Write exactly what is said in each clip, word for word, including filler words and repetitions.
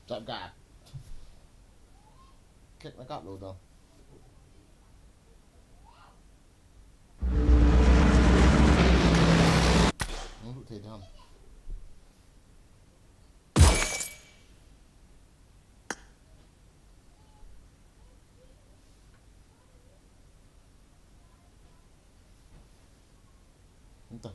Chap gap. Kek na kap lou dong. Hung lut thei dam. Enta.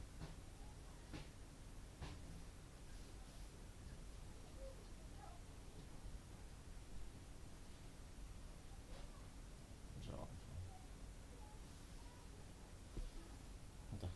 Enta.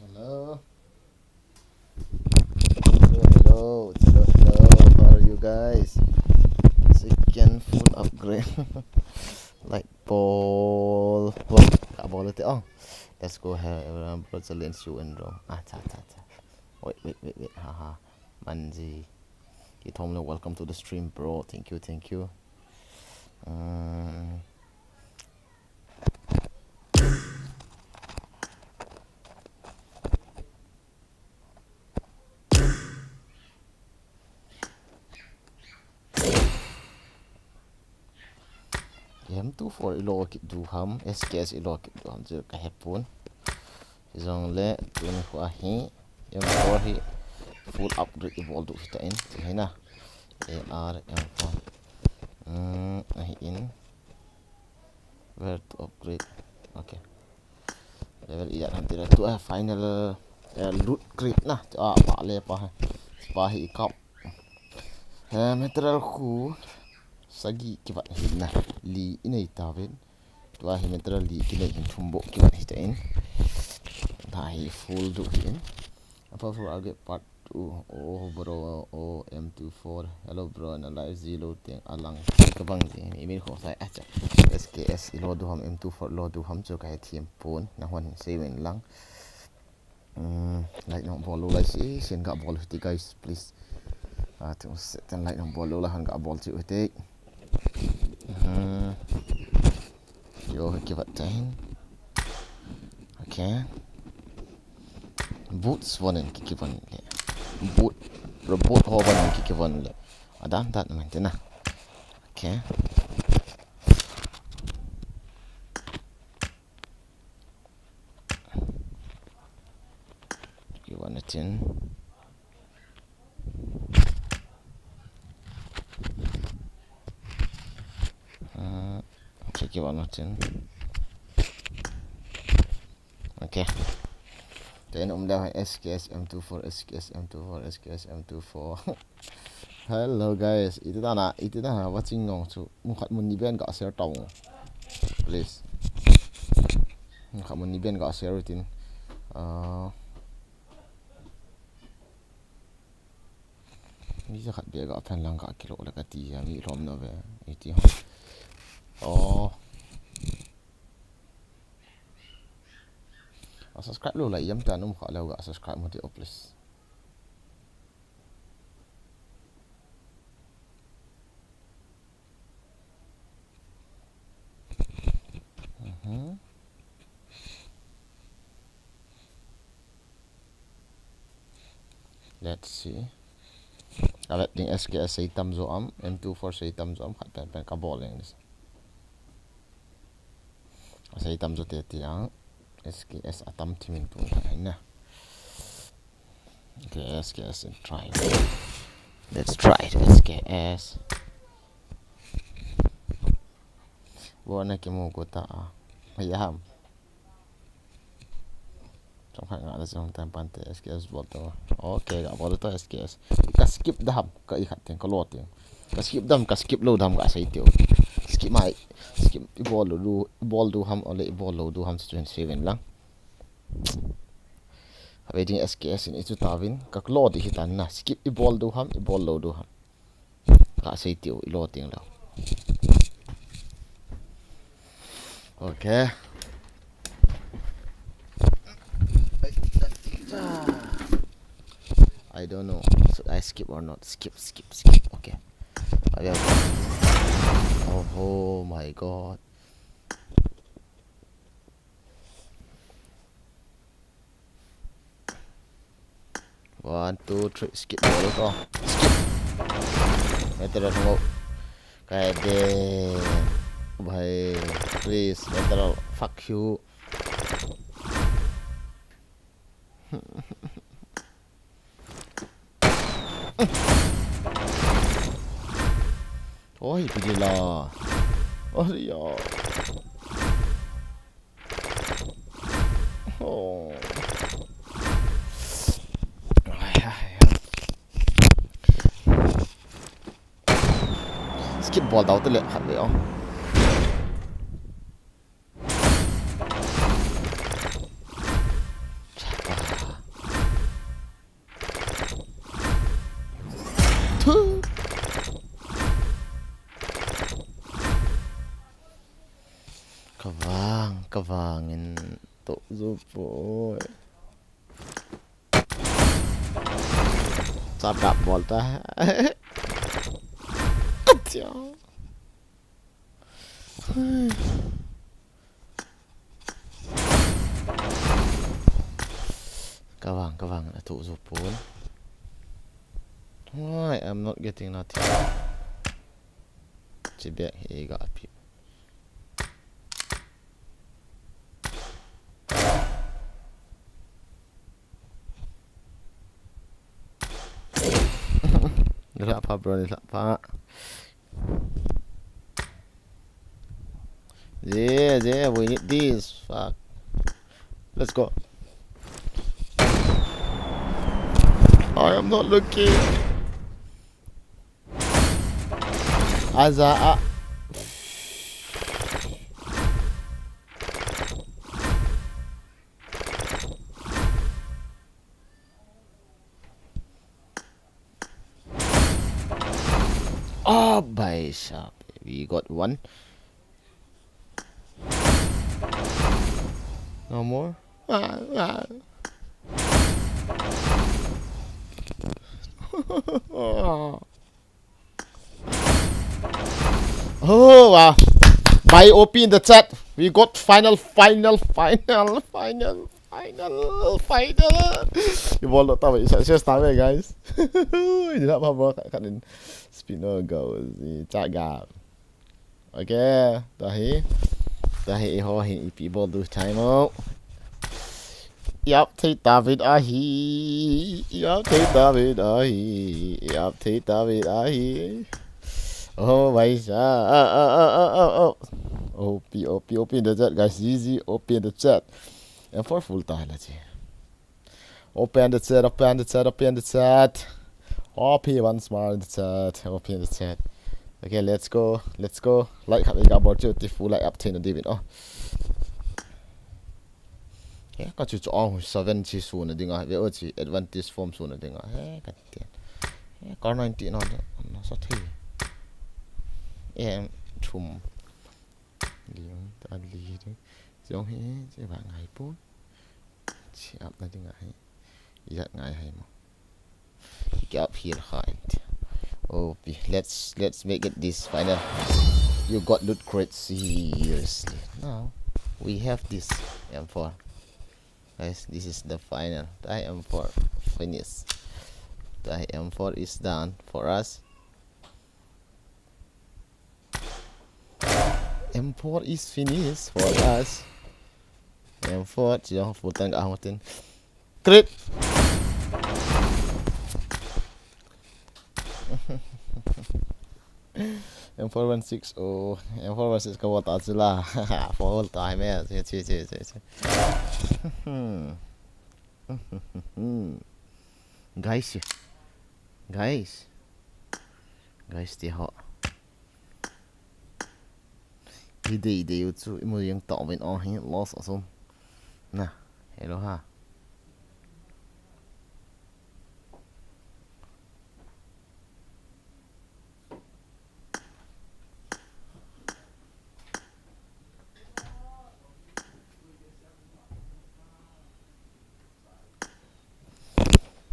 Hello. Hello, hello, hello, hello. How are you guys? Second full upgrade. Like ball. Ball. Ka ball te. Oh. Let's go ahead, everyone. Bro, challenge you and bro. Ah, cha, cha, cha. Wait, wait, wait, wait. Ha, ha. Manji. Kithom le, welcome to the stream, bro. Thank you, thank you. Um, M two four ilo kit du ham, S K S ilo kit du ham chu ka hepon. Hijongle tuni khu ahi, M four hi full upgrade i bol du hitan, chu hina. A R M four. Hmm, ahi in. Where to upgrade? Okay. Level ijat ham tile tua final, eh, loot crate na. Ah, pa le pa. Pa hi i kap. Eh, material khu sagi kivat hi na. Li i nei tauvin. Tua hi material li kinei hin thum bou kivat hitan. Tua hi full du hin. Apa full upgrade part two. Oh, bro, oh, M two four. Hello, bro, na live ji lou teng alang. Ka bang ji, mi min kho sai, acha. S K S ilo du ham, M two four ilo du ham, chu ka hethem pon, nahon hin sei uvin lang. Hmm, like nong bol lou lai si, sin ga bol hite guys, please. Ah, tu se tan like nong bol lou lai han ga bol chi hite. Hmm. Yo, kivat tahin. Okay. Boots von in kikivon le. Boot, robot ho von in kikivon le. Adan dan man tina. Okay. Kivon tin. Ah, okay, kivon tin. Okay. Then um le S K S M two four, S K S M two four, S K S M two four. Hello guys, iti dana, iti dana watching nong chu. Mun khat mun ni ben ga share tau. Please. Mun khat mun ni ben ga share tin. Ah. Mi ja khat be ga phen lang ga kilo le kati ja mi lom no ve. Iti ho. Oh. A subscribe lou lai jam ta num kha lou ga subscribe mo ti o please. Mhm. Let's see. Avet ding S K S sei tam jo am, M two four sei tam jo am, khat pen pen ka bol leng dis. Sei tam jo te ti ang, S K S atam thimin tu na. Okay, S K S and try. Let's try it, S K S. Bona kimu ko ta a. Hei ham. Chomkhat nga da chom tan pante S K S bol to. Okay, ga bol to S K S. Ka skip da ham, ka ikhat teng, ka lo teng. Ka skip da ham, ka skip lou da ham, ga sei teu. Skip mai, skip ibol lou, ibol lou ham, ole ibol lou da ham, twenty seven lang. Ka waiting S K S in ichu tavin, ka lo di hitan na. Skip ibol da ham, ibol lou da ham. Ka sei teu, ilo teng lou. Okay. I don't know. Should I skip or not? Skip, skip, skip. Okay. I will. Oh, oh my God. One, two, three, skip bol to. Skip. Meteor ho. Kai de. Bhai, please, meteor, fuck you. Oi, pidila. Oh, ya. Oh. Skip bol dau te le khat ve o. Thu. Ka vang, ka vang in to zu poi. Chap dap bol ta. Atia. Ka vang, ka vang, a tu zu pon. Why I'm not getting nothing? Chi bek hi ga pi. Ni lah pha, bro, ni lah pha. Yeah, yeah, we need this. Fuck. Let's go. I am not looking. Aza a. Oh, bhai sahab, we got one. No more. Ah, ah. Oh, wow. Buy O P in the chat. We got final, final, final, final, final, final. Ibol lo tawi, success tawi, guys. Hindi na pa bro, kanin spin no go. Chaga. Okay, tahi. Tahi iho hin ipi bol du time out. Yap, thei tawi ahi. Yap, thei tawi ahi. Yap, thei tawi ahi. Oh, bhai sahab. Ah, ah, ah, ah, ah, oh. O P, O P, O P in the chat, guys. G G, O P in the chat. M four full tahi la ji. Open the chat, open the chat, open the chat. O P once more in the chat, O P in the chat. Okay, let's go, let's go. Like khat ga bol chu ti full like up thei na diu vin. Oh. He, ka chu chu ong seven chi suna dinga, ve o chi advantage form suna dinga. He, ka ti. He, ka ninety no, no sa thei. Em, thum. Li, ta li. Jong he, che ba ngai po. Chi up na dinga he. Ijat ngai hai mo. Ki up here high. Oh, let's, let's make it this final. You got loot crate, seriously. Now, we have this M four. Guys, this is the final. Tahi M four finish. Tahi M four is done for us. M four is finished for us. M four, chi jong full tank a hung tin. Crit. M four one six, oh, M four one six ka bol ta chu la. Four ta hai me, che, che, che, che, che. Guys, guys. Guys, ti ho. Hi dei dei u chu, i mu yang ta win, oh, hi loss a sum. Na, hello ha.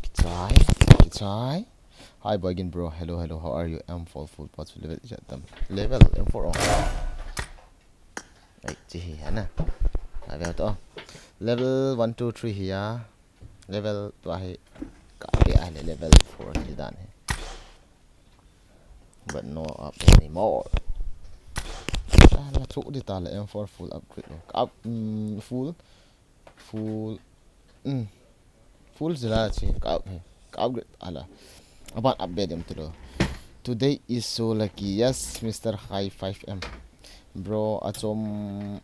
Kichai, kichai. Hi, Boygin bro. Hello, hello. How are you? M four full pa chu level ijat tam. Level M four on. Ai, chi hi, ana. Ai, level to. Level one, two, three hi ya. Level two hi. Ka pe ai le level four hi dan hi. But no up anymore. Ah, na chu di ta le M four full upgrade lo. Up, mm, full. Full. Mm. Full zila chi ka up hi. Ka upgrade ala. Aban upgrade em tulo. Today is so lucky. Yes, Mister High five M. Bro, achom,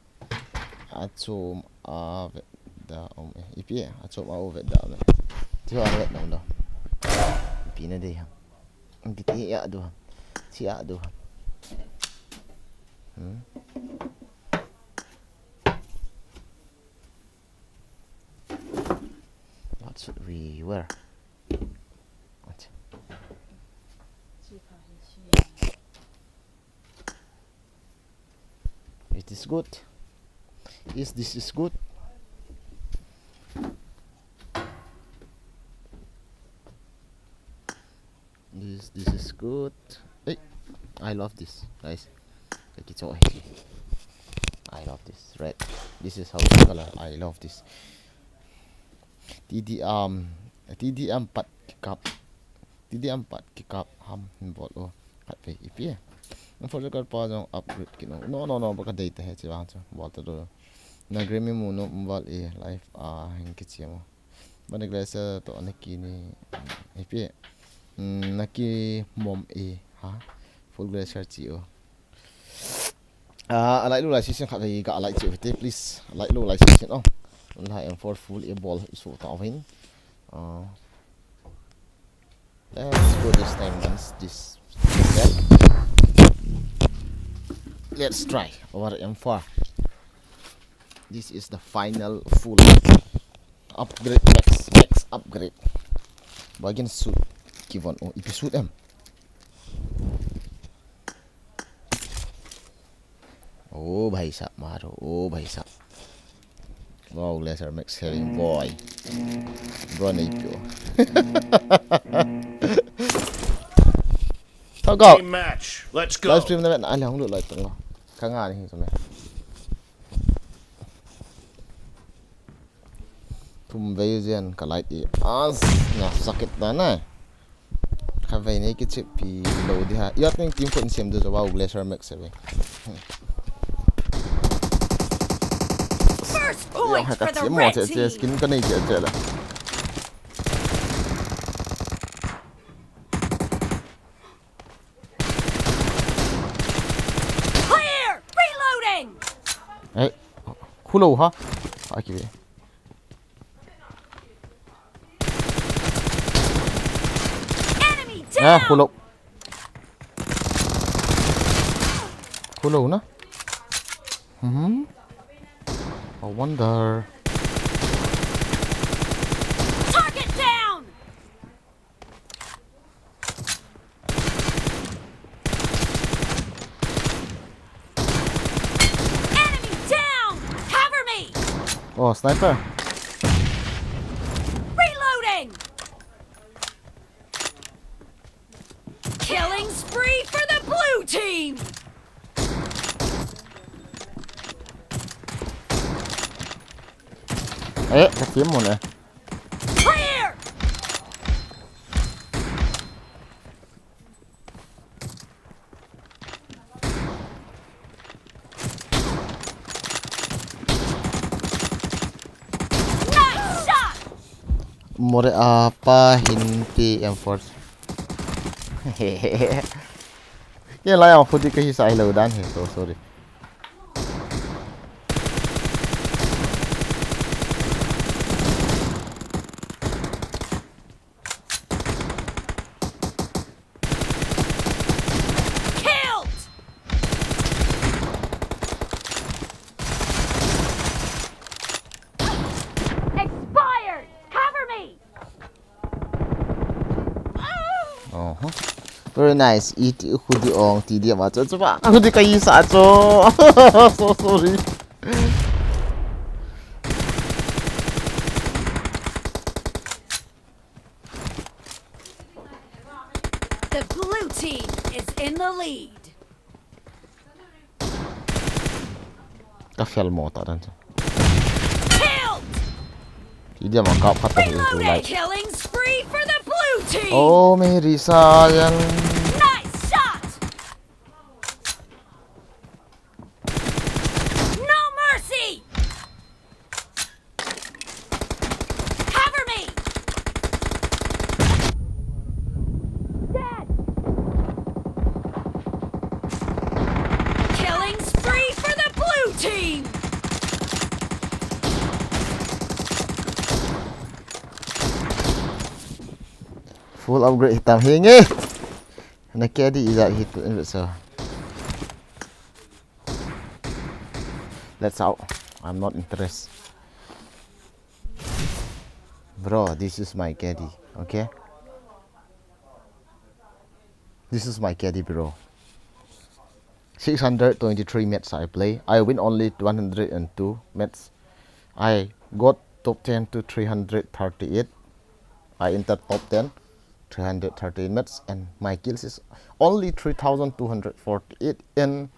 achom a vet da um e. Ipi e, achom a u vet da um e. Ti ho a vet da um lo. Ipi na dei ham. Ipi ti a du ham. Ti a du ham. Hmm? What should we wear? What? Is this good? Is this is good? This, this is good. Hey, I love this, guys. Kaki cho hi. I love this red. This is how the color. I love this. T D M, T D M pat kikap. T D M pat kikap ham hin bol o. Khat pe ipi e. Unfortunately pa jong upgrade kino. No, no, no, baka dei ta he chi vang chu. Bol ta do. Na Grammy mu no bol e live a hin kichi mo. Bani glacier to na ki ni, eh, ipi. Mm, na ki mom e, ha? Full glacier chi o. Ah, a like lo like session khat vei ka like chi o te, please. A like lo like session o. La M four full e bol i su ta vin. Ah. Let's go this time, man. This, this time. Let's try our M four. This is the final full upgrade, max, max upgrade. Bagi na shoot kivon o, ipi shoot em. Oh, bhai sahab, maro. Oh, bhai sahab. Wow, laser max healing boy. Bro, na ipi o. Tao go. Team match. Let's go. Live stream na men, ali hong lut lai tong. Ka nga ni hi tong. Thum vei jen ka light e. As, na sakit da na. Kha vei nei kichep pi lo di ha. Yat ning team phone sem de jo wa glacier max se ve. First point for the red team. Skin ka nei che che la. Clear! Reloading! Hey, khulo ha. Aki ve. Enemy down! Khulo. Khulo na. Hmm. I wonder. Target down! Enemy down! Cover me! Oh, sniper. Reloading! Killing spree for the blue team! Eh, ka team mo ne. Clear! Nice shot! More apa hin P M four. Ken lai ang khu di kahi sa hilou dan hi. So sorry. Killed! Expired! Cover me! Uh-huh. Very nice. Iti khu di ong ti di ma cho cho ba. Khu di kahi sa cho. So sorry. The blue team is in the lead. Ka fel mo ta dan chu. Killed! Ti dia ma kap khat ta hi tu lai. Killing spree for the blue team. Oh, Mary Sayan. Nice shot. No mercy. Cover me. Dead. Killing spree for the blue team. Full upgrade hitam hinge. Na K D ijat hi tu in so. Let's out. I'm not interested. Bro, this is my K D, okay? This is my K D, bro. Six hundred twenty-three match I play. I win only one hundred and two match. I got top ten to three hundred thirty-eight. I entered top ten, three hundred thirty-eight match, and my kills is only three thousand two hundred forty-eight, and,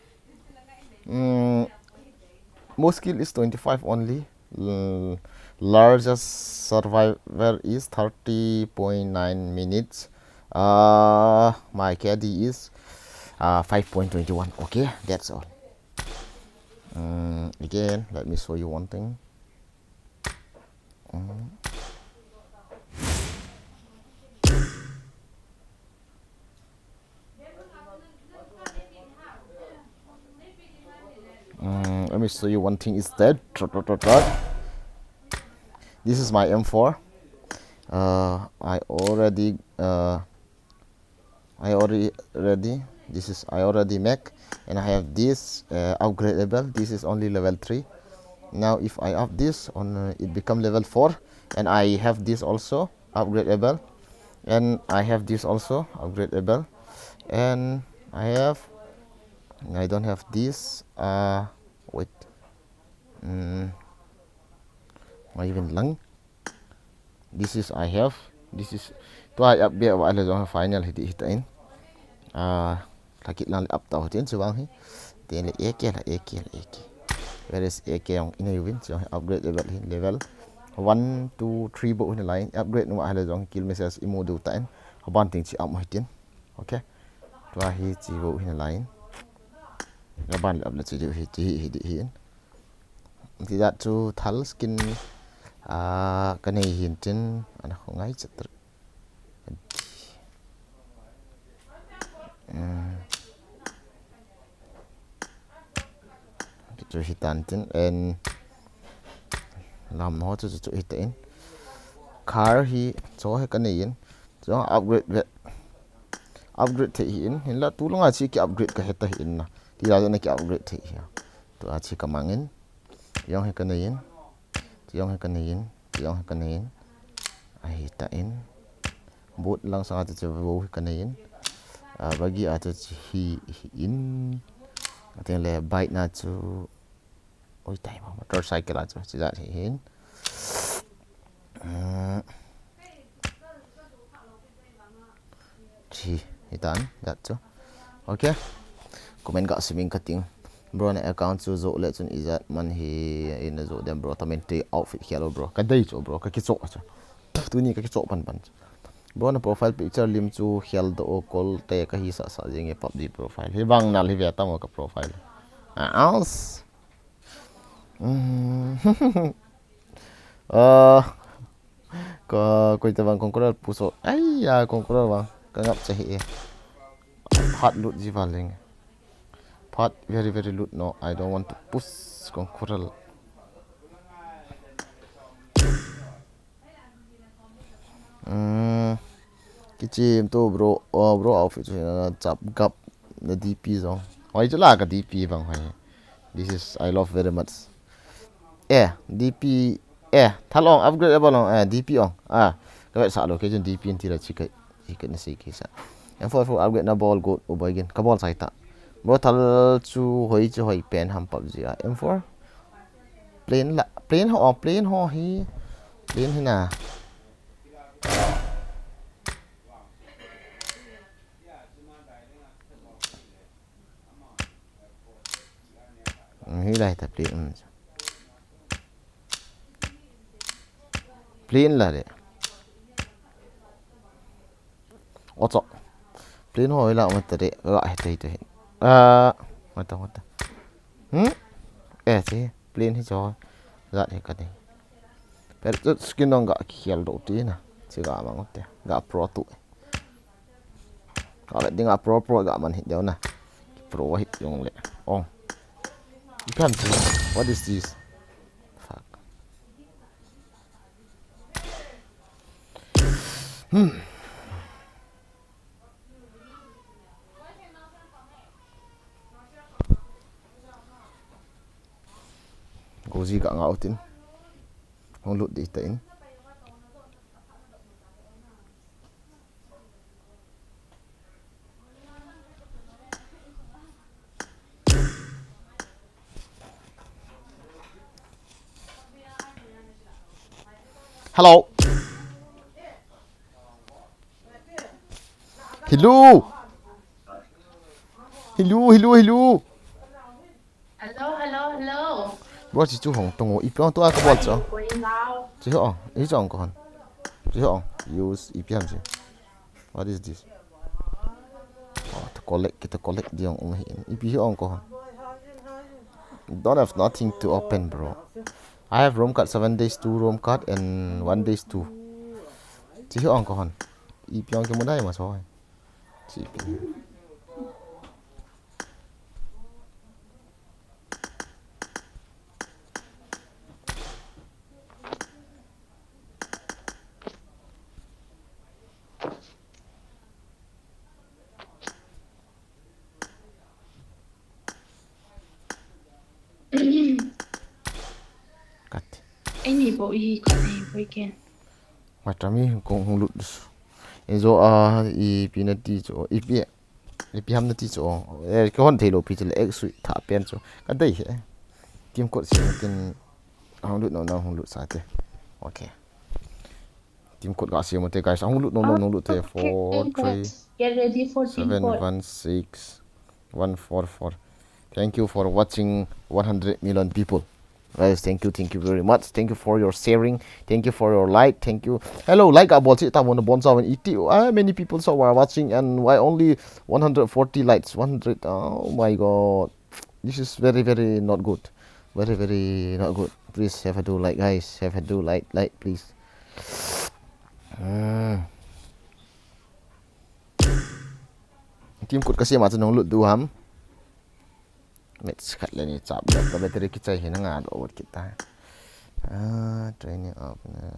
mm, most kill is twenty-five only. L-, largest survivor is thirty point nine minutes. Uh, my K D is, uh, five point twenty-one. Okay, that's all. Mm, again, let me show you one thing. Mm. Mm, let me show you one thing instead. Trot, trot, trot, trot. This is my M four. Uh, I already, uh, I already ready. This is I already make, and I have this, uh, upgradable. This is only level three. Now, if I up this on, uh, it become level four, and I have this also upgradable, and I have this also upgradable, and I have, I don't have this. Uh, wait. Mm, I even lang. This is I have. This is, tua i upgrade uva ahile jong final hi di hitan. Ah, lhakit lang le up tau hitin chuvang hi. Tin le A K la, A K la, A K. Whereas A K jong inei uvin, chuvang hi upgrade level hi, level one, two, three bou hin lai. Upgrade uva ahile jong kill message imu diu tan. Aban ting chi up mo hitin. Okay. Tua hi chi bou hin lai. Aban le up le chi diu hi, chi hi, hi di hin. Ti dat chu thal skin, ah, kanei hin tin, ana khu ngai chat. Hmm. Chu hitan tin, and lam no chu, chu, chu hitan. Car hi, chu hi kanei in. Chu upgrade ve. Upgrade thei hin, hinla tu langa chi ki upgrade kahe ta hin na. Ti la na ki upgrade thei hi. Tua chi kamang in. Jong hi kanei in. Jong hi kanei in. Jong hi kanei in. Ahi ta in. Boot lang sanga chu chu vo hi kanei in. Ah, bagi a chu chi hi, hi in. Atin le bike na chu. Oi, tai mo, motorcycle a chu, chi jat hi hin. Ah. Chi, hitan, jat chu. Okay. Comment ga siming kating. Bro na account chu jo le chun ijat man hi ina jo dem bro. Tamin te outfit khel bro. Kadei chu bro. Kakicho chu. Tuni kakicho pan pan chu. Bro na profile picture lim chu khel do o kol te kahi sa sa jing e PUBG profile. Hi bang nal hi ve tamo ka profile. Aus. Mm. Ah, ka, koi te bang Conqueror puso. Ai ya, Conqueror bang. Ka ngap che hi e. Phat lut ji va leng. Phat very, very lut no. I don't want to push kong khural. Hmm. Kichim to bro. Oh, bro, outfit chu na chap gap na D P jong. Hoi chu la ka D P vang hoi. This is I love very much. Eh, D P, eh, thalong upgrade aba long, eh, D P ong. Ah, ka vetsah lou kei chun D P in tila chi ka, chi ka na sei kei sa. M four four upgrade na bol got u boi gin. Ka bol sai ta. Bro, thal chu hoi chu hoi pen ham PUBG a. M four? Plain la, plain ho, plain ho hi. Plain hi na. Hi lai ta plain, um. Plain la de. Ocho. Plain ho hi la mata de. Ga hi tai tai. Ah, mata, mata. Hmm? Eh, si plain hi cho. Ga hi ka de. Per skin nong ga khial do ti na. Si ga mang te. Ga pro tu. Ka vet ding a pro pro ga man hit deu na. Pro hit jong le. Oh. Ipi ham si. What is this? Fuck. Hmm. Gozi ka nga utin. Hong lut di ta in. Hello. Hello. Hello, hello, hello. Hello, hello, hello. Bro, chi chu hong tong o, ipi ong tu a ka bol chu. Chi ho, i chong ko hon. Chi ho, use ipi ham chi. What is this? Oh, to collect, kita collect di ong um hi. Ipi hi ong ko hon. Don't have nothing to open, bro. I have room card seven days, two room card, and one days, two. Chi hi ong ko hon. Ipi ong ki mu dai ma so. Chi pi. Kat. Ei ni bo i kat nei bo i ken. Matami kong hong lut. Enzo a ipi na ti chu, ipi, ipi ham na ti chu. Eh, ke hon thei lou pi chu le ek sui tha pen chu. Ka dei he. Team code si tin hong lut no na hong lut sa te. Okay. Team code ga siam u te, guys. Hong lut nom nom, hong lut te. Four three seven one six one four four. Thank you for watching, one hundred million people. Guys, thank you, thank you very much. Thank you for your sharing. Thank you for your like. Thank you. Hello, like a bol si ta mo na bon sa wen iti. Ah, many people so are watching and why only one hundred forty likes? One hundred. Oh my God. This is very, very not good. Very, very not good. Please have a do like, guys. Have a do like, like, please. Hmm. Team code ka siam a chu nong lut diu ham. Match khat le ni chap dap ka battery kichai hi na nga do wat kit ta. Ah, training up na.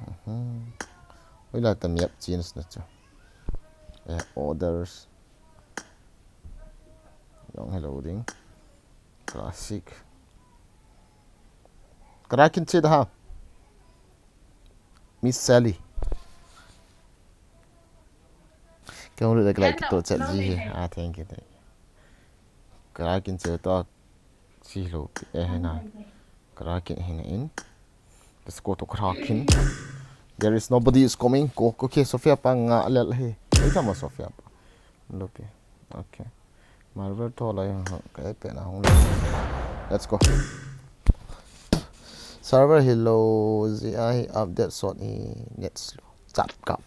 Mhm. Ui la tam yap chance na chu. Eh, orders. Long hello ding. Classic. Kara kin che da ha. Miss Sally. Kong lut like like to chat ji hi. Ah, thank you, thank you. Kara kin che to si lo eh na. Kara kin hi na in. Let's go to kara kin. There is nobody is coming. Ko ko ke Sofia pa nga lel hi. Ei kama Sofia pa. Lopi. Okay. Marvel to lai ha, kai pe na hong le. Let's go. Server hello, Z I update sot i net slow. Chap kap.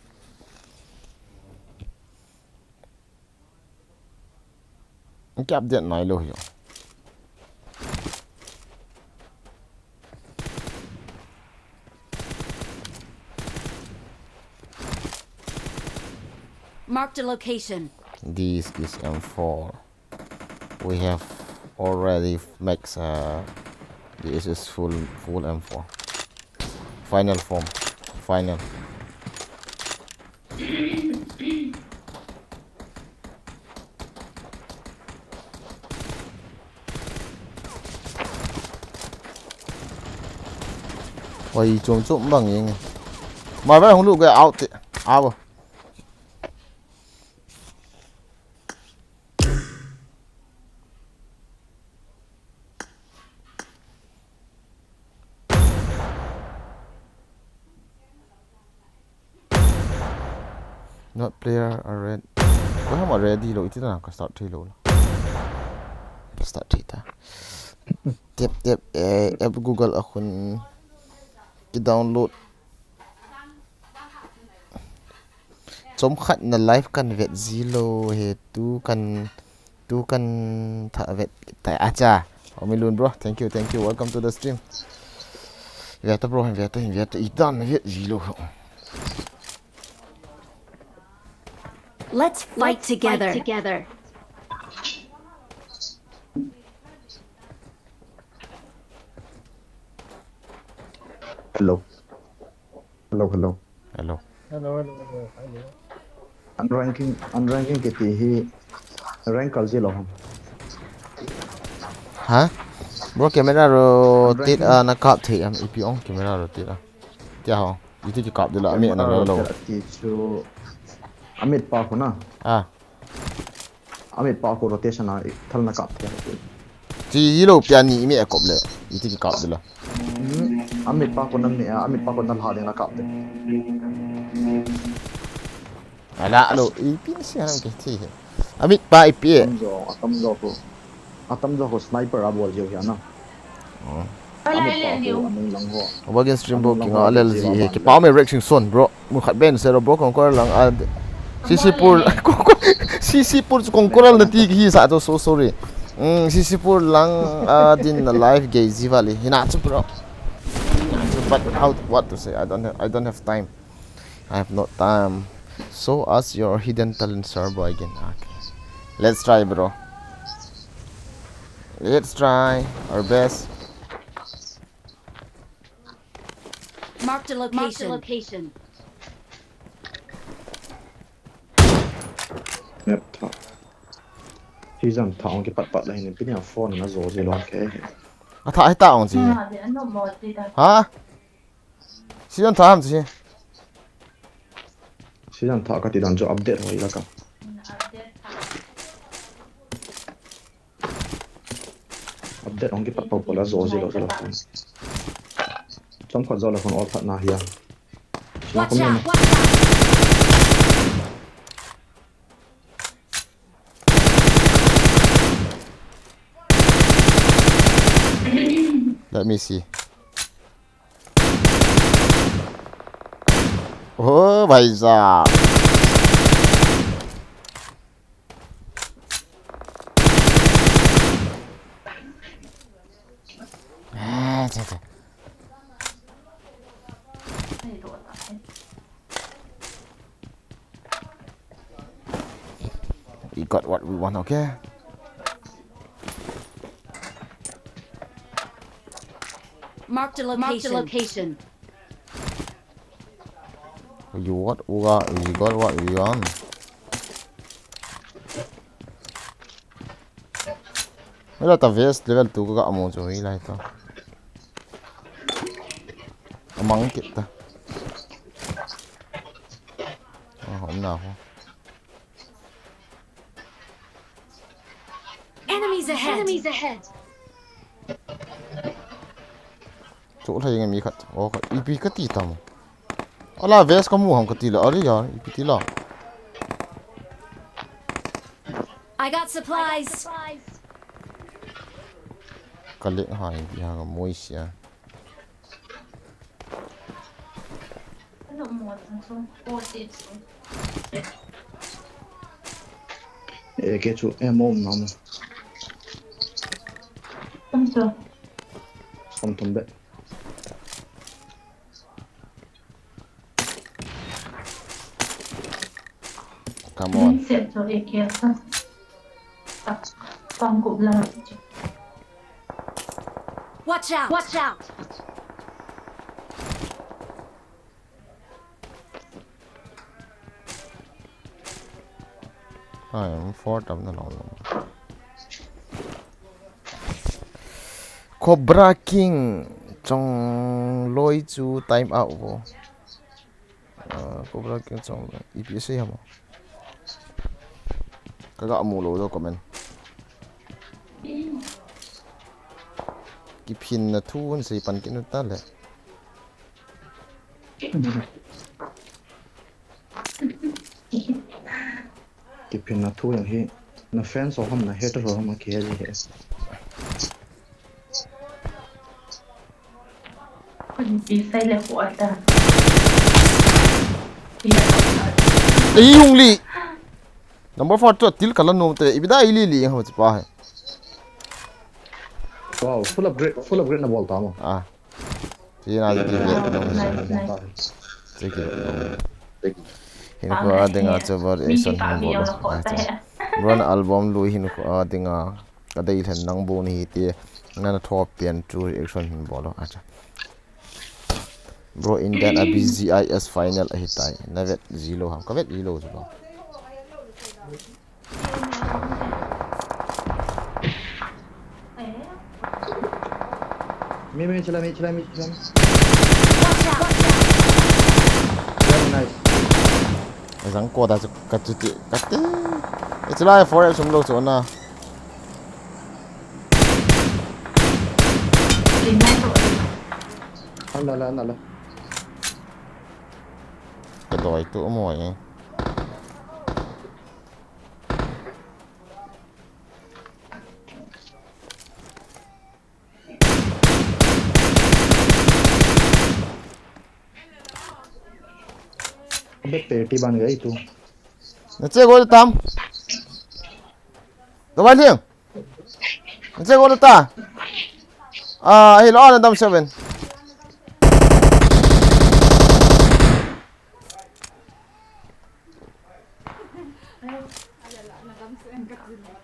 Ki update nai lo hi. Marked a location. This is M four. We have already max, uh, this is full, full M four. Final form. Final. Oi, chom chom bang ing. Mai vai hung lut ga out te. Abo. Not player are red. Ko hama ready lo iti na ka start thei lo. Start thei ta. Tep tep, eh, app Google a khun ki download. Chomkhat na live kan vet ji lo he tu kan, tu kan tha vet ta acha. Omi Lun bro, thank you, thank you. Welcome to the stream. Vet ta bro, vet ta, vet ta. Idan vet ji lo. Let's fight together. Hello. Hello, hello. Hello. Hello, hello, hello. Hello. Unranking, unranking kiti hi rank kal ji lo ham? Ha? Bro, camera rotate a na kap thei am, ipi ong camera rotate a. Tia ho. Iti ki kap dila, ami na lo lo. Camera rotate ati chu amit pa khu na. Ah. Amit pa khu rotation a thal na kap thei. Chi lo pia ni mi a kop le. Iti ki kap dila. Hmm, amit pa khu na mi, amit pa khu na lha ding na kap de. Ala lo, ipi si ha ke thi he. Amit pa ipi e. Atam jo, atam jo khu. Atam jo khu sniper a bol jo hi na. Oh. Amit pa khu anung lang ho. Wagin stream bo kinga lel ji he. Kipa me Rex Singson bro. Mu khat ben se ro bro kong kor lang a. Sisipur. Sisipur kong kor na ti hi sa to so sorry. Mm, Sisipur lang a din na live ge ji vale. Hina chu bro. But how, what to say? I don't have, I don't have time. I have no time. Show us your hidden talent, sir, boy again. Okay. Let's try, bro. Let's try our best. Marked a location. Map tha. Season tha ong ki pat pat la hin pini a phone na jo ji lo ke. A tha ai ta ong ji. Ha? Season tha ham ji. Season tha ka ti dan jo update hoi la ka. Update ong ki pat pau pau la jo ji lo ji lo. Chom khat jo la khun all phat na hi a. Watch out! Watch out! Let me see. Oh, bhai sahab. Ah, cha, cha. We got what we want, okay? Marked a location. Marked a location. You what? We got, we got what we want. Hila ta vest level two ka ga amo chu hilai ta. Amang kit ta. Ah, hom na ho. Enemies ahead. Enemies ahead. Chu lhai nge mi khat. Oh, khat. Ipi ka ti tam. Ala vest ka mu ham ka ti la. Ari ya, ipi ti la. I got supplies. Ka le ha, ipi ha ka mu sia. Eh, ke chu, eh, mo, mo, mo. Tam so. Som thum be. Come on. Set cho A K sa. Pang gup la. Watch out! Watch out! Ai, M four tam na lo. Cobra King chongloi chu time out vo. Ah, Cobra King chongloi. E P S A ham? Ka ga mu lou jo comment. Kiphinna thu hung sei pan kit u ta le. Kiphinna thu jong hi, na fans ho ham, na hater ho ham, akihe ji hi. Kon pi sai le ko ata. Ei, hung li. Number four chu til kala nom te. Ipi dia ei li li ham chu pa hai. Wow, full upgrade, full upgrade na bol ta mo. Ah. Tina, tina, tina. Nice, nice. Thank you. Hinkho a dinga chu variation hin bol. Run album lui hinkho a dinga. Ka dei lhen nang bu ni hi ti. Nana tho pian chu reaction hin bol. Acha. Bro, Indian a B G I S final ahi tai. Na vet ji lou ham. Ka vet ji lou chu ba. Mi, mi, chila mi, chila mi, chila mi. Very nice. Jang ko da chu ka chu ti, ka ti. E chila four L sum lou chu na. An la la, an la la. Ka doi tu mo e. अबे पेटी बन गई तू। Na che go tam. Dawai liang. Na che go ta. Ah, hi lo na dam seven.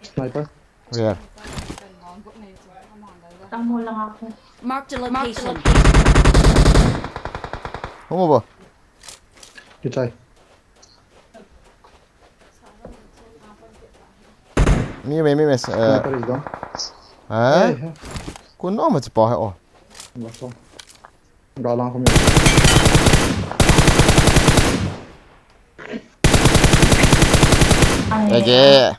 Sniper. Where? Marked a location. Hung uvo. Kichai. Mi, mi, mi, mi, eh. Sniper is down. Eh? Hey, hey. Kun no ma chi pa hai o. Last one. Galang kami. Ege.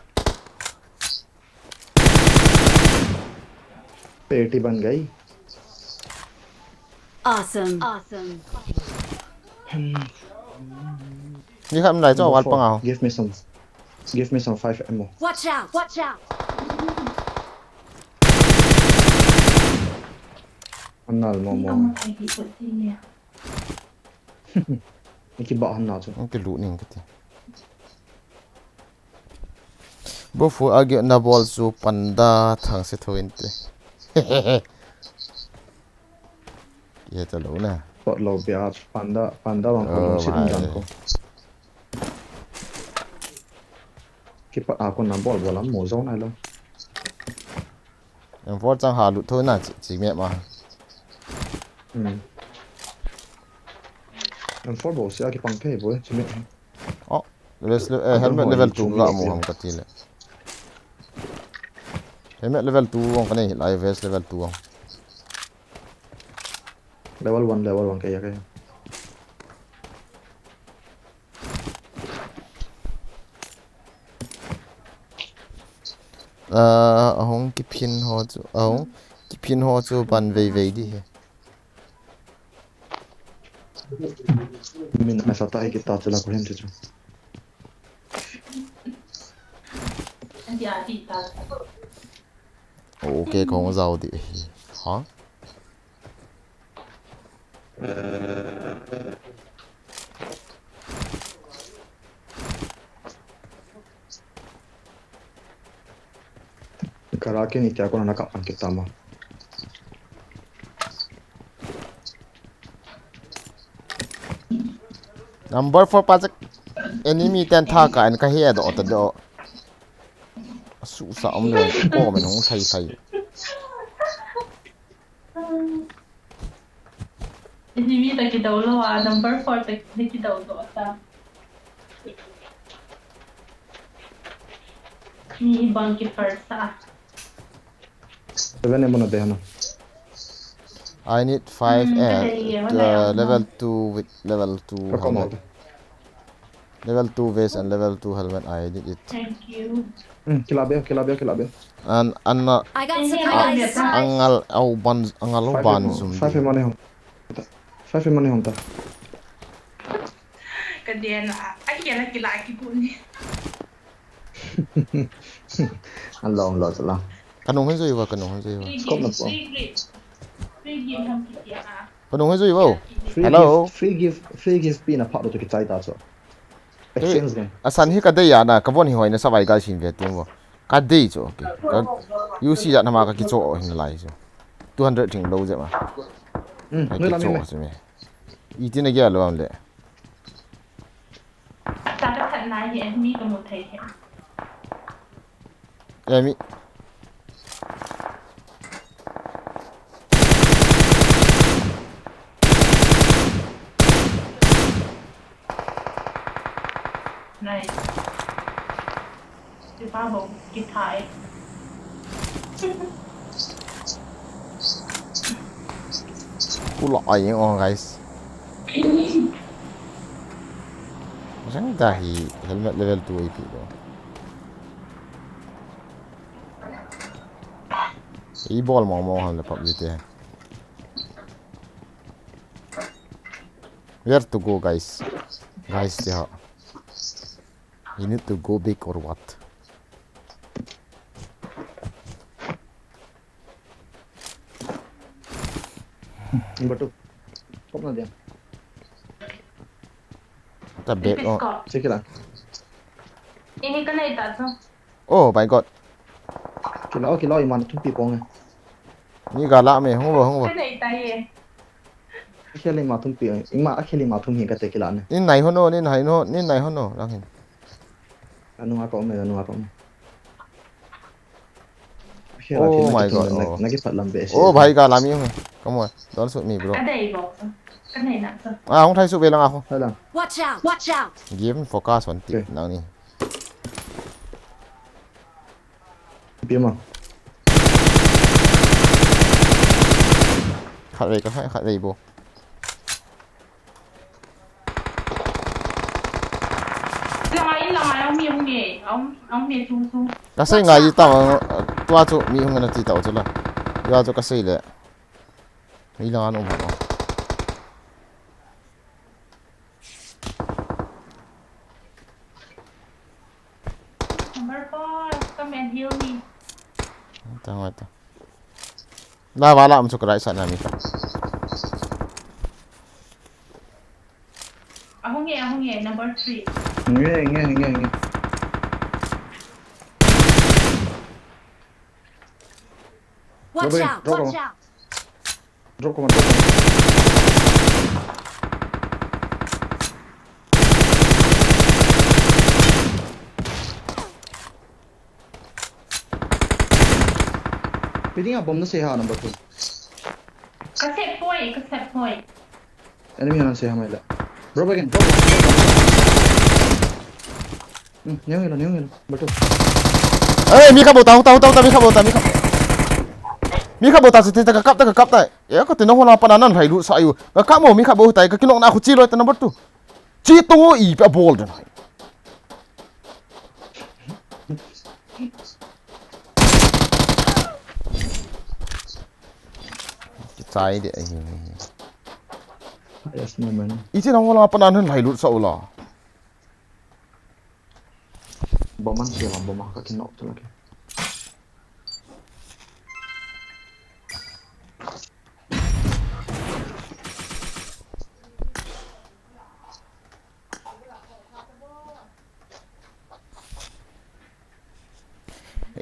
पेटी बन गई। Awesome. Awesome. Ni ham lai cho wal pang ao. Give me some. Give me some five ammo. Watch out! Watch out! Anal mo mo. Ni kiba han na chu. Ni kilut ning kati. Bo fu agi na bol chu panda thang se tho inte. Ye ta lo na. Pot lo bia panda, panda wang ko lo sit dan ko. Kipa a ko na bol bol am mo zo na lo. M four chang ha lut tho na chi, chi me ma. Hmm. M four bo sia kipang thei bo chi me. Oh, level, eh, helmet level two ga mu ham kati le. Helmet level two ang kanei lai vest level two ang. Level one, level one kaya kaya. Ah, ahung kiphin ho chu, ahung kiphin ho chu ban vei vei di he. Min a sa ta hi kita chila ko hem chu chu. Okay, kong zau di. Ha? Kara ke ni tia ko na ka pan kita ma. Number four pa chak. Enemy ten tha ka en ka he do ta do. Su sa om le ko men hung thai thai. Enemy ta kidou lou a, number four ta kidou lou ta. Mi bang ki first a. Seven em na de na. I need five Hmm, eh, kadei, eh, wala uh, eh, level two with level two Ka kom helmet. Level two vest and level two helmet, I need it. Thank you. Hmm, kila be, kila be, kila be. And, and uh, I got Thank you. Supplies. Angal au ban, angal au Five ban em, zombie. Five em ani hom. Five em ani hom ta. Kadei na, ai kila kila ki ku ni. Along lo chala. Kanung hin zui va, kanung hin zui va. Scope na po. Free gift. Free gift ham kiti a. Kanung hin zui va. Free Hello? Gift, free gift, free gift pi na pha do to kichai ta cho. Exchange game. Asan hi kadei a na, kavon hi hoi na savai gal sin ve tu vo. Kadei cho. Okay. Ka, U C ja na ma ka kicho hin lai cho. Two hundred thing lo je ma. Hmm, Ai, noi la mi kicho me. Cho me. Iti na gya lo am le. Sa ka that nai hi, eh, mi ka mu thei hi. Eh, mi. Nice. Di ba, bong, kita eh. Pula ai, oh, guys. Jang da hi helmet level two A P do. I bol mo mo ham le PUBG te. Where to go, guys? Guys, yeah. You need to go big or what? Batu. Kop na dia. Ta big. Check it out. Ini kena ita tu. Oh my God. Kila, oh, kila, iman thum pi pong eh. Ni gala me, hung vo, hung vo. Kena ita ye. Akheli ma thum pi, ima akheli ma thum hi kate kila ne. Ni nai hono, ni nai hono, ni nai hono, lang hin. Anu apa ome, anu apa ome. Oh my God, oh. Nagi pat lam be. Oh, bhai, gala mi hung. Come on, don't shoot me, bro. Kena ita. Ah, hung thai su be lang ako. Watch out! Watch out! Give focus one tip, nang ni. Pima. Khat vei ka khai, khat vei bo. Langa in langa, ang mi hung nge, ang, ang mi tung tung. Ka sei ngai tam, tua chu mi hung na ti tau chu la. Tua chu ka sei le. Mi langa nung ha. Number four, come and heal me. Tang wata. Na wala am chu ka right side na mi. Ahung e, ahung e, number three. Nge, nge, nge, nge. Watch out! Watch out! Drop kaman, drop kaman. Piding a bomb na se ha number two. Ka set point, ka set point. Enemy anan se ha mai la. Drop again, drop again, drop again. Hmm, neo hilo, neo hilo. Number two. Eh, mi khat bou ta, ta, ta, ta, mi khat bou ta, mi khat. Mi khat bou ta, si, ti, ta, ka kap, ta, ka kap, ta. Ya, ka ti na hola pa na nan hai lu sa yu. Ka kap mo, mi khat bou ta, ka kinok na khu chi lo ta number two. Chi to i pe bol den hai. Ki chai de ai. Yes, no man. I ti na hola pa na nan hai lu sa u la. Bomb an siya lang, bomb ka kinok talaga.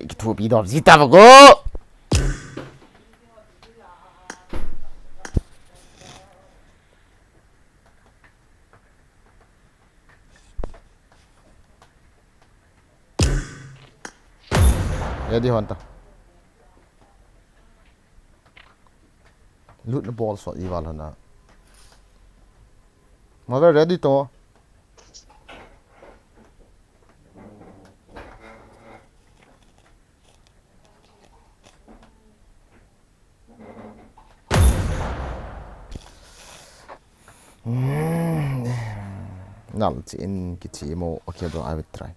Ki thupi dom ji ta ba go. Ready hon ta. Loot na bol sot i val hon a. Mother ready to. Nal chi in kichi mo. Okay, bro, I will try.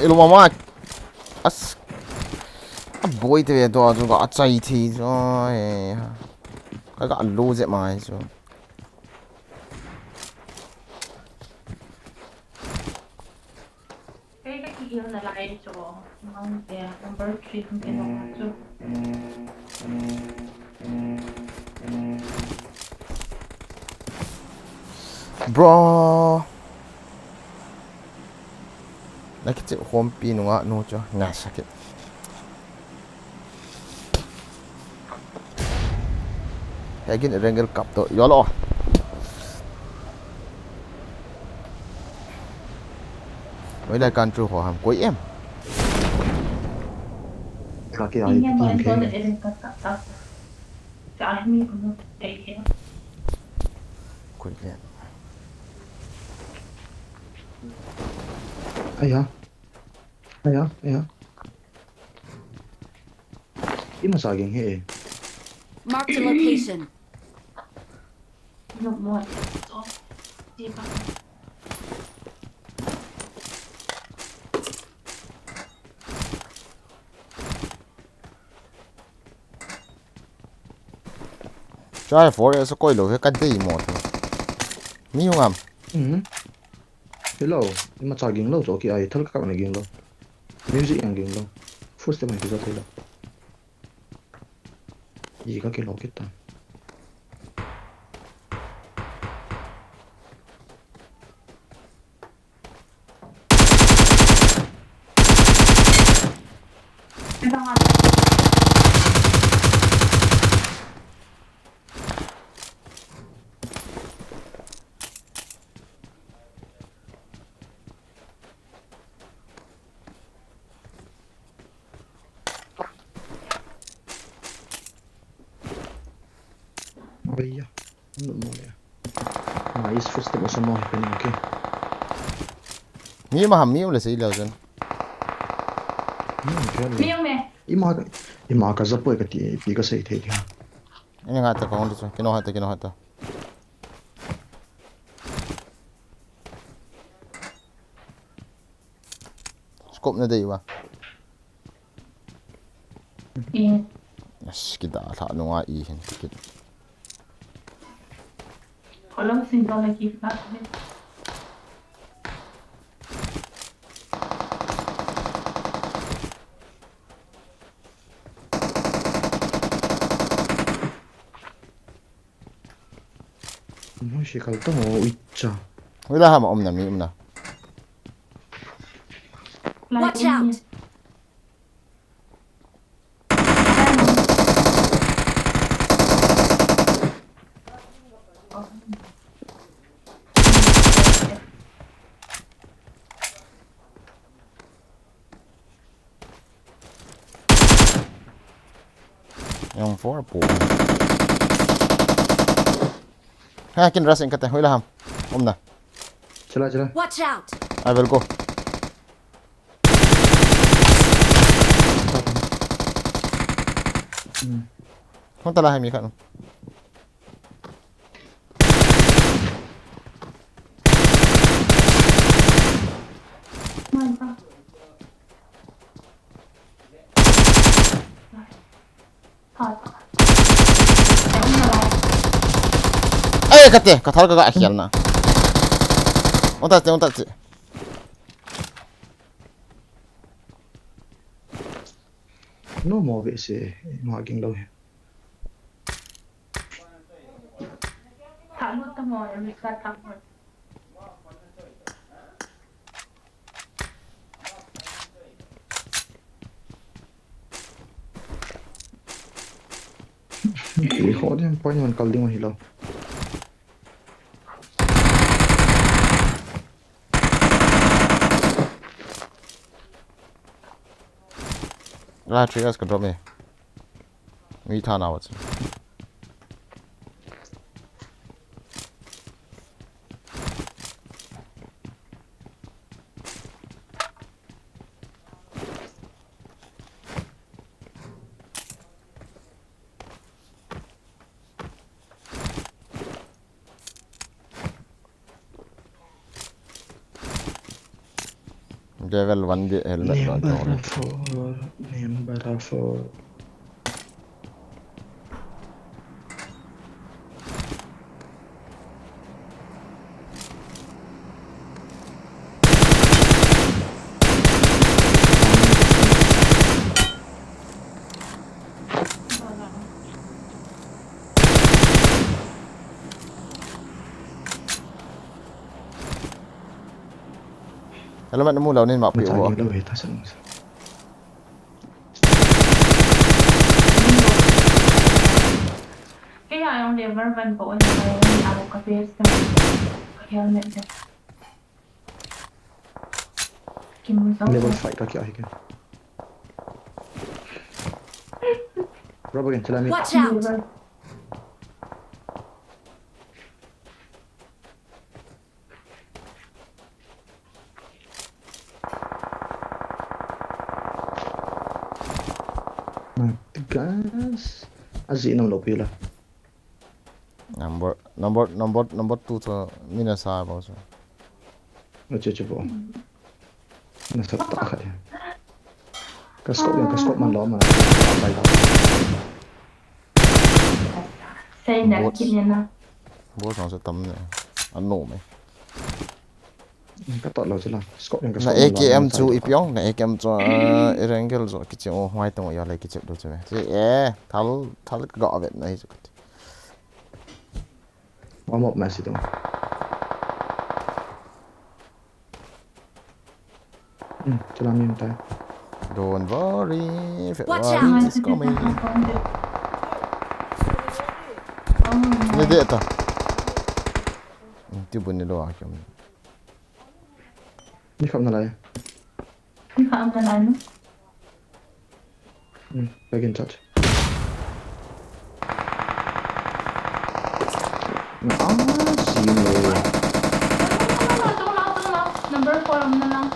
Elo mama. As. A boy te ve to a chu ka a chai thi chu. Ka ka lo je mai chu. Kei ka kihil nalai chu, mangte number three hung kino chu. Bro. Na kichi khompi nunga nu chu. Na sakit. Hegin Erangel kap to. Yolo. Hoilai kan chu ho ham koi em. Ka ke ai ti ke. Koi em. Aya. Aya, aya. Ima sa ging he. Mark the location. Chai four S koi lo he ka dei mo the. Mi hung am. Mhm. Hello. Ima cha ging lo cho ki ai thal ka na ging lo. Music yang ging lo. First time ki za thei lo. Ika kilo kita. Oi ya. Ano mo ya? Nice first time sa mo happening, okay. Mi ma ham mi um le sei leo zen. Hmm, okay. Mi um me. Ima ka, ima ka za poi ka ti, ti ka sei thei ha. Ini nga ta ka hon tu, kino ha ta, kino ha ta. Scope na dei ba. As, kida tha nunga i hin kit. Kolom sin dona ki na. Mo shi kal to mo icha. Wala ha ma umna mi umna. Watch out! Yang four po. Ha, kin rush in kate, hoila ham. Umna. Chala, chala. Watch out! I will go. Hmm. Hung tala hai mi khat. Eh, kate, kathal kaga khel na. Ong ta che, ong ta che. No mo ve se, no aging lo he. Thak lut ta mo, Eric, ka thak lut. Ti kho ding, point man kal ding ahi lo. La, three guys ka drop e. Mi tha na wa chu. Level one di helmet ba. Number four, number four. Helmet na mu lou nin ma pi. Macha vo. Ni lou he ta san. Kei a jong level one bou ahi, kei a ka face ta. Ka helmet ta. Kim Jong. Level five ka kya hai kya? Rubber again, chala mi. Watch out! Guys, aji nam lo pila. Number, number, number, number two to mina sa ba so. Ache che bo. Na sa ta kha. Ka scope, ka scope man lo ma. Pai da. Sei na. Boss. Kit na. Boss nang sa tam ne. Ano me. Ka tot lou chu la. Scope yang ka scope. Na A K M chu ipi ong, na A K M chu, ah, i rangle chu kiche o, hmai tong yo le kiche do chu me. Che, eh, thal, thal ka ga vet na hi chu. Warm up ma si tong. Hmm, chu la mi tai. Don't worry, February is coming. Watch out! Ne de ta. Hmm, ti bu ni lo a kiam. Ni kham na lai. Ni kham na lai no. Hmm, back in touch. Ah, si lo. Number four, um, na lang.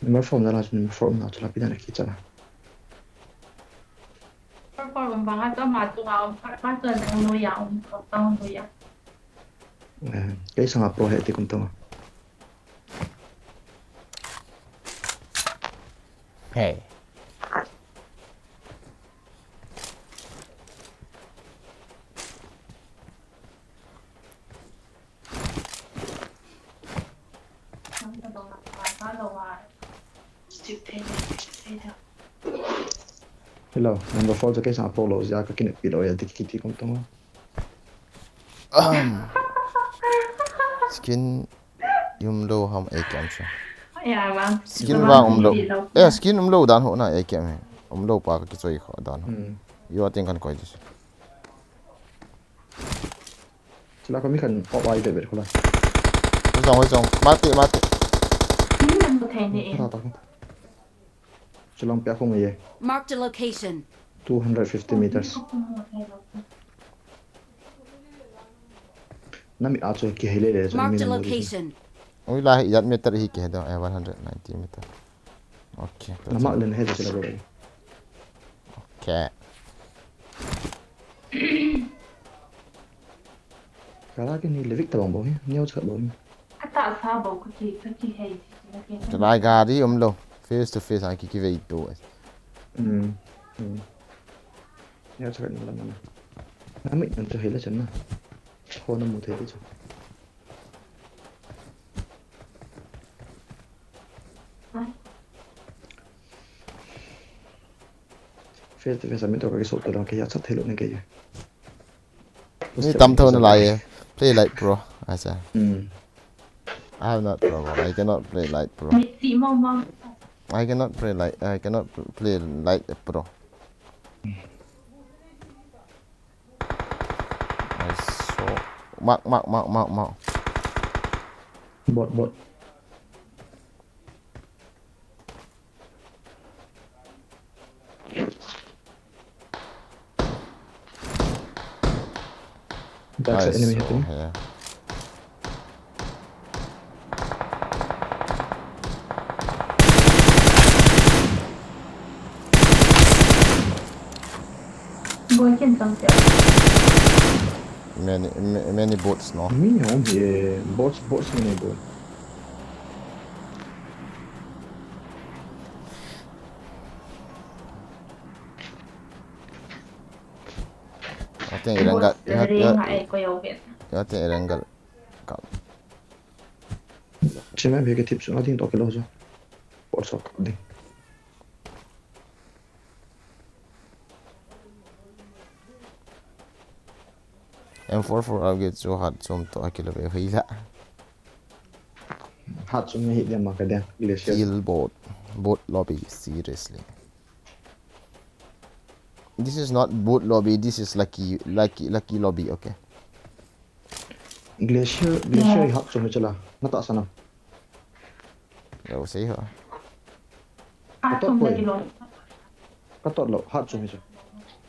Number four na la, number four na chu la pi na ki cha la. Number four um banga to ma tu a um, ma tu a dang lo ya um, ko tang lo ya. Eh, kei sanga pro he ti kum tong. Hey. Hello, number four chu kei sanga pro lo jeh a ka kinep pi lo ya ti kiti kum tong. Um, skin um lou ham A K M chu. Ya, vang. Skin vang um lou. Eh, skin um lou dan ho na A K M he. Um lou pa ka kichoi kho dan ho. Hmm. Yo ting kan koi dis. Chila ko mi kan op ai vet vet ko la. Hoi jong, hoi jong. Mati, mati. Hmm, thei ni e. Ta, ta, ta. Chilong pia phong ye. Marked a location. Two hundred fifty meters. Nami a chu ki hele le. Marked a location. Ui la, ijat meter hi ke do, eh, one hundred ninety meter. Okay. Na mark le na he chila go. Okay. Kala kini levik tabang bou hi, neo chat bou hi. Kata sa bou kaki, kaki hei, kaki hei. Tulai gari umlou, face to face a kiki vei tu. Hmm. Hmm. Neo chat ni lam na. Nami nan tu hei la chan na. Ho na mu thei tu. Face to face a mi to kaki so to la kaki ya chat thei lou ni kaki. Mi tam thou nalai e. Play light, bro. Asa. Hmm. I have not, bro. I cannot play light, bro. I cannot play light. I cannot pl- play light, bro. I saw. Mark, mark, mark, mark, mark. Bot, bot. That's an enemy hitting. Yeah. Boy, can jump there. Many, ma- many bots, no? Many home here. Bots, bots, many bots. I think Irangal. You have, you have, you have, Irangal. Chima bhi ke tip su, I think to ke lo jo. Por so ka ding. M four four upgrade chu hat chom to akilo be hoi la. Hat chom hi dia ma ka dia. Glacier. Kill bot. Bot lobby, seriously. This is not bot lobby, this is lucky, lucky, lucky lobby, okay? Glacier, Glacier i hat chom hi chala. Na ta sana. Lo sei ho. Ka tot poi. Ka tot lo, hat chom hi chu.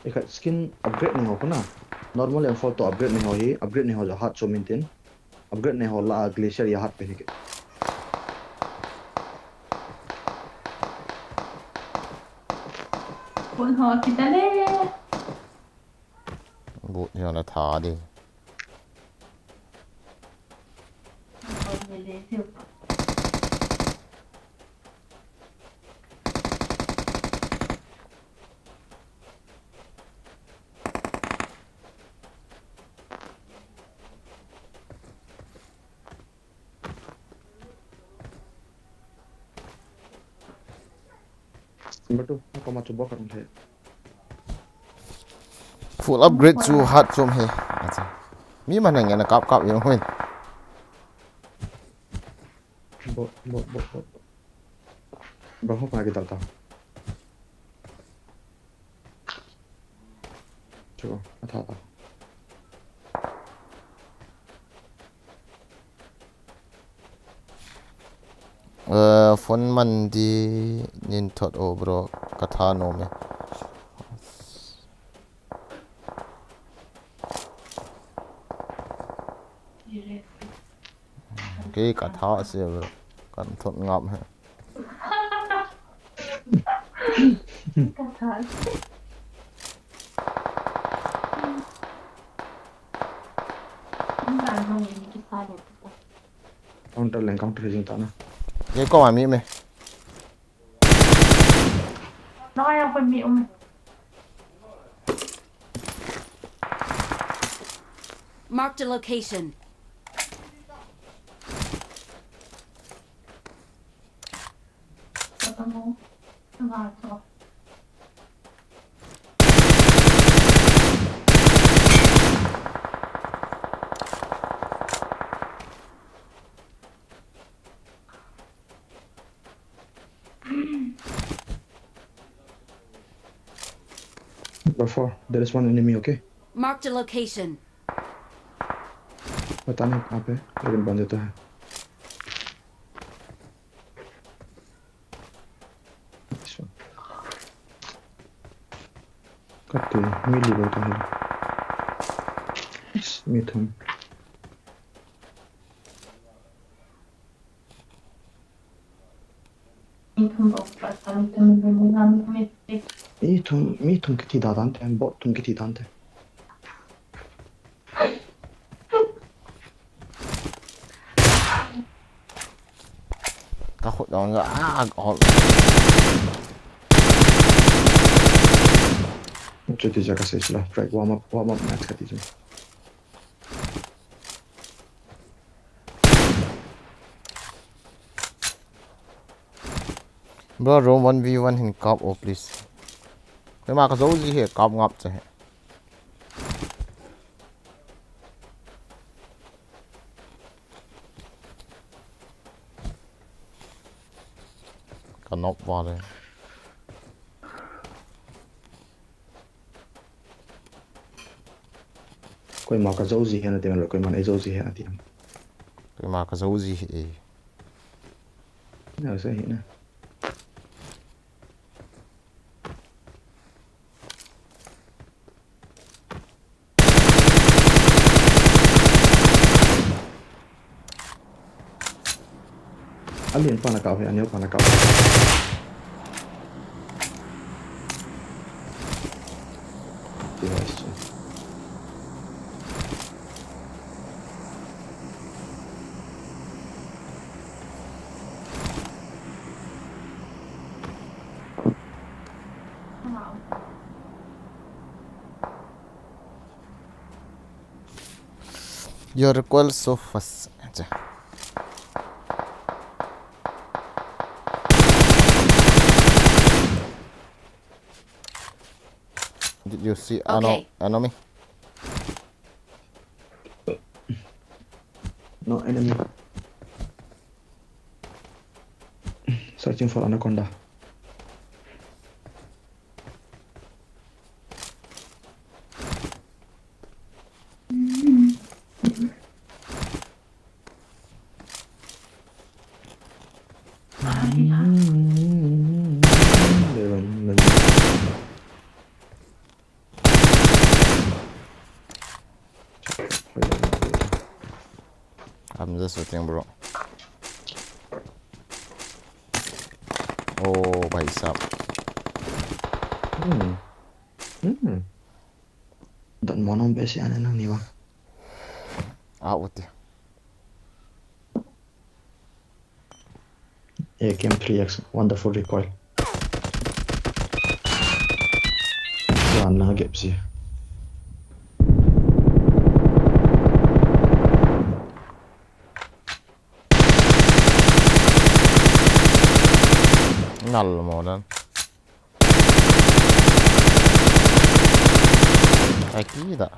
I kha skin upgrade nei ho ko na. Normal M four to upgrade nei ho hi, upgrade nei ho jo hat chom in tin. Upgrade nei ho la Glacier i hat pen hi ke. Kun ho kita le. Bot hi na tha di. Number two, na koma chu bok kan the. Full upgrade chu hat chom hi. Acha. Mi man nang na kap kap yung hin. Bot, bot, bot, bot. Bro, ho pa ki ta ta. Chu, a tha ta. Eh, phone man di nin thot o bro, ka tha nom e. Kei ka tha se bro, kan thot ngap he. Counter leng, counter jing ta na. Ye ko ma mi me. Marked a location. Number four, there is one enemy, okay? Marked a location. पता नहीं कहाँ पे, लेकिन बंदे तो है। This one. Kati, mi li bou ta hi. Yes, mi thum. Mi thum bou pa sa, mi thum, mi thum, mi thum, mi thum. Mi thum, mi thum kiti da dan te, bot thum kiti dan te. Ka khut dong ja, ah, hol. Chuti ja ka sei sula. Try warm up, warm up match ka ti chu. Bro, room one v one hin kap o, please. Koima ka jo ji he, kap ngap cha he. Ka nok va le. Koima ka jo ji he na ti, koima ei jo ji he na ti. Koima ka jo ji he. Na sa he na. Alien pa na kau he, aneo pa na kau. Device chu. Your recoil so fast. Acha. Did you see ano-, Okay. Enemy? No enemy. Searching for anaconda. I'm just waiting, bro. Oh, bhai sahab. Hmm. Hmm. Don't mono besi ane nang ni ba. Ah, uti. A K M three X, wonderful recoil. Yan na gap si. Nal mo dan. Ai, kita.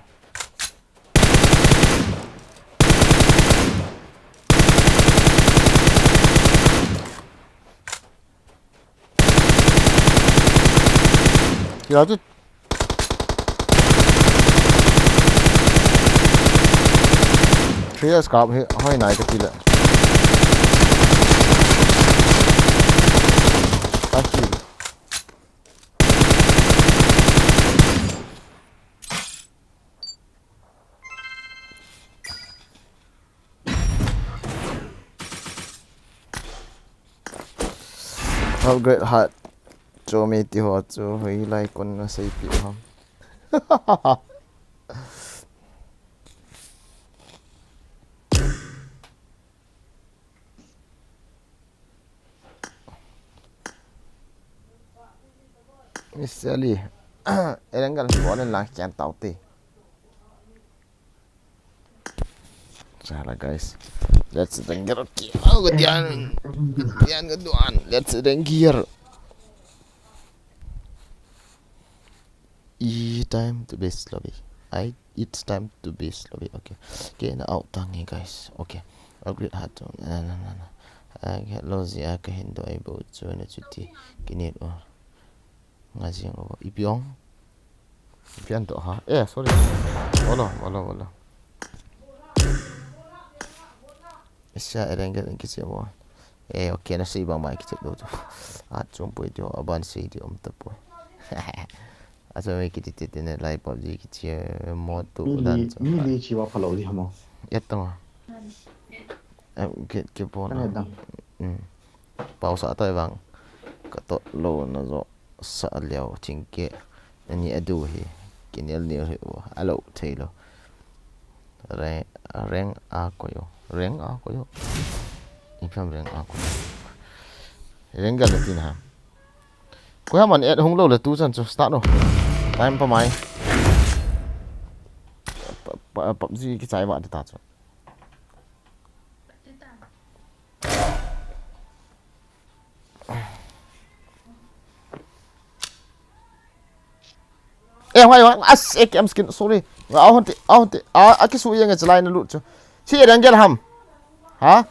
Kira tu. Three S kap hi, hoi nai ka ti le. Ka ti. Upgrade hat. Cho me ti ho chu hoilai kon na sei pi ham. Mister Ali, Erangel, bon lang kian tau te. Salah, guys. Let's drink it. Okay. Oh, good yan. Good yan, good one. Let's drink here. E time to be sloppy. I, it's time to be sloppy. Okay. Okay, na out tangi, guys. Okay. Upgrade hat to. Na, na, na, na. I get lost ya ka hindo ai bo chu na chuti. Kinit o. Nga jing o. Ipi ong. Ipi an to ha. Eh, sorry. Wala, wala, wala. Asia Erangel in kiche bo. Eh, okay, na sei bang mai kiche do chu. At chum pui jo, aban sei di om ta pui. Aso me kiti ti ti ne lai PUBG kiche mo tu dan chu. Mi li chi wa phalo di hamo. Yat tong. Em, ke, ke pon. Kan dang. Hmm. Pau sa toi vang. Ka to lo na jo sa leo ching ke. Ani adu hi. Kinel ni hi u. Alo thei lo. Re, reng a ko yo. Reng a ko yo. Ipham reng a ko yo. Rengel le tin ha. Koi ham an et hung lou le tu chan chu start no. Time pa mai. Pa, pa, PUBG kichai va ta chu. Eh, wai, wai, as, A K M skin, sorry. Ahon te, ahon te, a, akisu yeng e chalai na lut chu. Si Rengel ham. Ha?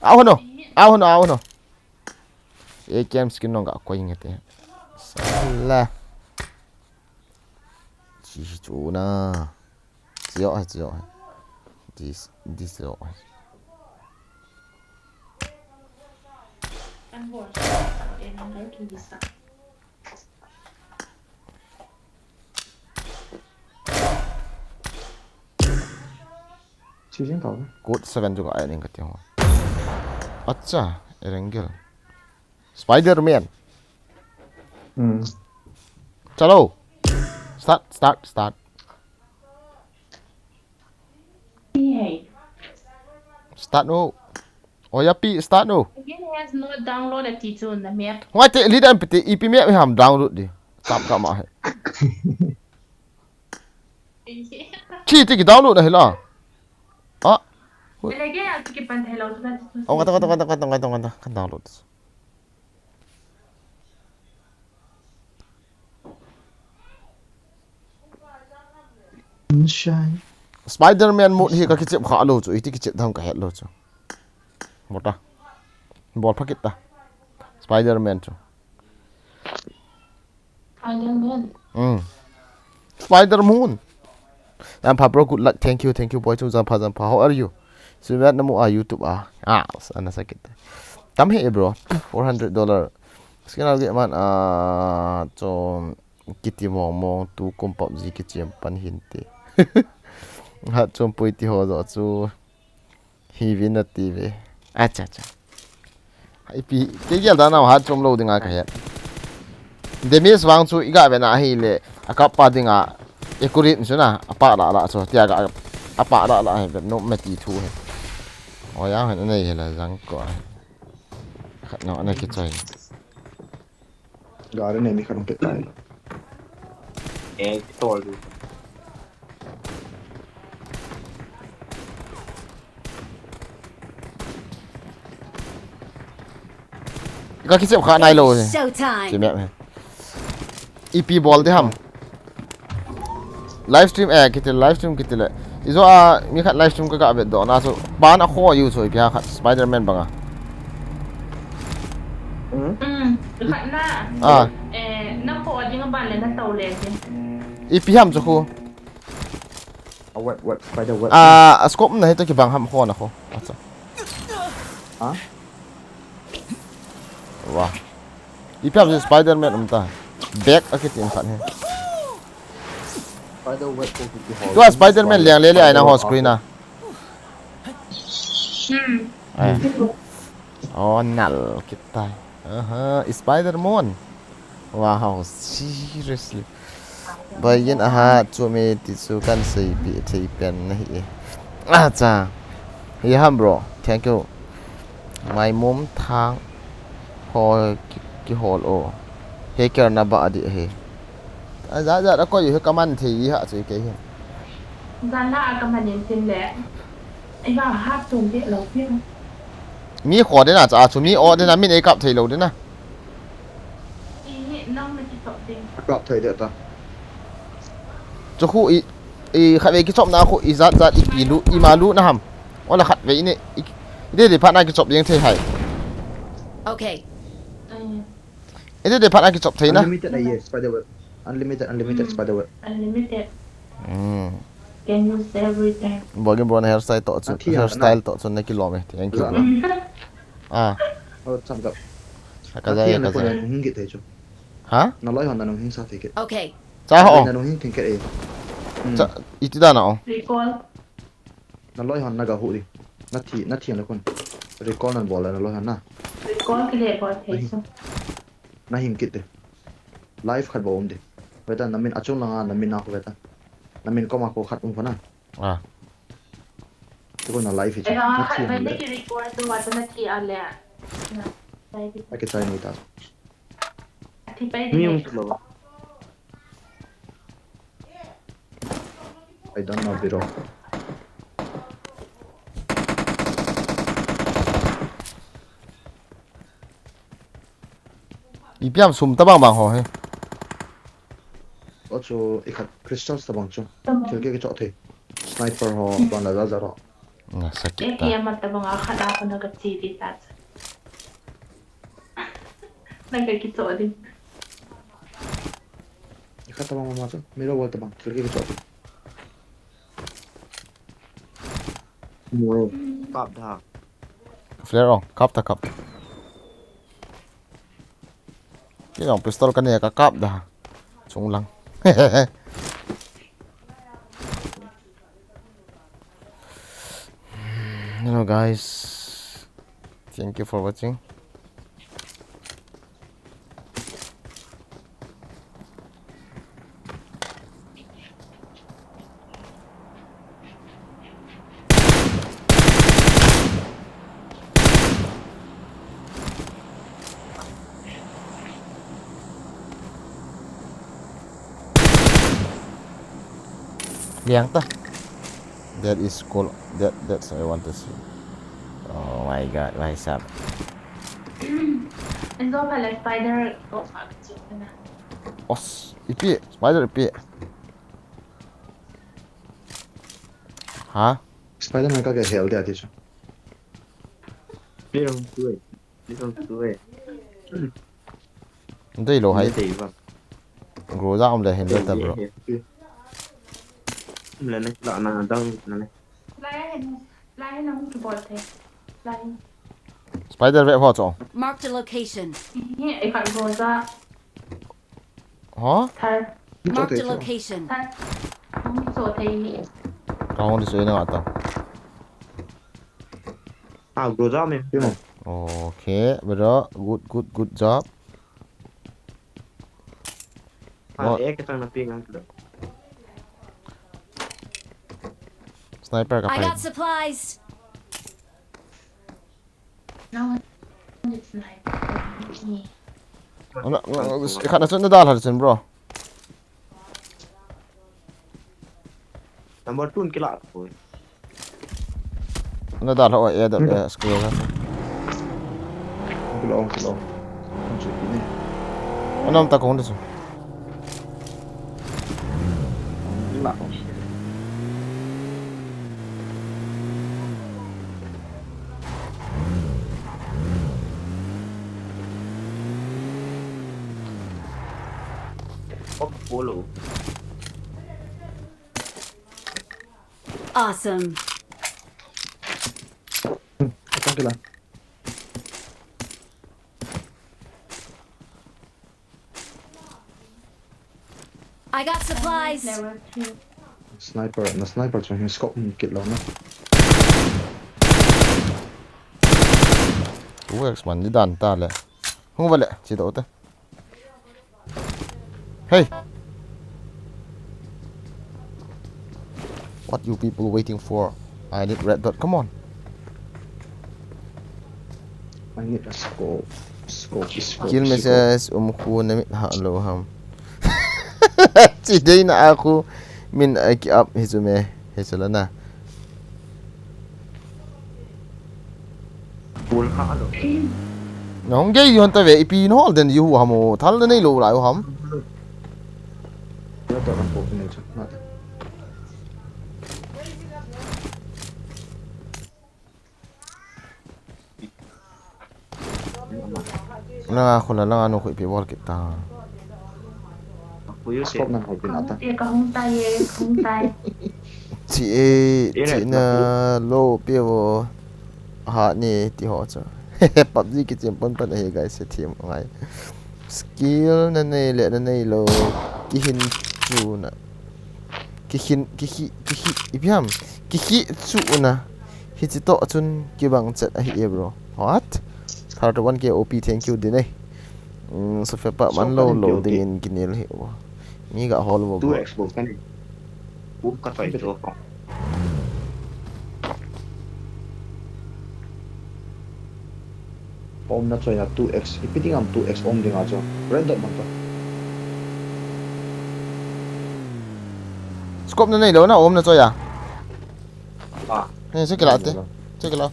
Ahon no, ahon no, ahon no. A K M skin nong ga koi nge te. Sala. Chi chu na. Chi yo, chi yo. This, this yo. Code seven chu ka ai ning ka ti ho. Acha, Erangel. Spider-Man. Hmm. Chalo. Start, start, start. Start no. Oya pi, start no. Again, has not downloaded ti chu na map. Wai te, leader M P T, ipi map ham download di. Tap ka ma he. Chi ti ki download na hila. Ah. Oi. Ele ke a ki pan thei lo tu na ti chu. Oh, kata, kata, kata, kata, kata, kata, kata download. Sunshine. Spider-Man mode hi ka kichep kha lo chu, iti kichep dam ka het lo chu. Mota. Bol phakit ta. Spider-Man chu. Spider-Man. Mm. Spider-Man. Jampha bro, good luck. Thank you, thank you, boy. Chu Jampha, Jampha. How are you? Sumet namu a YouTube a. Ah, ana sakit. Tam he bro. Four hundred dollar. Skin al ge man a chom kiti mong mong tu kum PUBG kichep pan hin te. Hat chom pui ti ho jo chu. Hi vin na ti ve. Acha, acha. Ipi, kei gel dan a hat chom lo dinga ka het. Damage vang chu i ga ve na hi le, a kap pa dinga, accurate chu na, a pa la la chu, tia ga, a pa la la hi ve, no me ti thu he. O yang he, nei he la jang ko he. Khat no, nei ki choi. Gari ne mi khat hung pet tai. Eh, tol du. Ka kichep kha nai lo. Showtime. Ki map he. Ipi bol de ham. Live stream, eh, kiti live stream kiti le. Ijo a mi khat live stream ka ga vet doh na chu. Ban a kho yu chu ipi ha khat Spider-Man banga. Hmm? Hmm, khat na. Ah. Eh, na kho ding a ban le na tau le ke. Ipi ham chu khu. A web, web, spider web. Ah, a scope na he to kibang ham kho na kho. Acha. Ha? Wah. Ipi ham Spider-Man um ta. Back a kiti in khat he. Spider web ko kiti ho. Tua Spider-Man liang le le ai na ho screen a. Hmm. Ai. Oh, nal kitai. Aha, Spider-Man. Wow, seriously. Bai yin aha, chu mi ti chu kan sei pi thei pen na hi e. Acha. Hi ham bro. Thank you. Mai mum thang. Ho ki, ki hol o. He ker na ba di he. A ja ja da ko yu he ka man thei ha chu ke he. Gan la ka man in tin le. Ai ba ha tum de lo pi. Mi kho de na cha chu mi o de na min ei kap thei lo de na. I nang na ki top ding. Kap thei de ta. Chu khu i, i khat ve kichop na khu i jat jat ipi lu, ima lu na ham. Ola khat ve i ne, i, i de de phat na kichop ding thei hai. Okay. Mm. I de de phat na kichop thei na. Unlimited na ye, spider web. Unlimited, unlimited Mm. spider web. Unlimited. Mm. Can use every time. Bogin bro na hairstyle to chu, Athi hairstyle to chu na kilom e. Thank you, bro. Ah. Oh, cham kap. Ka ja ya ka ja. Hing git thei chu. Ha? Na loi hon na nung hing sa thei kit. Okay. Cha ho. Na nung hing thei kit e. Hmm. Cha, iti da na o. Recall. Na loi hon na ga hu di. Na thi, na thi na kun. Recall nan bol na loi hon na. Recall ki le bol thei chu. Na hing kit de. Live khat bol um de. Veta na min achung langa na min na ko veta. Na min koma ko khat um ko na. Ah. Te ko na live hi chu. Ega, na thi khat mai na. Ne ki record tu wa tu na thi a le. Na. Akichai ni ta. Athi pai ni. Ni um lo. I don't know, bro. Ipi ham sum tabang bang ho he. O chu ikhat crystals tabang chu. Thil ke kichoh thei. Sniper ho, ban la za za ho. Nga sakit ta. Eki ama tabang a khat a kona ka chi di ta. Nang ka kichoh di. Ikhat tabang ma chu. Mirror wall tabang. Thil ke kichoh thei. Kap da. Flare on, kap ta, kap ta. Kei jong pistol ka ne ka kap da. Chung lang. Hello guys. Thank you for watching. Liang ta. That is cool. That, that's I want to see. Oh my God, why is up? Enzo pala spider. Oh, fuck. Os, ipi, spider ipi. Ha? Spider-Man ka ke hel dia ti chu. Dei lo hai. Groza um le hin le ta, bro. Spider ve pho cho. Marked a location. Ni e ka groza. Ha? Thar. Marked a location. Thar. Hung cho thei ni. Ka hung di soi na ta. Ah, groza me. Okay, bro. Good, good, good job. Ah, eh, kita na ping ang. Sniper ka. I got supplies. Ana, ana, ana, khat na chun na dal har chun, bro. Number two kila ko. Na dal ho e da, e, scroll ha. Kila, kila. Ana um ta ko hon chu. Awesome. I got supplies. Sniper, na sniper chu hin scope um kit lo na. Two X man ni dan ta le. Hung va le, chi do te. Hey. What you people waiting for? I need red dot. Come on. I need a scope. Scope, scope, scope. Kill message um khu na mit ha lo ham. Chi dei na a khu min a ki up hi chu me. Hi chu la na. Bol kha lo. Nong gei yon ta ve ipi no den yu ham o thal na nei lo lai ham. Yo to kan po ni chu. Langa khula langa no khui pi bol kit ta. Scope nan hoi pin ata. Te ka hung tai e, hung tai. Chi e, chi na lo pi vo. Ha ni ti ho cha. PUBG ki chem pon pon ahi guys, se thiam ngai. Skill na nei le na nei lo. Ki hin chu na. Ki hin, ki hi, ki hi, ipi ham. Ki hi chu na. Hichi to chun kibang chet ahi e, bro. What? Thirty-one K O P, thank you din e. Mm, so fe pa man lo lo ding in kinel hi, bro. Mi ga hol, bro. Two X box ka ni. Boom ka toi to. Om na choi a two X. Ipi ding ham two X om ding a chu. Red dot man to. Scope na nei lou na om na choi a. Ah. Ni se kila te. Se kila.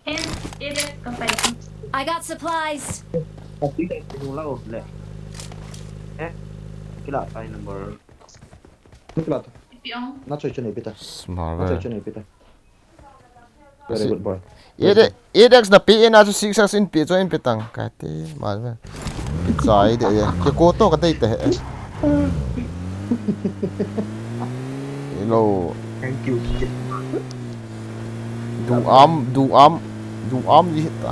Hen, ere ka pai. I got supplies. Tapi ka tingla o le. Eh, kila pai number. Ni kila to. Ipi ong. Na choi chun ipi ta. Smart. Na choi chun ipi ta. Very good boy. Eight X na pe na chu six X in pe chu in pe tang. Ka te mal ve. Pi chai de ye. Ke ko to ka dei te he. Hello. Thank you. Du am, du am, du am di ta.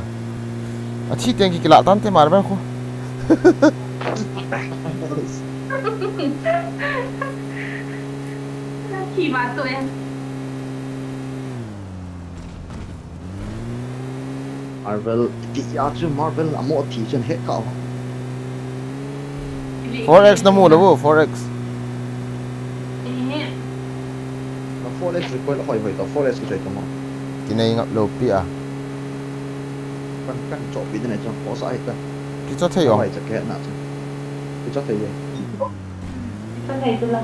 A thi teng ki kila tan te mar ben ko. Khi ma tu em. Marvel, ti ya chu Marvel amo thi chen he ka. Four X na mu lo, four X. Eh. Na four X recoil hoi hoi ta, four X ki choi ta mo. Ki nei ngap lo pi a. Kan, kan cho pi de nei chong ko sa ai ta. Ki cho thei ong. Ai cha ke na cha. Ki cho thei ye. Ki cho thei tu la.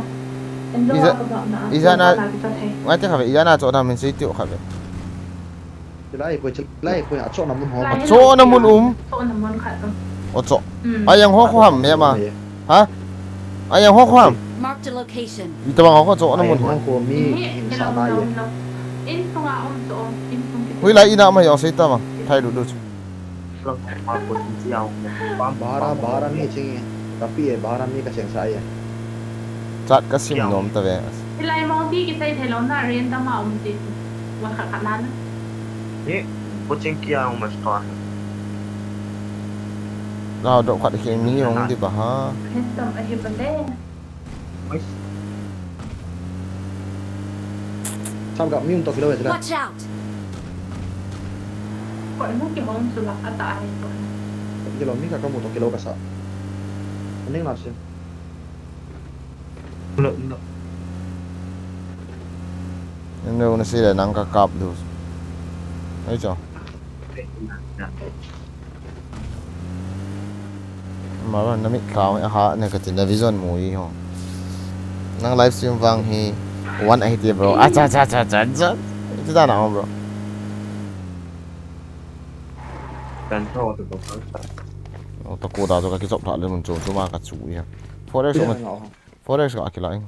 Iza, iza na, ngai te kha ve, iza na cho na min si tiu kha ve. Chilai koi, chilai koi, a cho na mun ho. Cho na mun um. Cho na mun khat. O cho. Hmm. Ayang ho ko ham, me ma. Ha? Ayang ho ko ham. Marked a location. Ita bang ho ko cho na mun ho. Ayang ho mi, eh, hin sa na ye. In sunga um cho, in sung ki. Hui lai ina ma yong sei ta bang. Thai du du. Bara, bara mi ching e. Ka pi e, bara mi ka cheng sa e. Chat ka sim nom ta ve. Hilai mong ti ki sai thei lo na, random a um ti. Wa kha kha na na. Ni, bu ching kia um ma sto. Lao dok khat khen mi hong di ba ha. Random a hi ba le. Sam ka mi um to kilo e. Watch out! Koi mu ki hong chu la ata ai to. Kilo mi ka ka mu to kilo ka sa. Aning na si. Lo, lo. Nang na si le nang ka kap du. Ai cho. Ma ba na mit kau a ha ne ka ti na vision mu hi ho. Nang live stream vang hi one eighty bro. A cha cha cha cha cha. Ti da na bro. Kan tho to ko. O to ko da to ka ki chop tha le mun chu chu ma ka chu ya. Four X. Four X ka kila ing.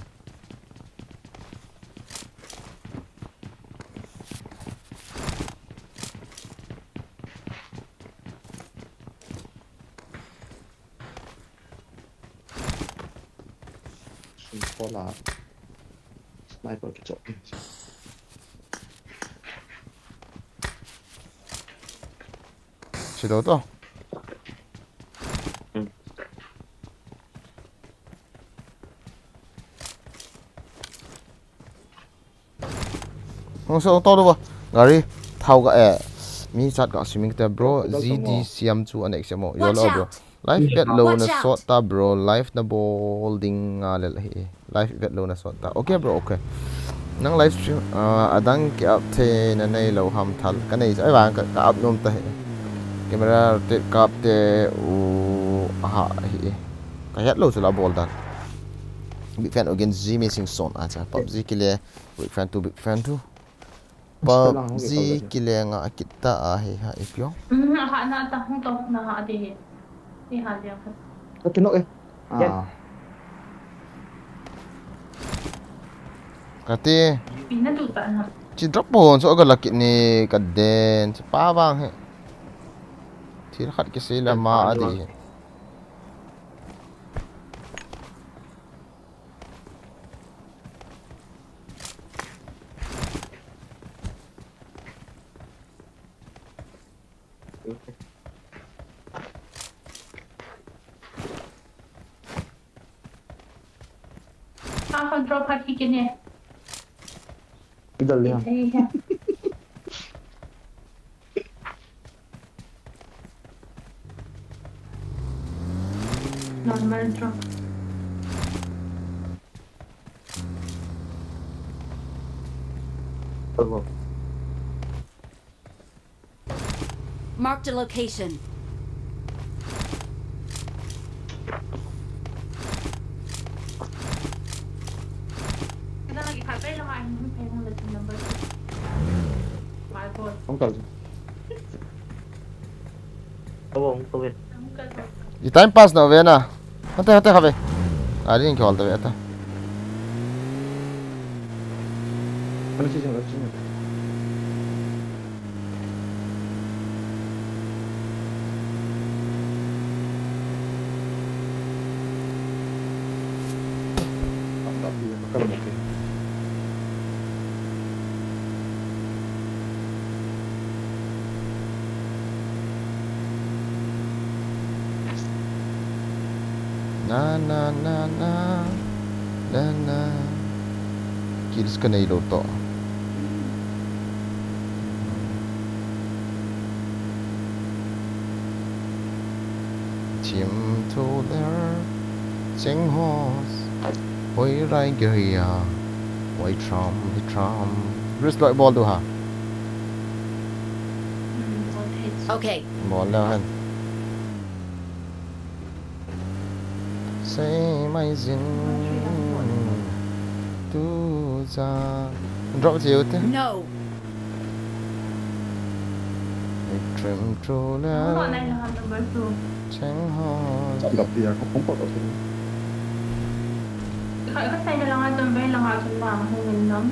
Sniper la. Sniper ki chop. Chilo to. Hmm. Hong so to do ba. Gari thau ga eh. Mi chat ga swimming te bro. Z D siam chu anek siamo. Yo lo bro. Life vet lo na sot ta bro. Life na bol ding nga lel hi. Live vet lo na sot ta. Okay bro, okay. Nang live stream, ah, adang ki up the na nei lo ham thal. Ka nei ai vang ka, ka up nom ta he. Camera te kap te u ha hi. Ka het lo chu la bol dan. Big fan again Jimmy Singson a cha. PUBG kile big fan tu, big fan tu. PUBG kilenga akita ahi ha ipio. Mhm, ha na ta hung to na ha de he. Ni ha de ha. Ka kino eh. Ah. Kati. Pi na tu ta na. Chi drop pon so ga lakit ni ka den. Chi pa bang he. Thil khat kisei la ma adi. Ka control phat hi kine. Idol niya. Ite hi. Normal drop. Marked a location. I time pass na ve na. Hate, hate, kave. Ari ning kihol ta ve ta. Na, na, na, na. Na, na. Kills ka nei lou to. Chim thu ler. Cheng hos. Hoi rai gaya. Wai tram, hi tram. Bruce loi bol du ha. Okay. Bol leo hen. Sei mai jin tu ja. Drop jiu te. No. Trim tru le. Number two. Cheng ho. Chap dap dia ko pom pom. Ka, ka sai na langa chun, bai langa chun na hung in nam.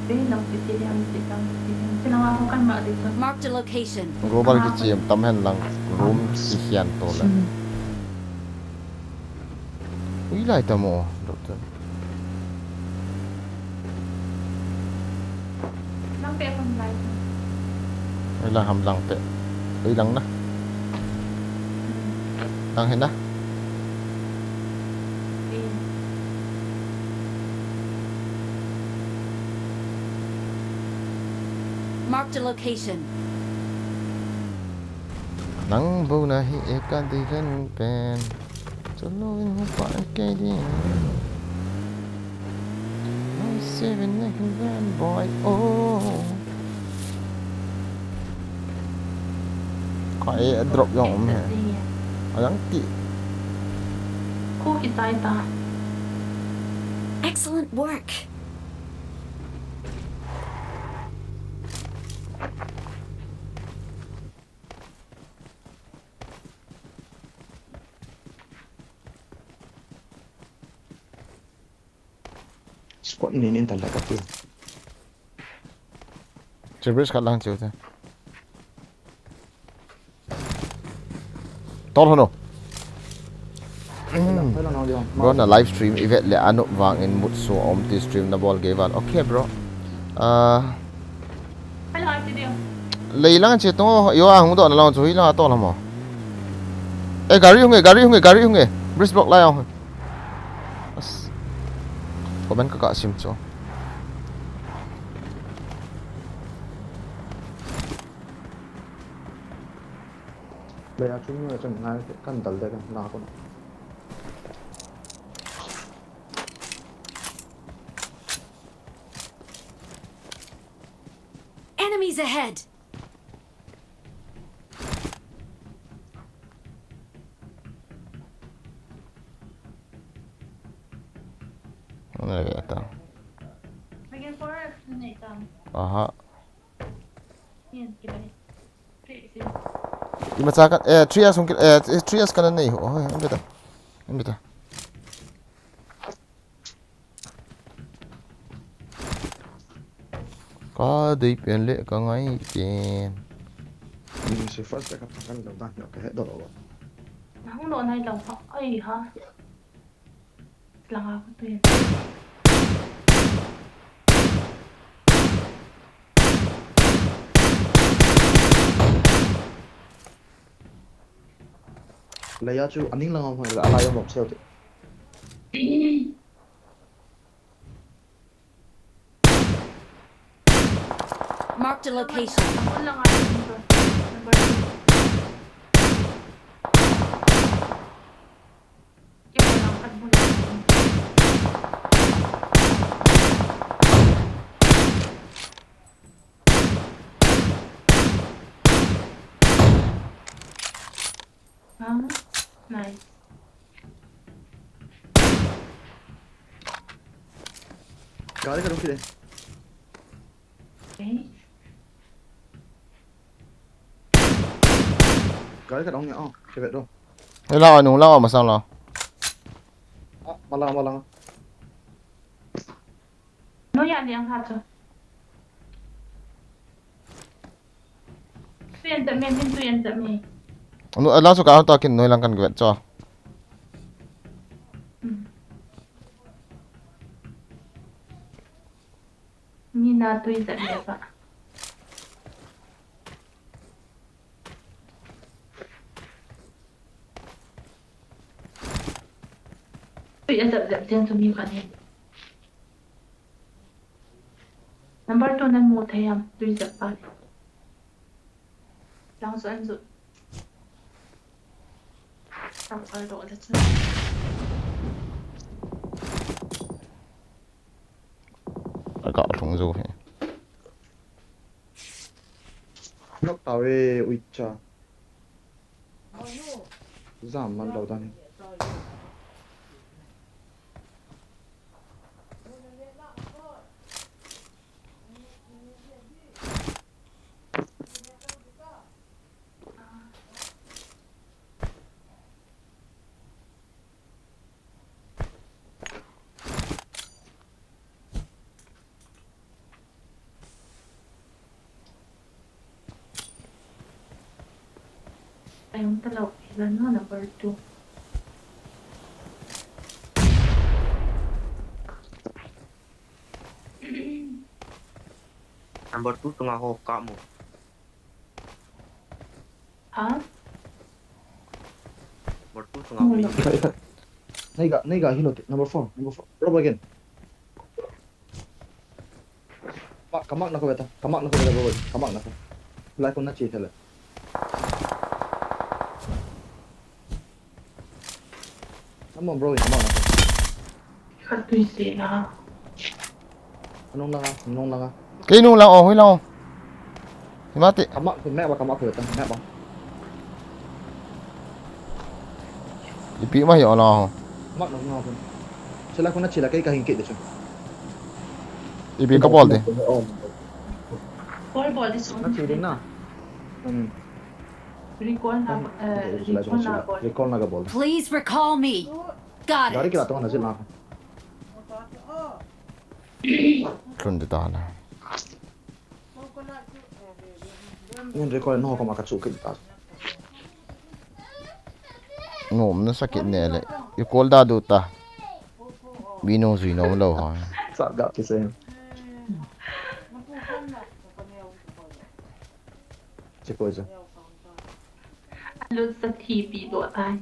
Bai lang piti diam, piti diam, piti diam. Chilanga hung kan ma di chun. Marked a location. Global kichiem tam hen lang room kihian to le. Ui lai ta mo, doctor. Lang pe kon lai. Ui lang ham lang pe. Ui lang na. Lang hen na. Marked a location. Nang bou na hi e ka di len pen. Chalo in mo pa e ke di. Nang seven na hin ven boy oh. Ka e drop jong um he. Ayang ti. Ko kitai ta. Excellent work. Squad ni nin tala ka pi. Chibris ka lang chiu te. Tol hono. Bro, na live stream i vet le anup vang in mut su om ti stream na bol gei val. Okay, bro. Ah, Hello, Artidio. Lei lang che to, yo a hung do na lang chu hi lang a to la mo. Eh, gari hung e, gari hung e, gari hung e. Bridge block lai a hung. As. Comment ka ka sim chu. Lei a chu mi a chang ngai kan dal de kan la ko. Enemies ahead! Ano na kaya ta? Lagyan ko rin, ano na ito? Aha. Yan, kita. Ima chaka, eh, three S hung kil, eh, three S kana nei ho. Oh, ambita. Ambita. Ka dei pen le ka ngai pen. Ni si first ka thakan lo dan ka he do lo. Nang lo nai lo ha. Ai ha. Langa ko tu. Lei a chu aning langa ho la la yo mok sel te. Marked a location. Ah, nice. Gari ka dong kit e. Okay. Gari ka dong nia, oh, kivet dong. Hei la, nung la, masang la. Ah, malang, malang. Noi a liang kha chu. Tui an tah me, min tui an tah me. Anu, ala chu ka to kin noi lang kan gvet cho. Mm. Ni na tui tah me pa. Tui an tah tah tiang chu mi khat ni. Number two nan mu thei am, tui jep pa. Lang su an su. Tang al do la chu. Aka lhung jo he. Nok tawe uicha. Jam man lo dan. Ayun talaga, ilan na number two. Number two tunga ho ka mo. Ha? Number two tunga mo. Ikha, ikha. Neiga, neiga hilo te. Number four, number four. Robo again. Mark, ka mark na ko beta. Ka mark na ko beta, bro. Ka mark na ko. Lai ko na chi thele. Come on, bro. Ka mark na ko. Khat tui se na. Anung langa, anung langa. Kei nung lang o, hoi lang o. Himati. Ka mark ko, map ba ka mark ko beta. Map ba. Ipi ma hi ola ho. Mak nok nok. Sila ko na chila kei ka hin kit de chu. Ipi ka bol de. Bol bol de chu. Na chi ding na. Hmm. Recall na, eh, recall na bol. Recall na ka bol. Please recall me. Got it. Gari kila to na jil na. Lhun de ta na. Nin recall no ko ma ka chu kit ta. Nom na sakit ne le. I call da du ta. Bi no zui no lo ha. Sa ga ki se. Che ko ja. Lut sa thi pi do tai.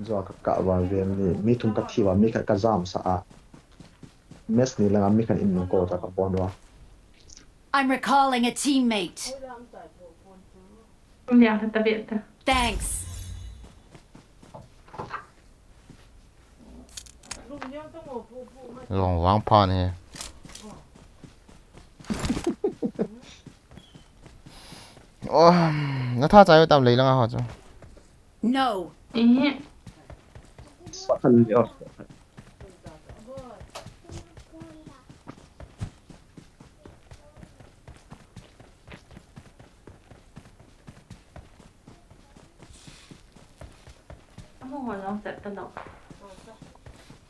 Zo ka ka wa ve mi, mi thum ka thi wa, mi khat ka jam sa a. Mes ni langa mi khat in nung ko ta ka pon wa. I'm recalling a teammate. Lia ka ta ve ta. Thanks. Long vang phan he. Oh, na tha chai tam lei langa ho chu. No. Eh. Sa kan le o.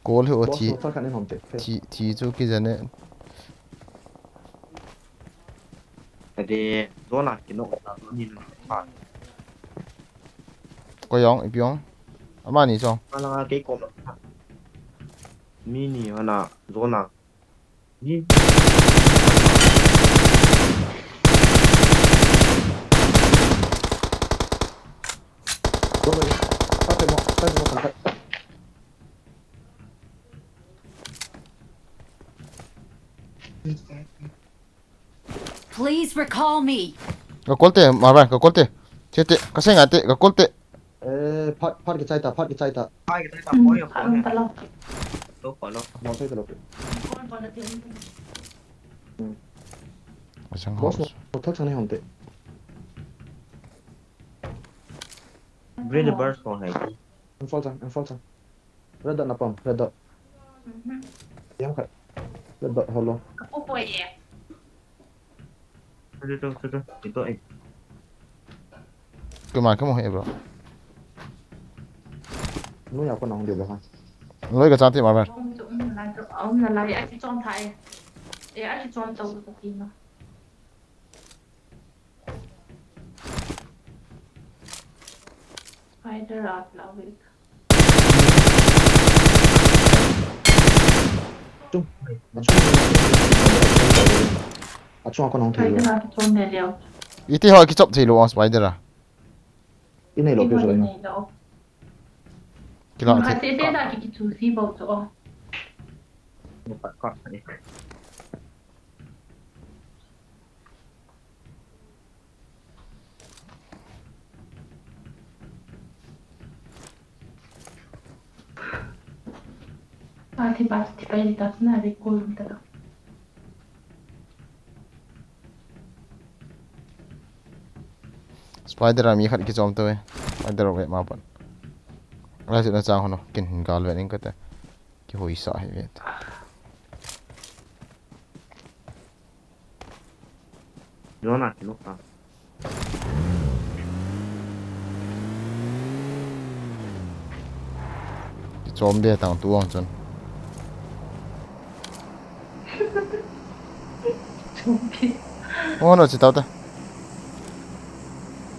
Kol hi o. Boss thi, motor khat in hom te. Thi, thi chu kijan e. Ade, zona kino na ni na. Ko yong, ipi yong. Ama ni chong. Ala kei ko. Mi ni hana zona. Ni. Go, go, go. Side mo, side mo, side. Please recall me. Ka call te, Marvin, ka call te. Che te, ka senga te, ka call te. Eh, phat, phat kichai ta, phat kichai ta. Phat kichai ta, poi, poi. Phat ta lo. Lo, poi lo. Mo te lo. Poi, poi lo te. Hmm. Asang. Boss, ho. Mo thak sang ni hom te. Bring the burst for hai. Info chang, info chang. Red dot na pam, red dot. Mhm. Yang khat. Red dot hollow. Ka pu poi e. Tutu, tutu, tutu, eh. Kema, kema, eh, bro. Nu ya ko nang dia ba. Loi ka chati mar mar. Om tu, om na lai tu, om na lai, a ki chom thai. E, a ki chom tau tu ki na. Spider at la wek. Chung. Achung. Achung ako nang thei. Spider at chom ne leo. Iti ho kichop thei lo spider a. Inei lo ke so ina. Kila thei. Kha se se da ki ki chu si bo chu o. Mo pat kot ni. Party, party, party, party, na recall ta. Spider a mi khat kichom to e. Spider ve ma pan. Ala si na chang hono kin hin gal ve ning kate. Kihoisa hi ve. Zona kilok ta. Kichom de tang tu ang chun. Oh no, chitau te.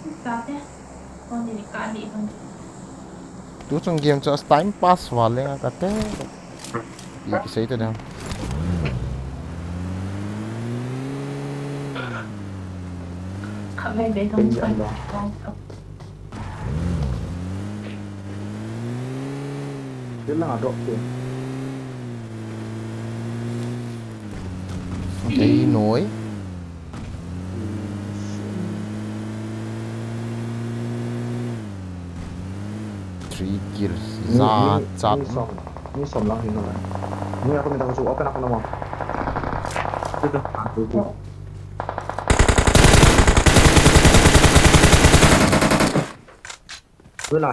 Chitau te. Tu chung game chu time pass val lenga kate. Pi kisei te dam. Kha ve ve dong. Dia lang drop tu. Ei noi. Three kills. Ni, za ni, chat. Ni som, ni som lang hin na. Ni ako minta ko chu open ako na mo. Tu tu. Ah, tu tu. Wala.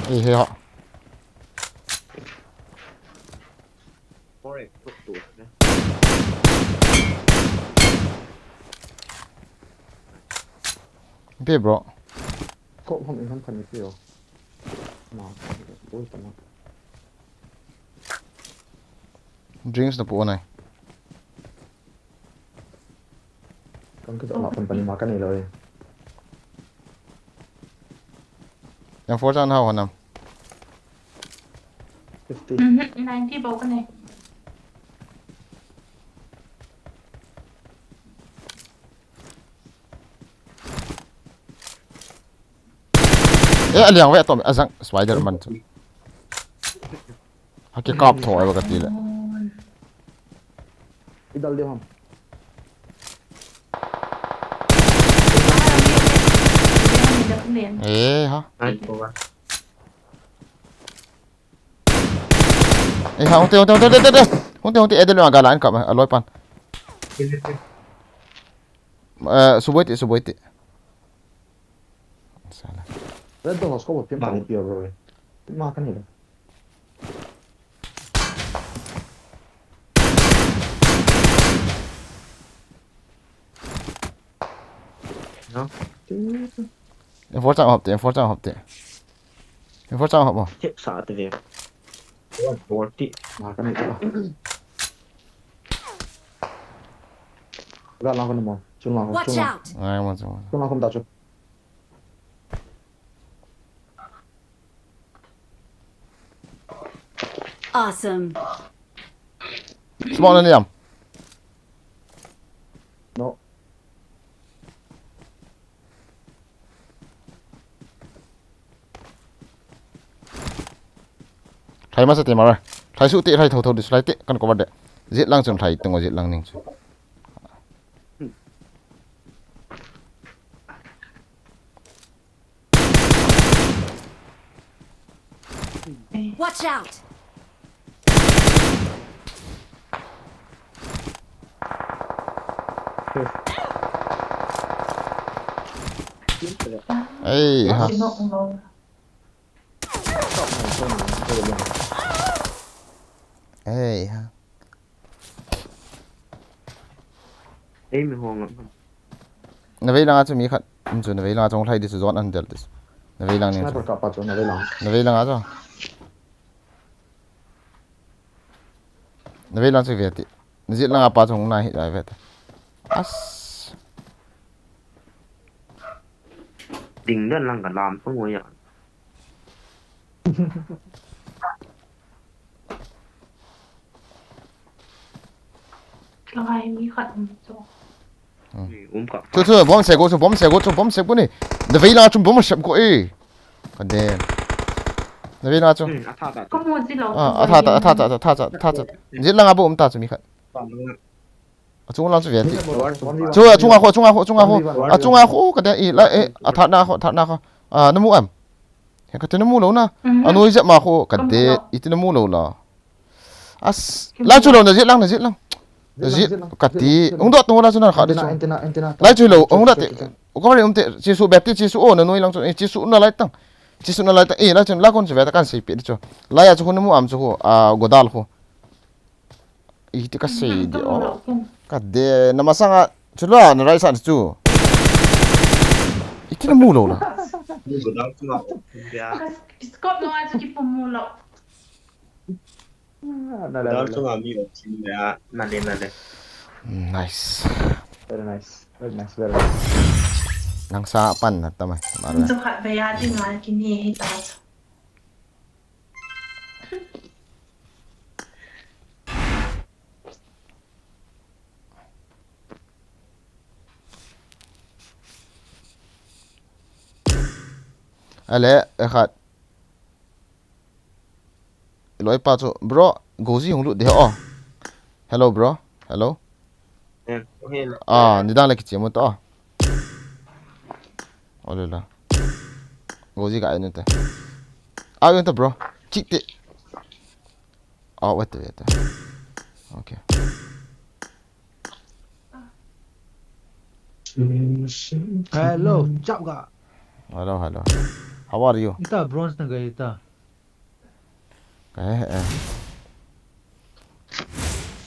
Ei, hei ha. Correct, good to, ne? Be, bro. Ko hom in hom kan ni pio. Ma, oi ta ma. Drinks na pu nai. Kan ka jong ma pan pan ma ka nei lo e. Yang four chan hao hanam. Fifty. Mhm, ninety bou ka nei. Eh, aliang ve tom, azang Spider-Man chu. Haki kap tho ai ba ka ti le. I dal de ham. Eh, ha. Ai, ko ba. Eh, ha, hung te, hung te, hung te, hung te, hung te. Hung te, hung te, eh, de lo ga la an kap, a loi pan. Eh, suboi ti, suboi ti. Sala. Red Dot house ko piam pa ni pia bro. Ma ka ni. No. Enforcer hop te, enforcer hop te. Enforcer hop mo. Tip sa te ve. One forty. Ma ka ni ta. Ga lang ko mo. Chun lang ko. Watch out! Ai, mo, mo. Chun lang ko ta chu. Awesome. Smoke na niam. No. Thai masa te mara. Thai su te, thai thou thou dis, thai te, kan ko ba de. Zit lang chun thai tung, zit lang ning chu. Watch out! Ei ha. Ei ha. Ei mi hong. Na vei langa chu mi khat um chu, na vei langa chu hung lhai di chu, zone an del di chu. Na vei lang ning chu. Sniper kap pa chu na vei lang. Na vei langa chu. Na vei lang chu ve ti. Na jet langa pa chu hung na hi dai ve ti. As. Ding den lang ka lam pang wei a. Lai mi khat um chu. Ni um ka. Chu chu, bomb se go chu, bomb se go chu, bomb se go ni. Na vei langa chu bomb se go e. Ka de. Na vei langa chu. Hmm, a tha ta. Ka mu chi lo. Ah, a tha ta, a tha ta, a tha ta, a tha ta. Jet langa bo um ta chu mi khat. Pang lang. A chung lang chu ve ti. One, one, Chu a chunga kho, chunga kho, chunga kho. A chunga kho ka de i la e, a tha na kho, tha na kho. A na mu am. He ka te na mu lo na. A noi jep ma kho ka de, i te na mu lo la. As, la chu lo na jet lang, na jet lang. Na jet ka ti. Ung dot to la chu na kha de chu. Lai chu lo, ung dot te. Ko ri um te, chi su be ti, chi su o na noi lang chu, chi su na lai tang. Chi su na lai tang. E la chu la kon chu ve ta kan sei pe de chu. Lai a chu khu na mu am chu khu, a godal khu. Iti ka sei di o. Ka de, na masanga chu la na right side chu. Iti na mu lo la. Ni go down to now. Ya. Scope no achu ki pum mu lo. Down to now mi o chin ya. Na le na le. Nice. Very nice. Very nice. Very nice. Nang sa pan na ta mai. Mara. Chu khat be ya ti ngai ki ni hi ta. Ale, e khat. Loi pa chu, bro, Gozi hung lut de o. Hello, bro. Hello. Eh, okay. Ah, ni dang le kichi mo to. Ole la. Gozi ka ai nu te. Ah, yun to, bro. Chik te. Ah, wait, wait. Okay. Hello, chap ga. Hello, hello. How are you? Ita bronze na ga ita. Eh, eh.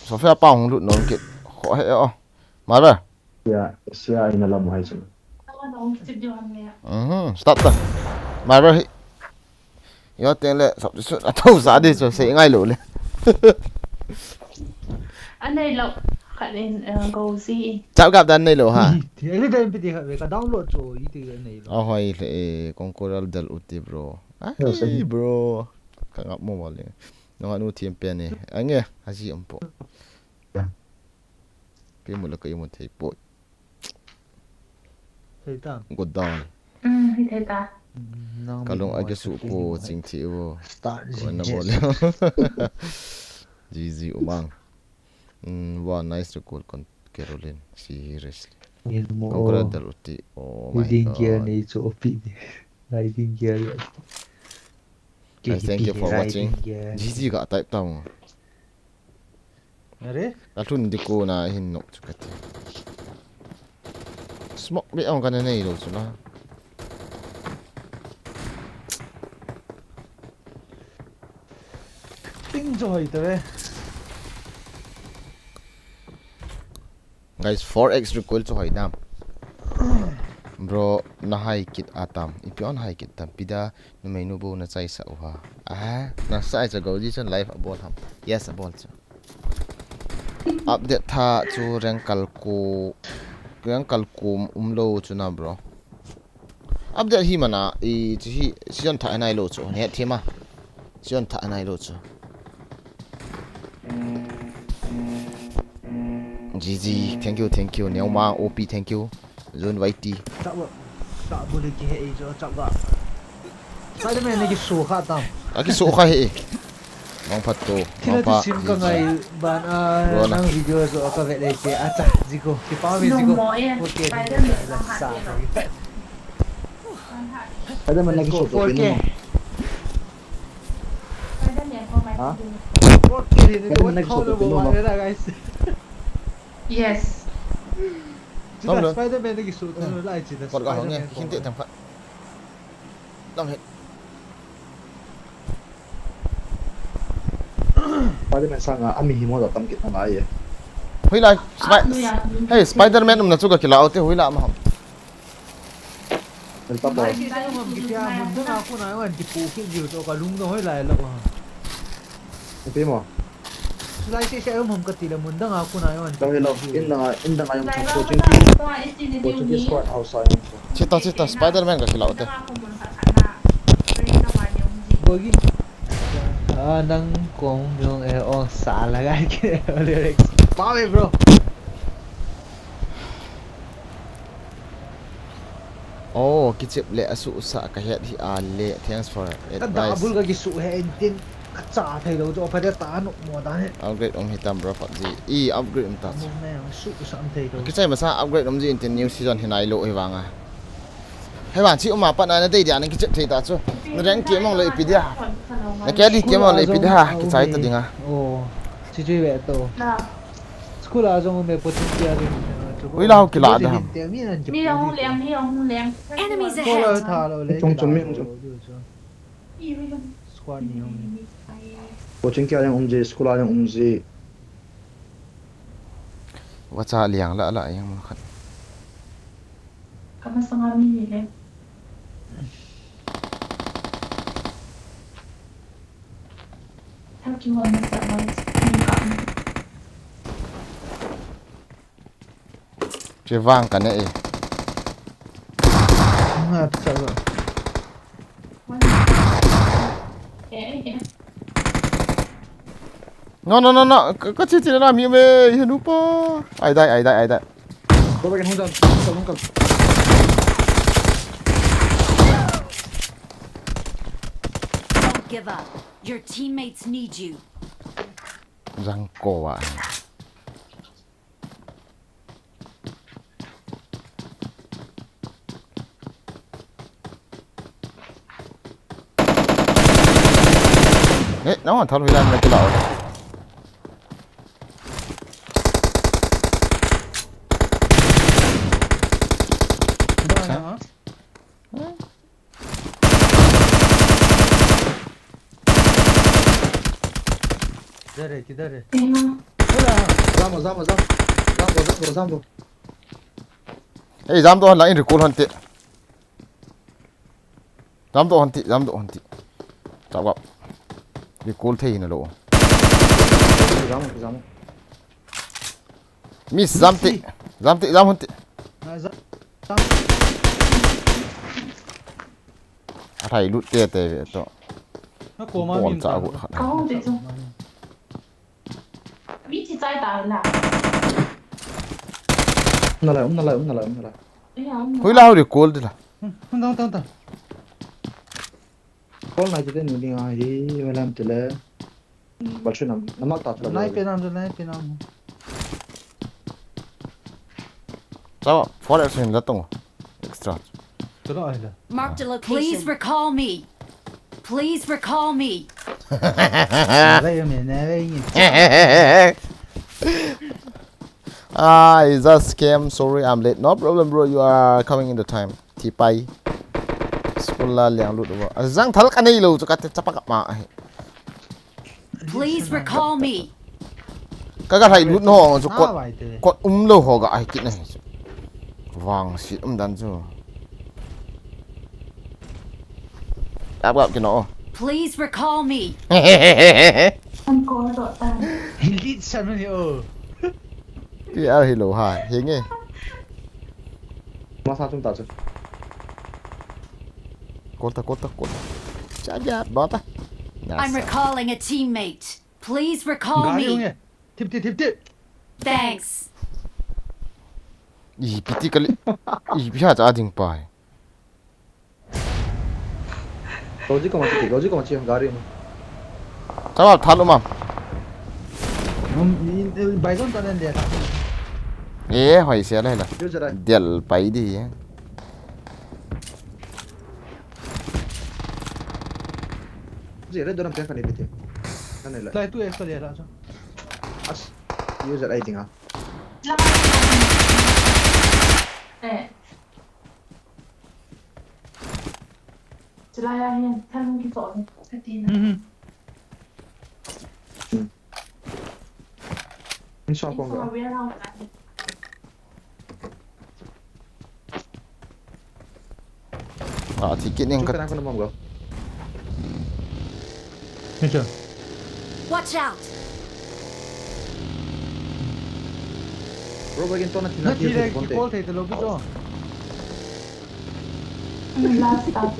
Sofia pa hung lut non kit. Kho he o. Mara. Sia, sia ina lam hai chu. Mhm, start ta. Mara hi. Yo teng le substitute a to sa di chu sei ngai lo le. Anei lo. Khat in, eh, Gozi. Chap gap dan nei lo ha. Ti, ele da M P ti kha ve ka download chu i ti nei lo. A hoi le, eh, Conqueror del uti, bro. Ai, Yo, sei. Bro. Ka ngap mo wale. Nong anu thiam pe ni. Ange, haji ampo. Ke mu la ka imu thei po. Thei ta. Go down. Um, hi thei ta. Kalung agi su ko ching thi vo. Start Ko na G G. Bol. G G umang. Mm, wow, nice to call con Caroline. Seriously. Ni mo. Conqueror del uti. Oh my Riding gear god. Ni chu opi ni. Riding gear. Guys, thank you for watching. G G ka type tang. Are? Ka lhun di ko na hin nok chu ka ti. Smoke be ong ka na nei lo chu na. Ting chu hoi ta ve. Guys, four X recoil chu hoi dam. Bro, na hai kit atam. Ipi on hai kit tam. Pida, numei nu bo na chai sa uha. Ah, na sai cha go ji chun live a bol ham. Yes, a bol chu. Update tha chu rank kal ko, rank kal ko um lo chu na, bro. Update hi mana, i chu hi season tha nai lo chu. Ne thima. Season tha nai lo chu. G G, thank you, thank you. Neoma, O P, thank you. Zone Y T. Chap ba. Chap bu le ki he ei jo chap ba. Spider-Man ne ki su kha tam. A ki su kha he. Mong phat to. Thila Mong tu pha. sim ka ngai ban a Bro na. Nang video jo ka ve le ke a cha ji ko. Ki pa ve ji ko. Nung mo e. Okay. Spider-Man La ang sa. hati. Spider-Man na ki su to four K. Pin mo. Ha? Spider-Man na kisu tu tu no. Yes. Spider-Man na kisu tu no lai chi da. Spider-Man. Hinte tem khat. Lam het. Spider-Man sanga ami hi mo da tam kit na lai e. Hoilai, Spi-, hey, Spider-Man umna chu ka kila u te, hoilai ma ham. Helpa pa. Lai si sa um ham kitia mun dang a khu na wan kipu kit jiu to ka lung no hoilai la wa. Ipi mo. Lai si sa um ham ka ti la mun dang a khu na wan. Lo hello. In dang a, in dang a yung coaching ki. Coaching ki squad house a yung. Chita, chita, Spider-Man ka kila u te. Bogi. Ah, nang kong yung eh, oh, sa lagay ke lyrics. Pawe, bro. Oh, kichep le asu sa ka het hi a le. Thanks for advice. Ka double ka kisu he intin ka cha thei lo jo pa de ta no mo da he. Upgrade um hi tam bro PUBG. I upgrade um ta. Mo me su sa am thei lo. Kichai masa upgrade um ji intin new season hi nai lo hi vanga. Hei vang chi uma pat na na dei dia na kichep thei ta chu. Na rank kei mong le ipi dia. Na carry kei mong le ipi dia. Kichai ta dinga. Oh. Chi chi ve to. School a jong me coaching ki a jong. Ui lau kila da ham. Mi hung leng, mi hung leng. Enemies ahead. Tha lo le. Chung chung mi chung. Squad ni hung. Coaching ki a jong um ji, school a jong um ji. Wa cha liang la la yang mun khat. Ka masanga mi ni le. Thak ki hon na sa ma ni ka. Che vang ka ne e. Nga ta cha. No, no, no, no. Ka, ka chi chi na mi me, hi nu pa. Ai dai, ai dai, ai dai. Go back and hold on. Hold on, hold on. Don't give up. Your teammates need you. Jang ko wa. Eh, no, thal hui lan na kila. Ba na. किधर है, किधर है? Jamo, jamo, jamo. Jamo, jamo, jamo. Ei, jam to han lang in recall han te. Jam to han ti, jam to han ti. Chap gap. Recall thei na lo. Jamo, jamo. Miss, jam ti. Jam ti, jam hun ti. Athai lut te te ve to. Na koma min cha gu khat. Ka hung te chu. Mi chi chai ta la. Um na lai, um na lai, um na lai, um na lai. Hui la hau ri kol de la. Hung dang tang tang. Kol nai te ni ding a hi, velam te le. Balshu nam, namal ta tla. Nai pe nam, nai pe nam. Chao, four X hin la tong. Extra. Tla ai la. Marked a location. Please recall me. Please recall me. Nai pe nam, nai pe nam. Ah, it's a scam. Sorry, I'm late. No problem, bro. You are coming in the time. Ti pai. School la liang lut bo. Azang thal ka nei lo chu ka te chapa ka ma. Please recall me. Ka ga hai lut no chu kot. Kot um lo ho ga ai kit na. Vang si um dan chu. Ap ap kino. Please recall me. An ko to tan. Lit san ni o. Ti a hi lo ha, hi nge. Masa chung ta chu. Kol ta, kol ta, kol ta. Cha ja, ba ta. I'm recalling a teammate. Please recall me. Thip ti, thip ti. Thanks. I piti kali. I pi ha cha ding pai. Roji ko machi, Roji ko machi gari mo. Tama thalo ma. Bai don tanen dia. Eh, hoi sia la la. Del pai di. Ji re don pe kani bite. Kan le. Lai tu extra le la chu. As. User ai dinga. Eh. Chulai a hin thang ki to ni. Ka ti na. Hmm. Insha Allah. Ah, thi kit ning Chu ka. Kana kana mong go. Ni chu. Watch out! Bro, bagin to na thina Na thi le bonte. Ki call thei te lo bi chu. Last stop.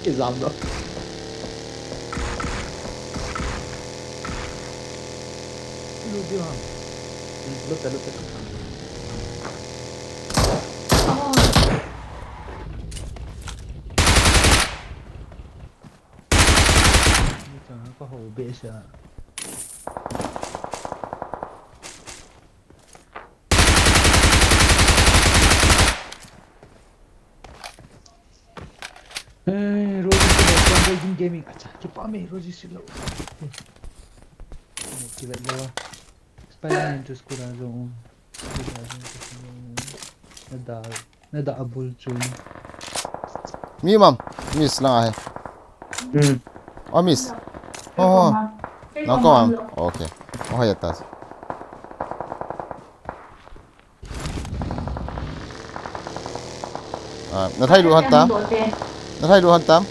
Ki jam do. Lu bi ha. Lut ta lut ta. Oh. Ni chu ka ho be sa. Eh, Rosie Silo, Converging Gaming. Acha, kipah me, Rosie Silo. Kivet lo. Spider-Man to school a zo. Nada, nada abul chun. Mi mam, miss lang ahi. Hmm. Oh, miss. Oh, oh. Nako mam. Okay. Oh, ya tas. Ah, na thai lu han tam. Na thai lu han tam.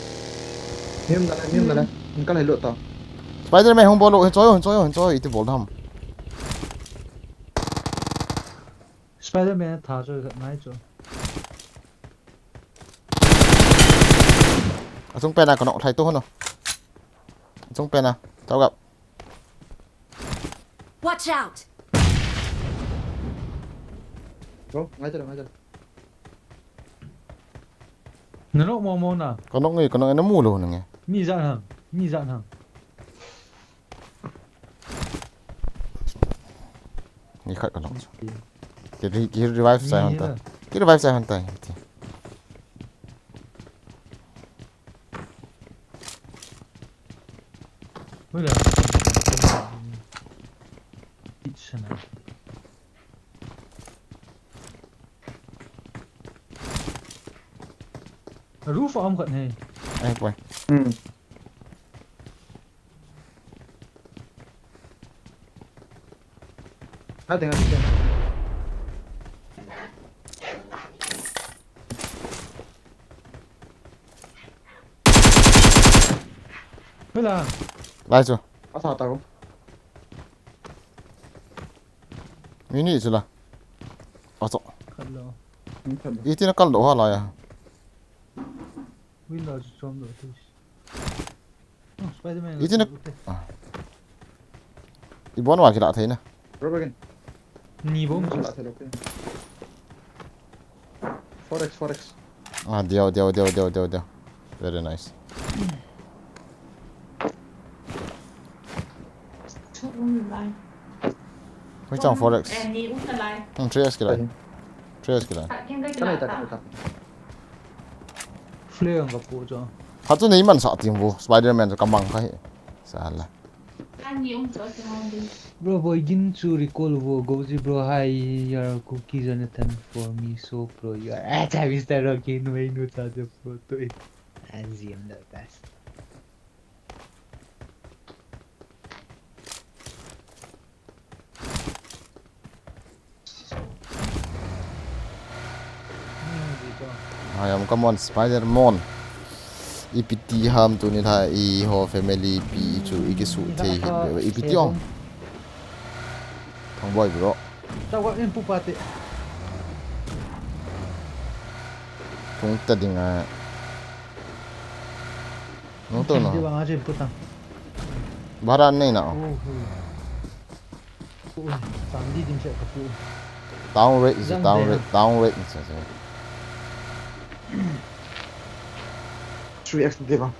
Mium na le, mium na le. Hung ka lai lut ta. Spider-Man hung bol lo, hin choi, hin choi, hin choi, iti bol dam. Spider-Man tha chu ngai chu. Achung pen a ka nok thai tu hon. Achung pen a. Tau gap. Watch out! Bro, ngai ta, ngai ta. Na nok mo mo na. Ka nok nge, ka nok nge, na mu lo na nge. Mi jan ham, mi jan ham. Nge khat ka nok. Ki re-, ki revive sai han ta. Ki revive sai han ta. Hui la. It's na. Roof a um khat ne. Ai, boy. Hmm. Ha, teng, ha, teng. Hui la. Lai chu. Asa ta ko. Mi ni chu la. Aso. Khat lo. Iti na kal do ha la ya. Window chu chom lo tu. Oh, Spider-Man. Iti na. I bon wa ki la thei na. Rubber gun. Ni bom chu. Four X, four X. Ah, dio, dio, dio, dio, dio, dio. Very nice. Hoi chang four X. Hmm, three X ki lai. Three X ki lai. Flare ang ka pu chu. Hatu nei man sa ting vo. Spider-Man chu ka mang ka hi. Sala. Ani um cho cho hong di. Bro, boy, gin chu recall vo, go ji bro, hi, your cookie Jonathan for me, so pro, you are, ah, cha, Mister Rocky, no, no, cha, cha, pro, to, eh. Ah, G M the best. Ai, am, come on, Spider-Man. Ipi ti ham tuni la, i ho family pi chu i kisu thei hi. Ipi ti ong. Thang boy bro. Tao in pu pa te. Tung ta ding a. Nung to no. Di ba nga je pu ta. Bara nei na. Oh, oh. Ui, sang di dim se ka pu. Down rate is Zang down de. Rate, down rate is. Three X de ba.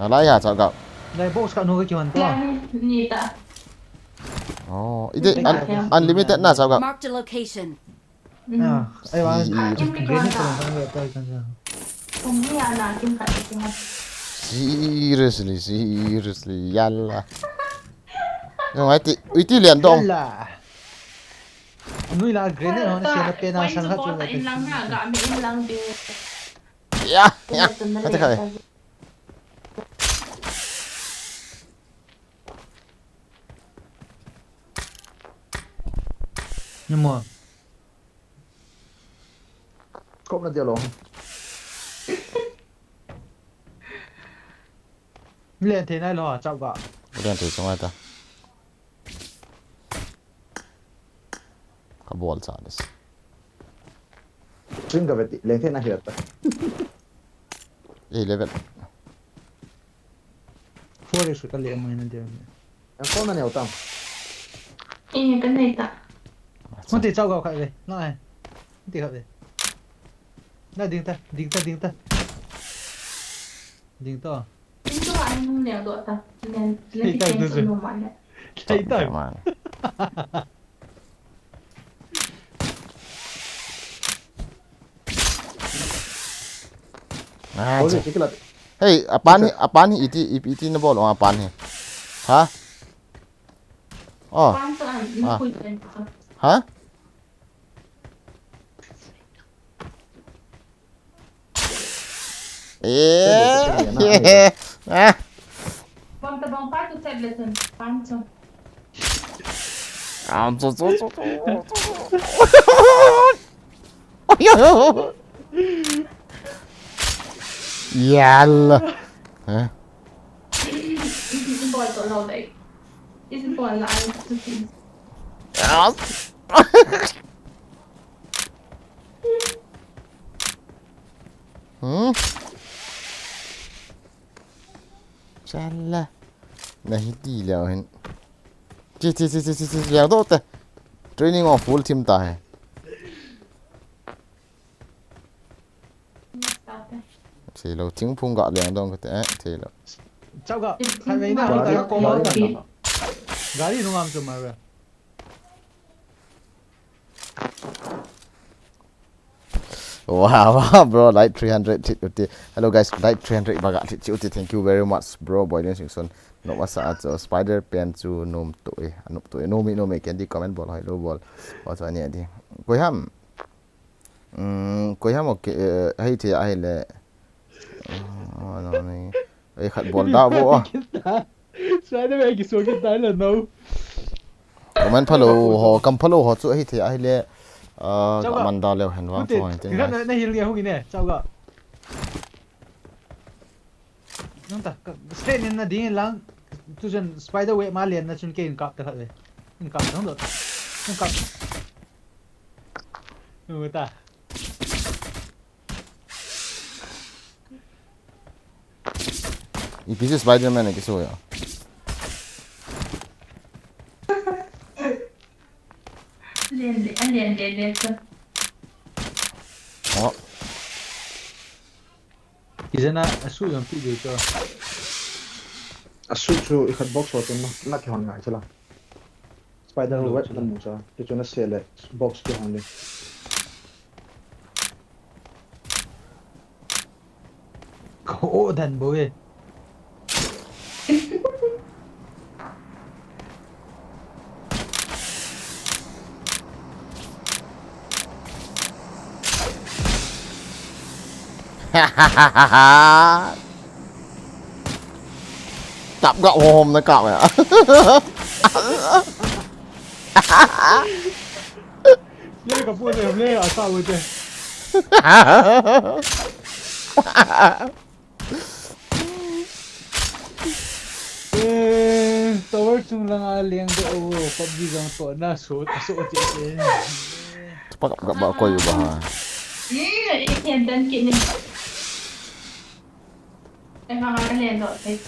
Alai ya cha ga. Lai box ka no ka kiwan to. Ni ta. Oh, ite un-, unlimited na cha ga. Marked a location. Ah, ai wa. Si- Grenade ko lang ka ta kan sa. Kung ni ana kim ka ti ha. Seriously, seriously, yalla. Ngai ti, ui ti lian dong. Yalla. Nui la grenade hon se na pe na sang khat chu la. In lang na ga me in lang ding. Ya, ya. Khat khat. Ni mo. Kop na dia lo. Len thei nai lo, chau ga. Len thei chunga ta. Ka bol cha dis. Swing ka veti, len thei na hi ta. Ei, level. Four is ka le mo na dia. Ang ko na ne utam. Eh, ka nei ta. Mo ti chau ga kha ve. Na ai. Mo ti kha ve. Na ding ta, ding ta, ding ta. Ding to. Ding to, ai nung leng doh ta. Leng, leng Thei ta, thei tu ta, chu. Nu ma le. Thei ta. Come on. Ah, Oi, che. Chikila. Hey, apan hi, apan hi iti, iti, iti na bol, apan hi. Ha? Oh. Pan to an, Ah. Nukui pen to. Ha? Eh, eh, ah. Bang ta bang pa tu tablet tu, pan tu. Ah, tu, tu, tu, tu, tu. Yalla. Eh? Isi bol to lo dai. Isi bol la ai tu. Ah. Hmm? Chala. Nahi ti leo hin. Chi, chi, chi, chi, chi, chi, leo to te. Training of full team ta hai. Thei lo, thingphung ga leng dong kate, eh, thei lo. Chau ga, khat vei na, Gari. Gari nung am chu ma ve. Wow, wow, bro, like three hundred thit uti. Hello guys, like three hundred baga thit uti. Thank you very much, bro. Boy, Singson. No masa acho Spider Pen chu nom to e. Nom to e. Nom e, nom e. Candy comment bol, hello bol. What's on e di? Koi ham. Um, koi ham ok, eh, hei thei ahile. Oh, no, ni. Ei khat bol da bo a. Sa de ve ki so ki ta le no. Comment phalo ho, kam phalo ho chu hei thei ahile. Ah, Chau ga. Ka man da leo hen vang Ute, chu hei thei. Khat na, na hil nge hung ine, chau ga. Nang ta, ka, straight in na ding in lang, tu chun spider web ma lian na chun kei in kap ta khat ve. In kap ta hong dot. In kap. Nu ta. Ipi chu Spider-Man a kiso ya. Lian le, a lian le le ta. Oh. Izana a su yong pi de cho. A su chu i khat box ho chu na, na ki hon ngai chala. Spider web na mu cha. Ti chu na se le box ki hon le. Ko dan bo e. Tap ga hom na ka ya. Ye ka pu de le a sa u de. Eh, tower chung langa leng de o, PUBG jong to na so, so che che. Pak kap ba koi ba ha. Ni, i ken dan ki ni. Ei, ma, ma, ka len doh thei.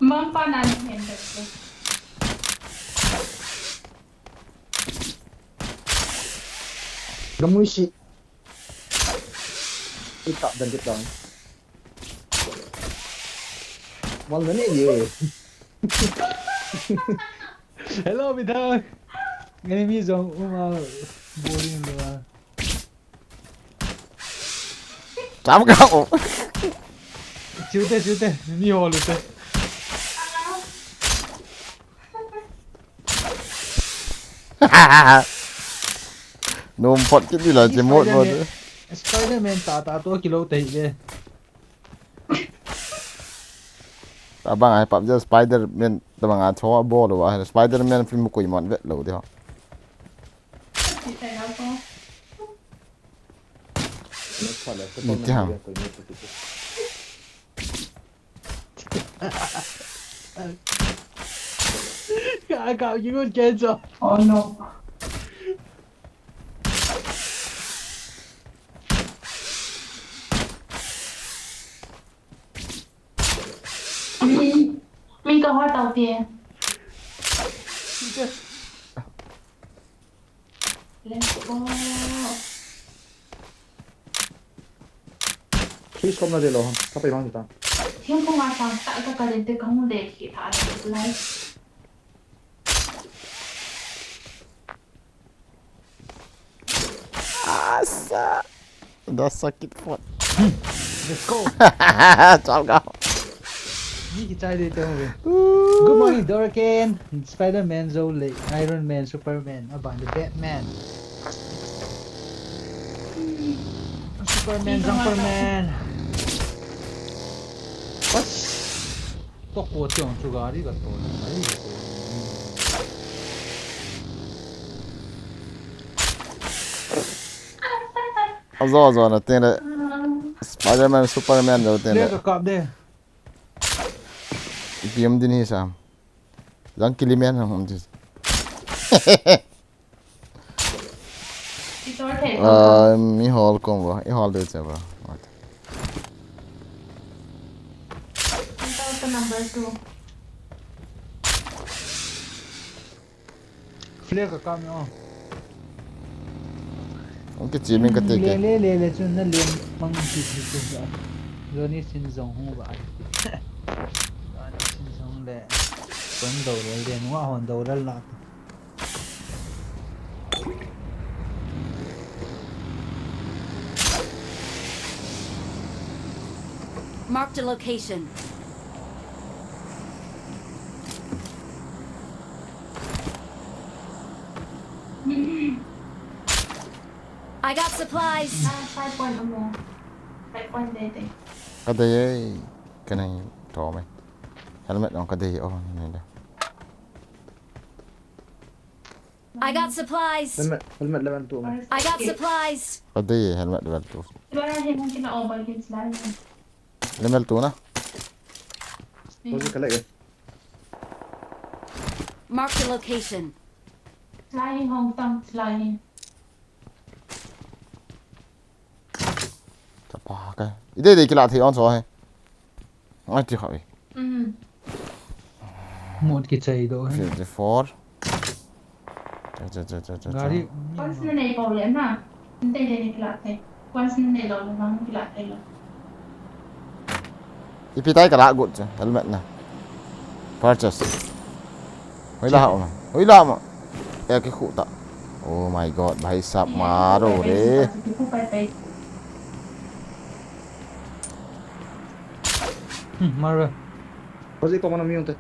Mangpa nan hen doh thei. Gamui si. I kap dan kit dong. Mal na ni ye. Hello, Midang. Enemy zone, um, ah, boring lo, ah. Cham ka, oh. Chute, chute. Mi ho lute. Nom phot kit di la, chi mot mot. Spider-Man. Spider-Man ta ta to kilo te de. Tabang ai pap je Spider-Man tabang a cho bol wa Spider-Man film koi mon vet lo de ho. Ni ti ham. Ka, ka, you got cancer. Oh no. Mi, mi ka hot out here. Let's go. Please, kom na de lo, ha. Ka pai bang ta. Thingkong a sang ta ka ka den te ka hung de ki tha le lai. Asa. Dah sakit phot. Let's go. Chao kau. Ni kichai de tong ve. Ooh. Good morning, Dorkin. Spider-Man, Zole, Iron Man, Superman, aban the Batman. Superman, Superman. What? Tok ko tiang chu gari ka to na, gari ka to na. Azo, azo na teng le. Spider-Man, Superman jo teng le. Le ka kap de. Ipi um din hi sam. Jang kili men ham um din. Ah, mi hol kom ba, i hol de che ba. What? Enter the number two. Flare ka kam yo. Okay, chiming ka te ke. Le, le, le, le, chun na lian mang ti ti tu ba. Johnny Sins jong hu ba. Johnny Sins jong le. Kon do le le, nua hon do le la. Marked a location. I got supplies. Ah, five point amo. Five point de de. Ka dei e, ka nei to me. Helmet jong ka dei o, nei da. I got supplies. Helmet, helmet level two. I got supplies. Ka dei helmet level two. Level two na. Mark the location. Chapa ka. Ide de kila thi on so he. Ai ti khawi. Mut kichai do. Fifty-four. Cha, cha, cha, cha, cha, cha. Gari. Once na nei pau le na. Ntei le ni kila thei. Once na nei lo le na kila thei lo. Ipi tai kala gut cha. Helmet na. Purchase. Hoi la ma. Hoi la ma. Ya ki khu ta. Oh my God, bhai sahab, maro re. Hmm, maro. Hoji ko mana mi unte.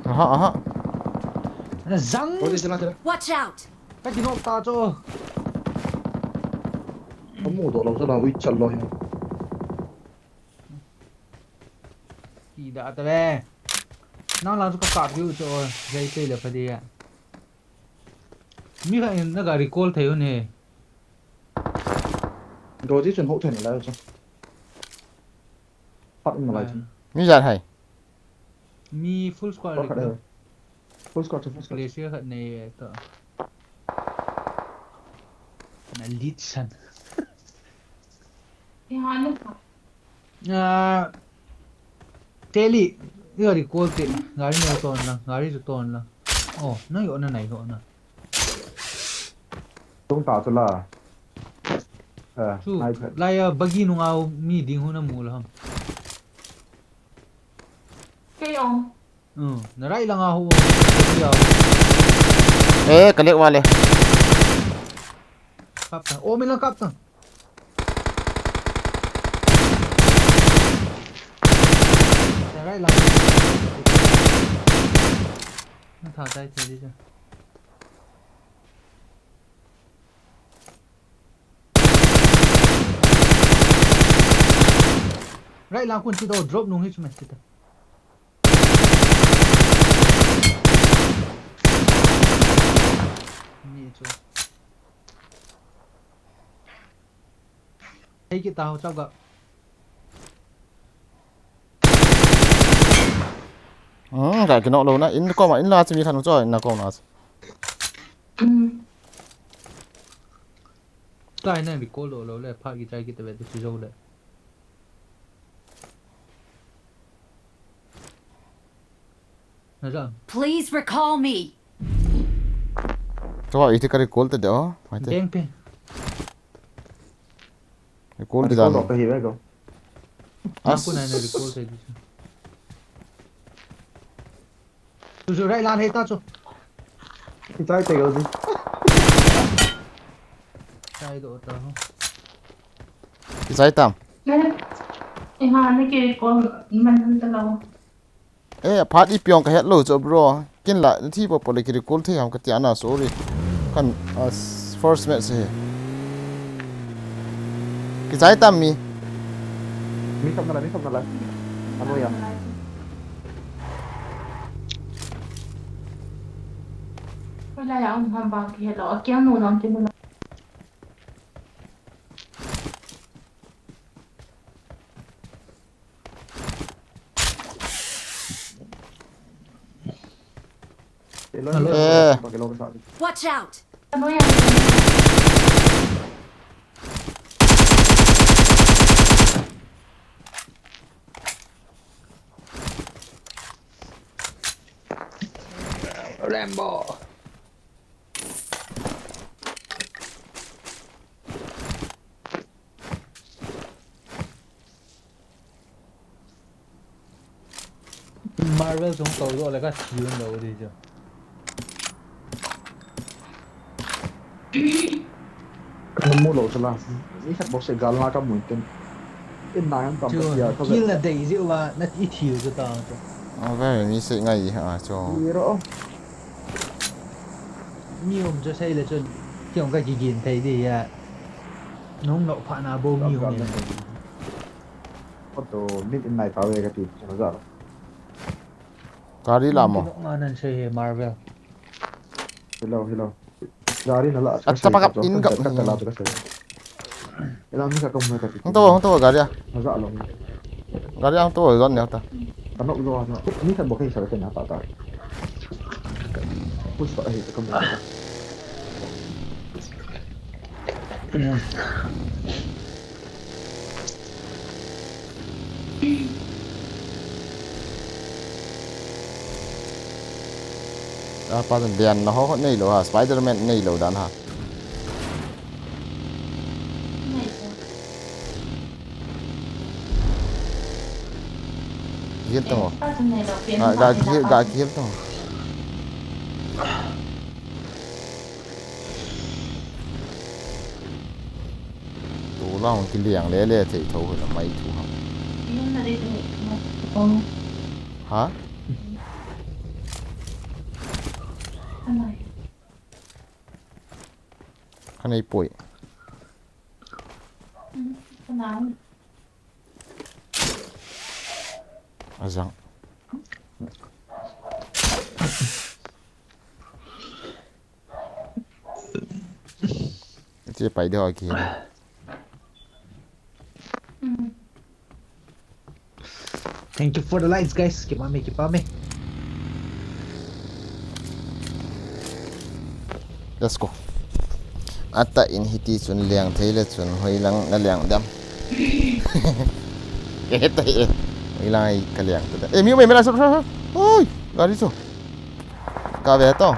Aha, aha. Zang. Hoji sila sila. Watch out. Ka kinok ta cho. Kamu do lo sa da ui chal lo hi. Ki da ta ve. Nang lang chu ka kap u chu, jai te le pha dia. Mi kha in na ga recall thei un he. Doji chun ho thei na lai chu. Pat na lai chu. Mi jan hai. Mi full squad. Full squad, full squad. Glacier khat nei to. Na lead san. Ya, na. Ah, Teli, i gari call te, gari ne ton la, gari chu ton la. Oh, na yo na nai ho na. Tung ta chu la. Eh, chu, nai phet. Lai a bagi nunga mi ding hu na mu la ham. Ayong. Hmm, na right langa ho. Eh, kalek wale. Kap ta. Oh, min lang kap ta. Na right langa. Na tha tai te di ta. Right lang kun chito drop nung hi chume chito. Ni chu. Hei kita ho chau ga. Hmm, ka kinok lou na. In koma, in la chimi khan cho, in na koma. Mm. Kai na recall lou lou le, pha ki chai ki te ve tu si zo le. Na za. Please recall me. Cho, iti ka recall te de, oh. Mai te. Deng pe. Recall te dan. Ko ka hi ve ko. As. Aku na na recall te. Tu chu right lan hei ta chu. Kichai te ko di. Chai do ta ho. Kichai tam. Eh, ha, ni ke ko man ta lo. Eh, phat i piong ka het lou chu bro. Kin la thi po po le ki recall thei ham ka ti ana, sorry. Kan, ah, first match hi. Kichai tam mi. Mi thop na la, mi thop na la. Ano ya. Wala ya um ham bang ki hello. Akyang no lang ki no. Hello. Hello. Eh. Pag-hello ka sa akin. Watch out. Rambo. Marvel chung to do le ka siun lo di chu. Ka mu lo sala. Ni khat bok se gal na ka mu ten. In na han kam ka ya ka. Kill na dei ji wa na i thiu chu ta chu. Oh, very ni se ngai ha cho. Ni ro. Mi um chu sei le chu. Kiong ka ki gin thei di ya. Nung nok pha na bo mi um. Ko to min in nai ta ve ka ti. Ka za. Gari la mo. Nok nga nan sei he Marvel. Hello, hello. Gari na la. At sa pakap in ka. Ka la ka. Ila mi ka ka mu ka ti. Hung to, hung to gari a. Ka za lo. Gari a hung to zon ne ta. Ka nok zo na. Mi ka bok ka sa ka na ta ta. Push pa hi ka mu ka. A pa den na ho nei lo ha, Spider-Man nei lo dan ha. Gil tamo. Ga, ga, gil, ga, gil tamo. Tu la hung kiliang le le thei tho hoi la mai thu ha. Ha? Ka nei poi. A zang. Che pai de ho ki. Thank you for the likes, guys. Kipah me, kipah me. Let's go. Ata in hiti chun leng thei le chun hoi lang na leng dem. Ke tai e. Hoi lang ai ka leng ta. Eh, mi mai mela so. Oi, gari so. Ka ve to.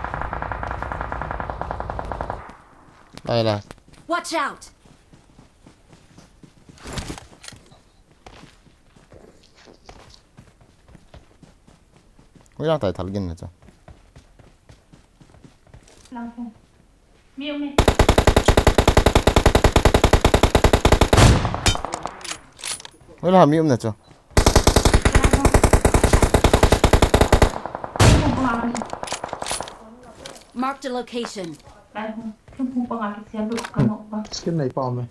Lai la. Watch out. Hoilang tai thal gin na chu. Lang phung. Mi um e. Hoilang mi um na chu. Lang phung. Lang phung. Marked a location. Lang phung. Lang phung panga kisial lut ka nok ba. Skin nei pa me.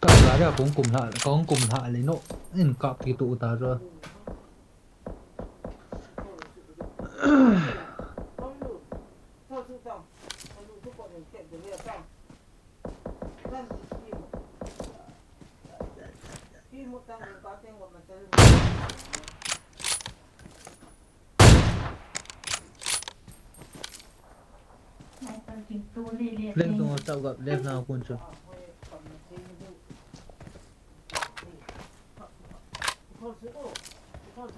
Ka la ria kong kum la, kong kum la le no. In kap ki tu ta ro. Leng tung chau gap left na kun chu.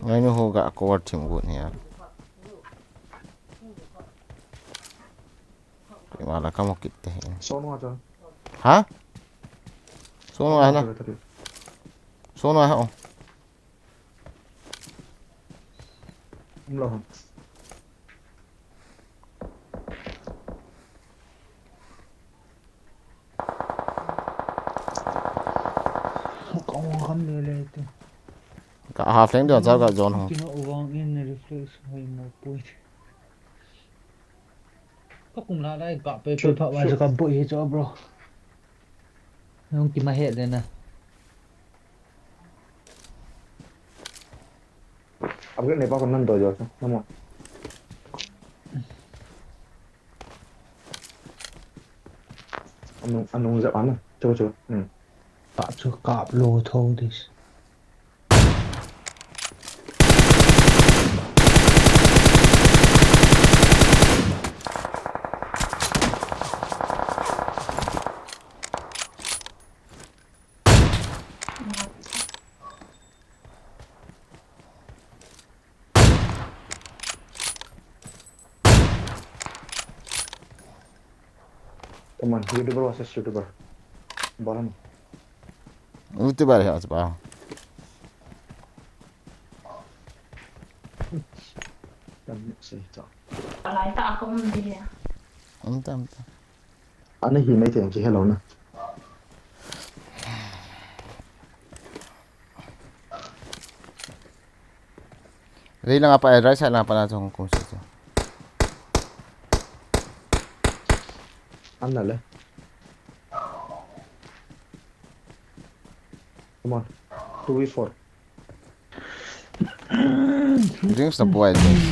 Ngai nu ho ga cover team gu ni a. Ima la kamo kit te. Sonu a cha. Ha? Sonu a na. Sonu a ha. Um lo. Ka ong ham le le tu. Ka half leng dia cha ka zone ho. Kino uwang in reflex hoi mo pui. Ka kum la lai ka pe pe pha wa ka boi hi cho bro. Nong ki ma he le na. Upgrade nei pa kon nan do jo, namo. Anung, anung jep ana. Cho, cho. Hmm. Ta chu kap lo tho dis. Come on, YouTuber versus YouTuber. Baran. YouTuber hai ach ba. Tam se ta. Alai ta ko mun dia. Am tam ta. Ana hi mai teng ki hello na. Vei lang apa, eh, right side lang apa na chong kong se. Ana le. Come on. Two v four. Drinks na buai, drinks.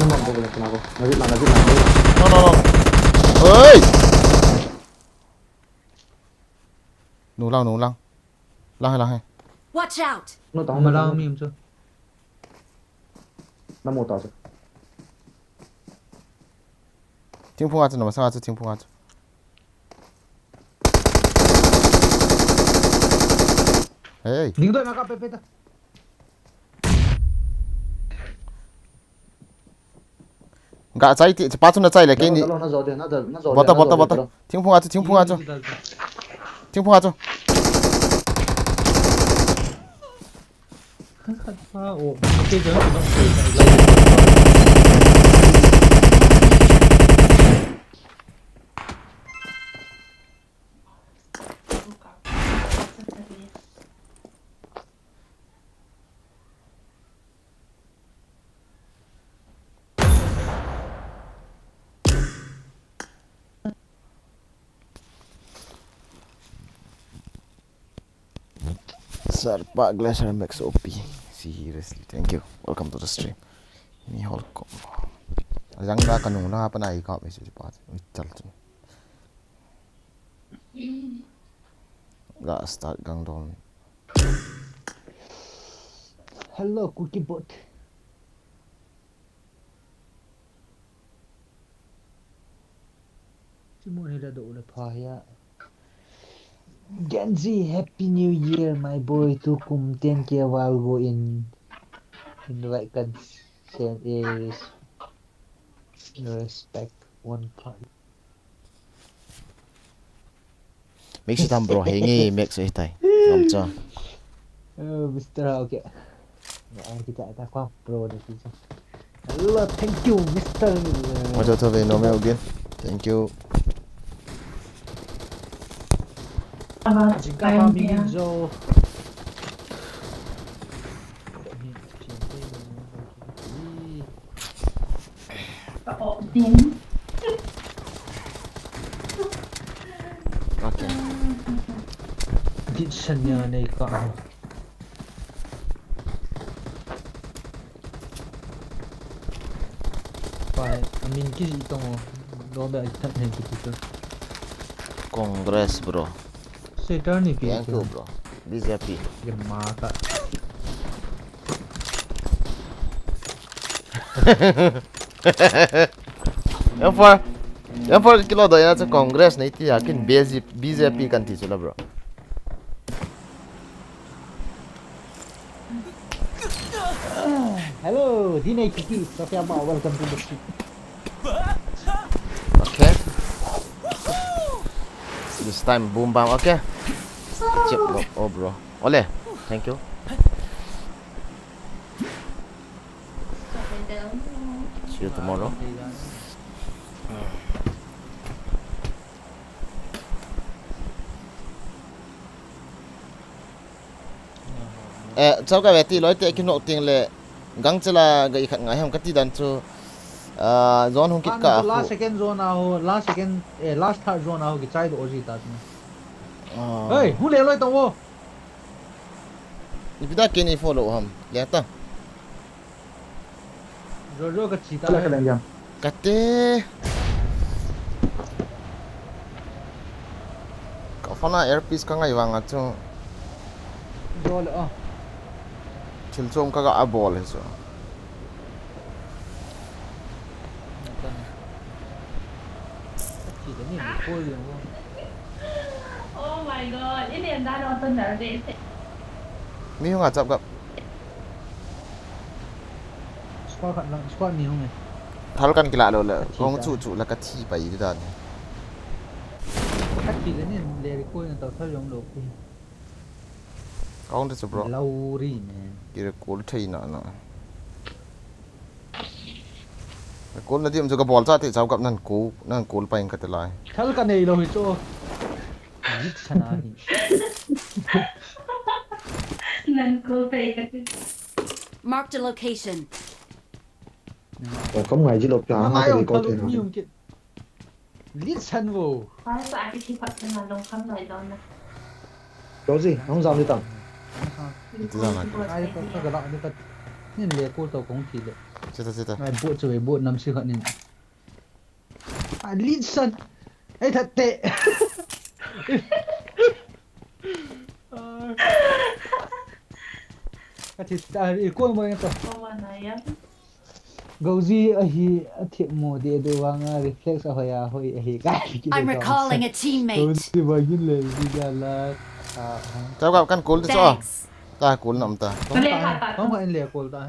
Naman ko, wala na ako. Nagit lang, nagit lang, nagit lang. No, no, no. Hey! Nulang, nulang. Lang hai, lang hai. Watch out! No, tao, malang mi umso. Namo ta sa. Thingphung a chu, na masang a chu, thingphung a chu. Hey. Ding doi ma ka pe pe ta. Ga chai ti, pa chu na chai le ke ni. Bota, bota, bota. Thingphung a chu, thingphung a chu. Thingphung a chu. Sir, pa Glacier Max O P. Seriously, thank you. Welcome to the stream. Ni hol ko. Ajang da kanung na pa na i ka me si pa. Chal chu. Ga start gang dom. Hello, Cookie Bot. Simon hila do le pha ya. Genji, Happy New Year, my boy. Tukum ten K while go in. In right kan send is respect one part. Make sure tam bro, henge, make sure tai. Namcha. Oh, Mister Hao, okay. Hello, thank you, Mister. Wacha tave no me again. Thank you. Jingkah pa mi ding jo. Okay. Dit sanya nei ka. Pai, amin ki ji tong o. Lo da i that hen ki tu. Congress, bro. Setan ni ki. Thank you, bro. B J P. Ye ma ka. M four, M four kilo da ya cha Congress nei ti ya kin B J P, B J P kan ti chu la, bro. Hello, D N A T T, Sofia Ba, welcome to the stream. Okay. This time, boom bam, okay. Chip, bro. Oh, bro. Ole, thank you. See you tomorrow. Eh, chau ka ve ti loi te kino ting le gang chela ga i khat ngai ham ka ti dan chu, ah, zone hung kit ka. Last second zone a ho, last second, eh, last third zone a ho ki chai do o ji ta. Ah. Hey, hu le loi tong o. Ipi da kini follow ham. Le ta. Jojo ka chi ta. Kate. Ka phone a earpiece ka ngai vang a chu. Jole a. Thil chom ka ga a bol hi chu. Oh my God, ini anda nonton dari. Mi hung a chap gap. Squad khat lang, squad ni hung e. Thal kan kila lo le, kong chu chu la ka thi pai di dan. Ka thi le ni le recall na tau thal jong lo pi. Kong de chu bro. Lauri ne. Ki recall thei na na. Recall na dim chu ka bol cha te chau kap nan ko, nan ko pa in ka te lai. Thal ka nei lo hi chu. Jit sana hi. Nan ko pai ka ti. Marked a location. Ko kam ngai ji lo pya ha ka ko te na. Lit san vo. Ai sa ki thi phat na long kham lai don na. Ko ji, hong jam di tang. Ti jam na. Ai ko ka la ni ka. Nin le ko to kong thi le. Chita chita. Ai bo chu bo nam si khat nin. A lit san. Ei that te. Ka thi ta i ko mo to. Goji ahi a thi mo de do vang a reflex a hoya hoi ahi ka. I'm recalling a teammate. Goji ba gin le ji ja la. Tau ka kan kol de so. Thanks. Ta kol nam ta. Kong ka in le kol ta.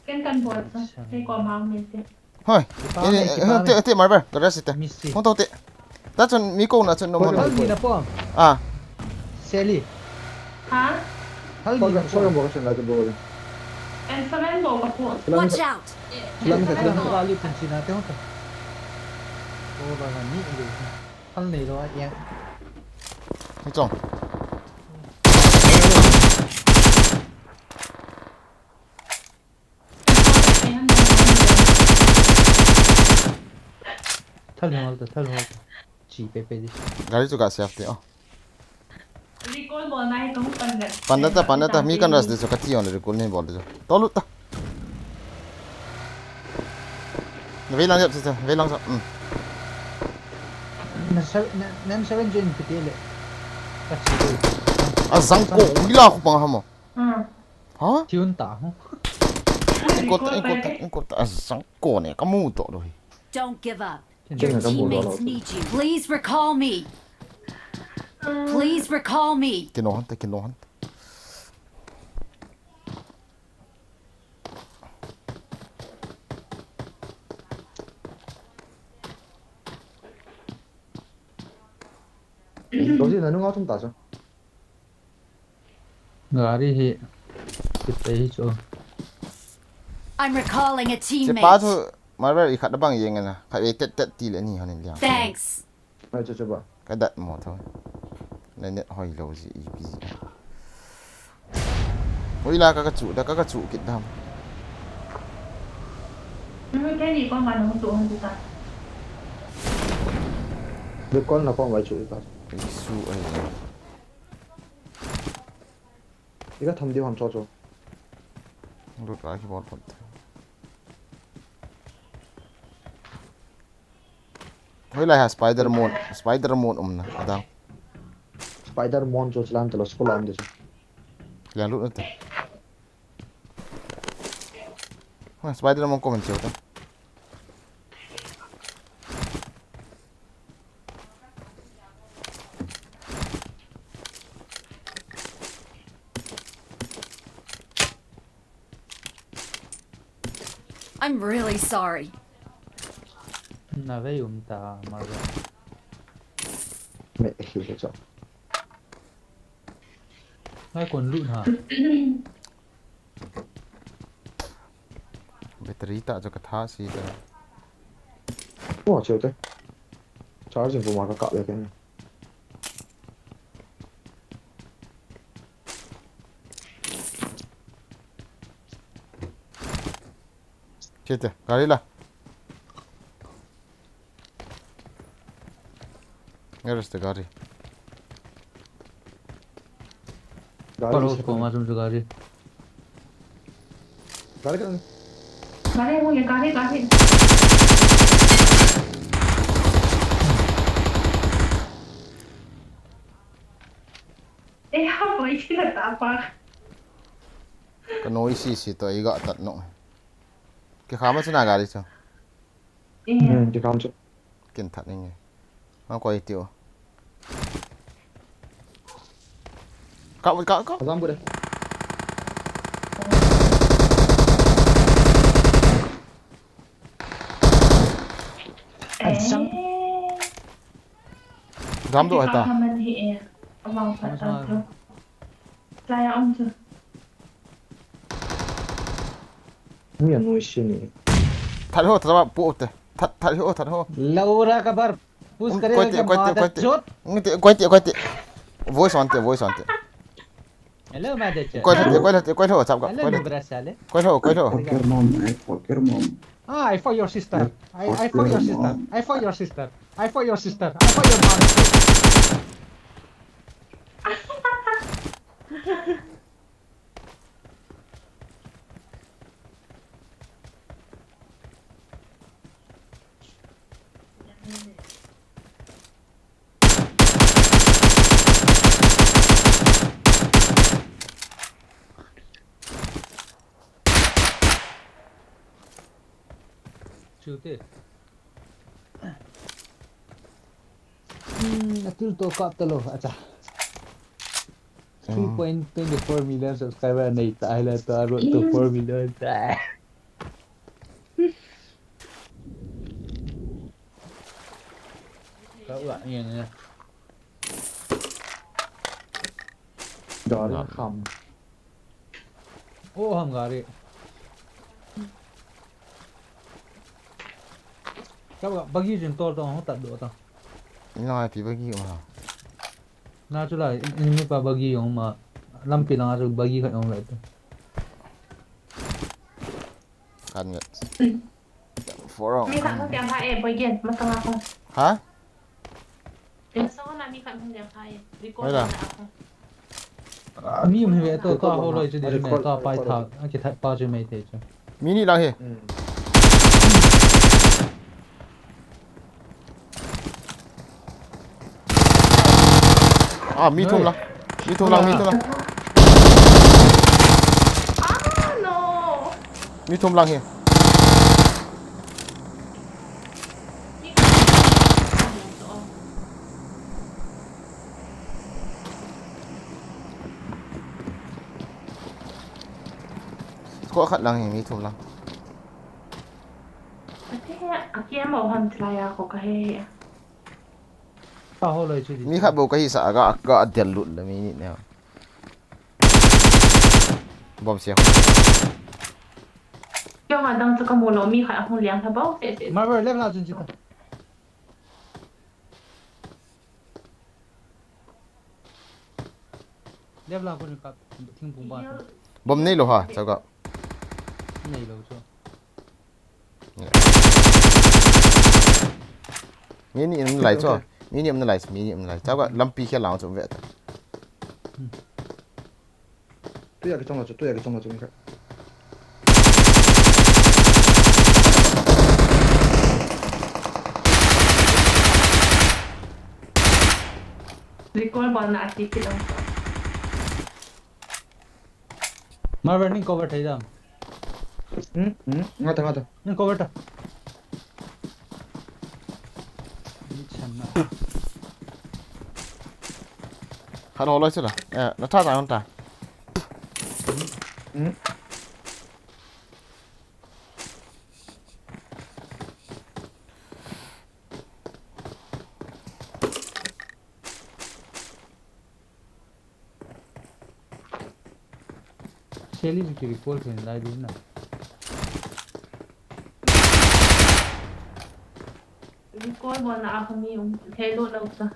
Ken kan bol sa, kei ko mang min te. Hoi. Kipa Ini, me, kipa eh, me. Te, te, marbar, garas ite. Miss. Hong tau te. Ta chun mi ko na chun no mo na. Hal ni na po. Ah. Sally. Ha? Hal ni na po. Sorry, sorry, sorry, sorry. And seven mo ka po. Watch out! Lang sa, lang sa. Hal ni pun sina te hong ta. Ko ba na ni le. Hal ni lo a yang. Ni chong. Thal hol ta, thal hol ta. Chi pe pe di. Gari chu ka save te, oh. Recall bol na hi tum pan da. Pan da ta, pan da ta. Mi kan rush de chu ka ti on recall ni bol de chu. To lut ta. Vei lang jap chu, vei lang jap. Hmm. Na se-, na, na seven jen pe te le. Ka chi de. A jang ko, ila ko pang ha mo. Hmm. Ha? Tune ta ho. Ikot, ikot, ikot, a jang ko ne, ka mu to lo hi. Don't give up. Your teammates need you. Please recall me. Please recall me. Kino hante, kino hante. Rosie, na nunga tum ta chu. Gari hi. Kit hi chu. I'm recalling a teammate. Chepa chu, Marvel i khat bang jeng na. Khat ve tet tet ti le ni han in liang. Thanks. Mai chu chu ba. Ka dat mo tho. Na net hoi lo ji i pi ji. Oi la ka ka chu, da ka ka chu kit dam. Nung ke ni ko ma nung chu hung ta. De kon na ko mai chu ta. Isu ai. Ika tham diu ham cho cho. Lut ra ki bol pot. Hoi lai ha Spider-Man, Spider-Man umna, adang. Spider-Man cho chilam talo school am de. Liang lut na te. Hoi Spider-Man ko man cheu ta. I'm really sorry. Na ve um ta ma ve. Me hi le cho. Ngai kon lut ha. Battery ta cho ka tha si ta. Mo cheu te. Charging ko ma ka ka le ken. Chete, gari la. Where is the gari? Gari. Paro se ko ma tum gari. Gari ka. Gari mo ye gari gari. Eh, ha, boy, sila tapa. Ka noi si si to iga tat no. Ke khama chana gari cha. Hmm, ti kam chu. Kin that ninge. Ma koi tio. Ka, ka, ka. Azam bu de. Azam. Azam do ata. Kaman hi e. Amang phat ta tu. Tlai a um chu. Mi a noi si ni. That ho, that ho, pu te. That, that ho, that ho. Laura ka bar. Push kare koi te, koi te, koi te. Koi te, koi te. Voice on te, voice on te. Hello, mother chode. Koi te, koi te, koi te, chap ka. Hello, koi te. Nubra sale. Koi te, koi te. Fuck your mom, I fuck your mom. Ah, I fuck your sister. I, I fuck your sister. I fuck your sister. I fuck your sister. I fuck your mother. Chute. Hmm, atil to kap talo, acha. Three point twenty four million subscriber nei ta, ai la to, a road to four million ta. Ka ua ni ni. Gari ham. Oh, ham gari. Ka ua bagi jin tol to ho ta do ta. Ina pi bagi ma. Na chu la, in, in mi pa bagi jong ma, lampi langa chu bagi khat jong le tu. Khat nge. Forong. Mi khat hung tiang kha e, boy gen, masang a kho. Ha? Masang a mi khat hung tiang kha e, record na a kho. Mi um hi ve to, ka ho loi chu di ne, ka pai tha, a ki that pa chu mei te chu. Mi ni lang hi. Hmm. Ah, mi thum lang. Mi thum lang, mi thum lang. Ah, no. Mi thum lang hi. Ko khat lang hi, mi thum lang. Ati he, aki amo ham try a ko ka he he. Pa ho loi chu di. Mi khat bou ka hisa a ga, ga del lut le mi ni ne. Bom sia. Kyo ha dang chu ka mu lo, mi khat a hung liang tha bou se se. Marvel left la chun chi ta. Left la ko ni ka thingphung ba. Bom nei lo ha, chau ka. Nei lo chu. Mi ni um lai chu. Mi ni um lai, mi ni um lai. Chau ka lampi khel lang chu ve ta. Tuya kichong la chu, tuya kichong la chu, mi khat. Recall bol na ati kit ang. Marvel ning cover thei dam. Hmm, hmm, nga ta, nga ta. Ning cover ta. Ni chan na. Khat ho loi chu la. Eh, na tha ta, na tha. Hmm. Shelly chu ki recall thei nalai di na. Recall bol na a hung mi um thei lo lo ta.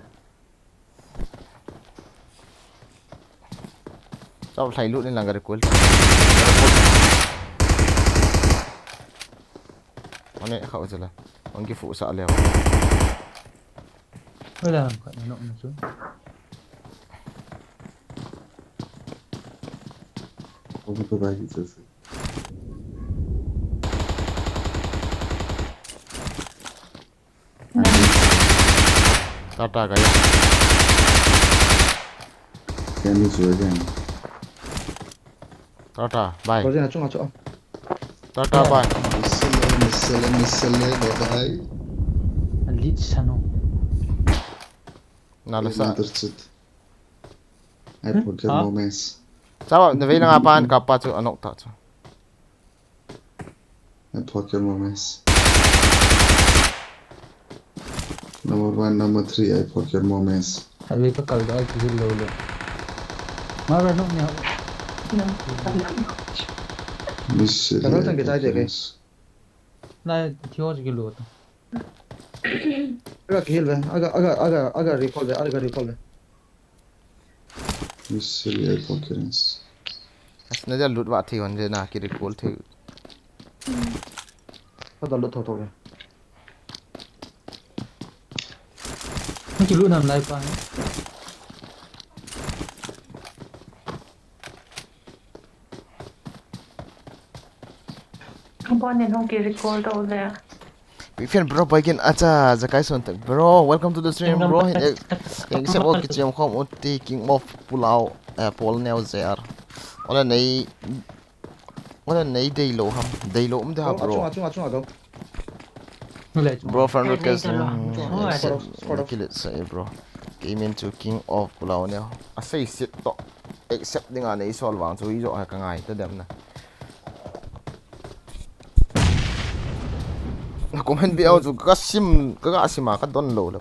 Chau thlai lut in lang ka recall. Ane, khau chala. Ang kifu sa leo. Wala, ka na no na chu. Obu to bai ki chu. Tata gaya. Kani chu jang. Tata, bye. Ko jang chung a chu. Tata, bye. Misale, misale, misale, bye bye. Alit sano. Na la sa. Master chit. I forget moments. Chawa, na vei na nga pan ka pa chu anok ta chu. I forget moments. Number one, number three, I forget moments. Highway ka kal da ki hil lo lo. Ma ra no ni ha. Misale. Ka lo tang ke chai de ke. Na thi ho ki lo ta. Aga ki hil ve. Aga, aga, aga, aga recall ve. Aga recall ve. Misale ai po kirin. As na dia lut va thi hon je na ki recall thi. Ka da lut tho tho ya. Ki lut nam lai pa. Component hung ki recall to le. Big fan bro, baikin acha, Jakai Son tak. Bro, welcome to the stream, bro. Hin ek, ek se bol ki chem khom uti King of Pulao, eh, Paul Neo J R. Ola nei, ola nei dei lo ham, dei lo um de ha, bro. Achung, achung, achung, achung. Bro, friend request. Kill it, say, bro. Came into King of Pulao Neo. A sei sit to. Accept ding a nei sol vang chu i jo ha ka ngai ta dem na. Na comment bia chu ka sim, ka ga sim a ka don lo le.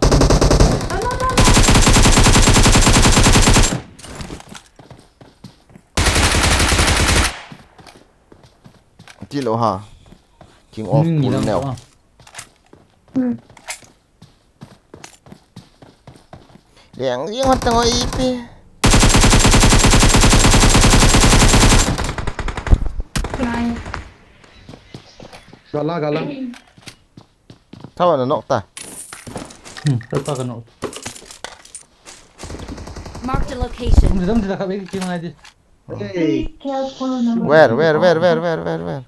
Ti lo ha. King of Pulao Neo. Liang, liang hot tang o ipi. Gala, gala. Thawa na nok ta. Hmm, thawa ka nok. Mark the location. Dam dam ka be ki ngai di. Hey. Where, where, where, where, where, where, where?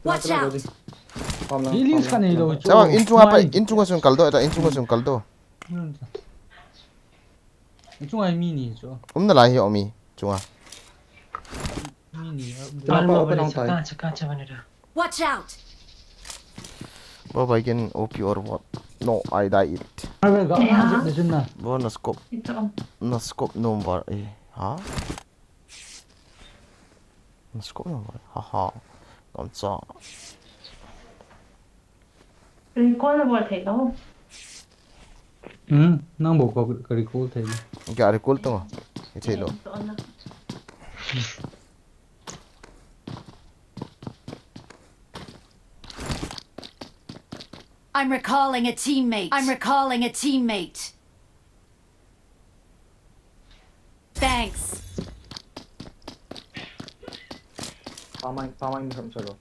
Watch out. Healing scan ni lo. Chawang, in chunga pa, in chunga sung kaldo, ta in chunga sung kaldo. In chunga mi ni chu. Um na lai hi omi chunga. Mi ni. Chaka, chaka, chaka ni da. Watch out. Baba, I can O P or what? No, I die it. Baba, na scope. Na scope number eh. Ha? Scope na bol. Ha ha. Ngam cha. Recall na bol thei lo. Hmm, nang bol ko ka recall thei lo. Ka recall to. I thei lo. I'm recalling a teammate. I'm recalling a teammate. Thanks. Pamai, pamai ni khamsa lo.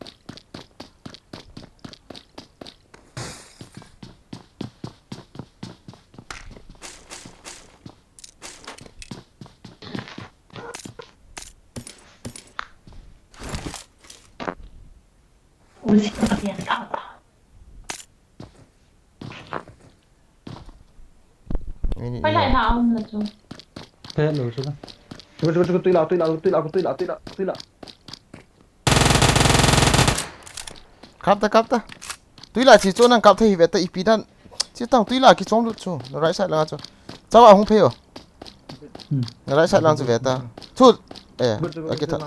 Ni, ni, Hoilai ni. Na um na chu. Pe lo chu la. Chu, chu, chu, tui la, tui la, tui la, tui la, tui la, tui la. Kap ta, kap ta. Tui la chi chu nang kap thei ve ta ipi dan. Chi tang tui la kichom lut chu. Right side la chu. Chao a hung phei o. Hmm. Right side lang chu ve ta. Chu. Eh, a kitha.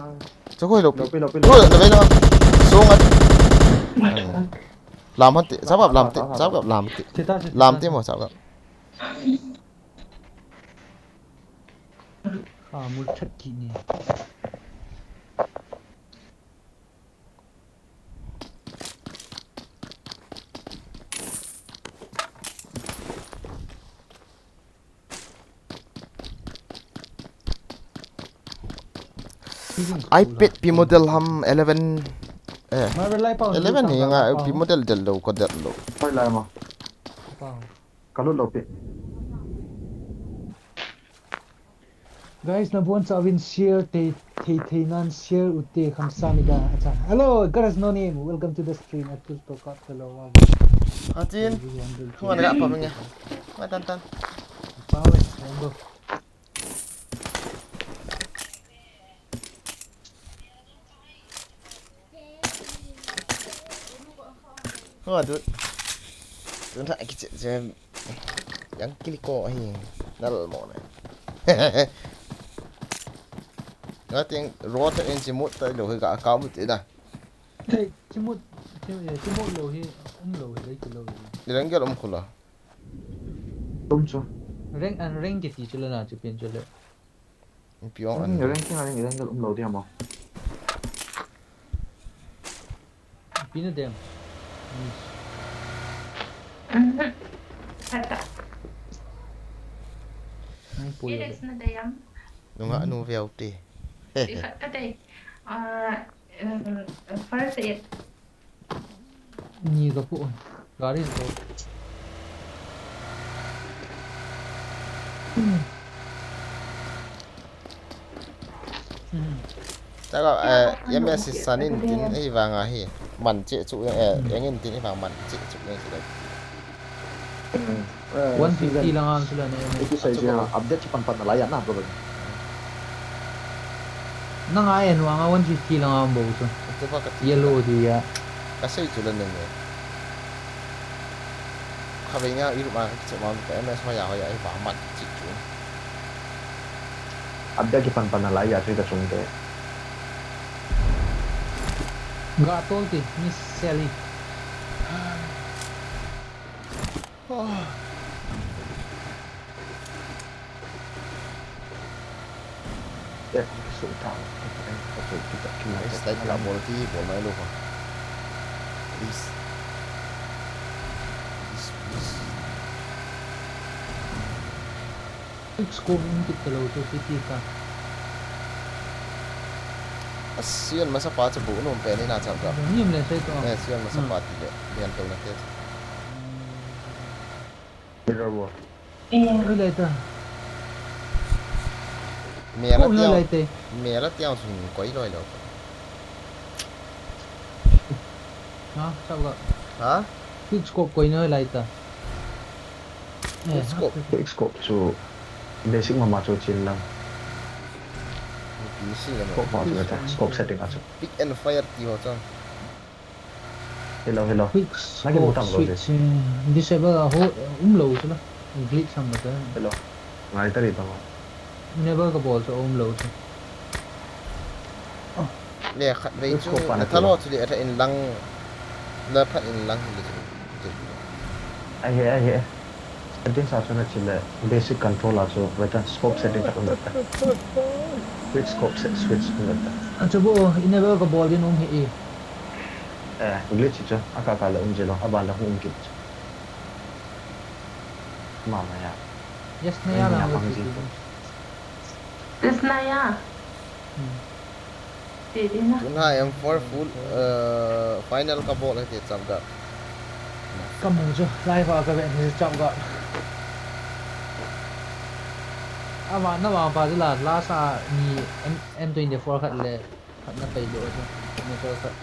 Chu hoi lo pi. Chu na ve lang. Song a. Lam han ti. Chao lam ti. Chao lam ti. Lam ti mo chao. Ah, mul chat ki ni. iPad pi model ham eleven, eh, eleven hi nga pi model del lo ko del lo. Hoilai ma. Ka lut lo pi. Guys, nabonchauvin share thei thei nan share ute khamsam ida acha. Hello, guys, no name. Welcome to the stream. At Tulto Kap Talo. Atin. Hung an ga pa menge. Nga tan tan. Pa we, hello. Ho du. Tun ha kiche che. Yang kili ko hi. Nal mo ne. Nga ting road in chimut tai lo hi ka ka mut ina. Hey, chimut, chimut lo hi, um lo hi, dai kilo hi. Ni rang gel um khula. Tum chu. Reng, an reng kiti chu le na chu pin chu le. Pi ong an. Ni reng king an reng gel um lo dia mo. Pi na dem. Nung ha nu veu ti. Ti khat ka dei. Ah, um, first aid. Ni ka pu. Gari ko. Chaka, eh, M S sanin tin ei vang ahi. Man che chu, eh, engin tin ei vang man che chu, eh, chu dai. One fifty lang ang sila na yun. Iti sa iti update si panpan na laya na bro. Nang ayan wa nga one fifty lang ang bo so. Yellow di ya. Kasi ito lang yun eh. Kavai nga iru ma kasi ma ka M S ma ya ya iba mat si chu. Update si panpan na laya si ka chung de. Ga tol ti Miss Sally. Please, like ka bol ti, bol mai lo ka. Please. Please, please. Scope in kit lo chu city ka. A sian masa pa chu bu nom pen in a chang ka. Niam le sai to. Eh, sian masa pa ti le, lian to na te. Mirror wall. Eh. Oi, lai ta. Mela tiang. Lai te. Mela tiang sun koi loi lo. Ha, sab ga. Ha? Quick scope koi noi lai ta. Quick scope. Quick scope chu basic mama chu chin lang. Pi si le mo. Scope ma chu ta. Scope setting a chu. Pick and fire ti ho chang. Hello, hello. Quick scope switch, eh, disable a ho, um lo chu la. Glitch ham ta. Hello. Ngai ta ri ta ma. Enable ka bol chu um lo chu. Oh. Le khat vei chu, na thalo chu le a in lang, la phat in lang le chu. Ahi, ahi. Settings a chu na chi le basic control a chu, weapon scope setting khat um ta. Switch scope se-, switch um ta. A chu bo, enable ka bol din um hi e. Eh, glitch chu, a ka ka le um je lo, a ban le hum kit. Mama ya. Yes, na ya lang le chi. Yes, na ya. Hmm. Tuna M four full, uh, final ka bol e ti Chapgap. Ka mu chu, live a ka ve ni Chapgap. A vang na vang pa chu la, last a ni M, M twenty-four khat le, khat na pai lo chu, ni chu khat.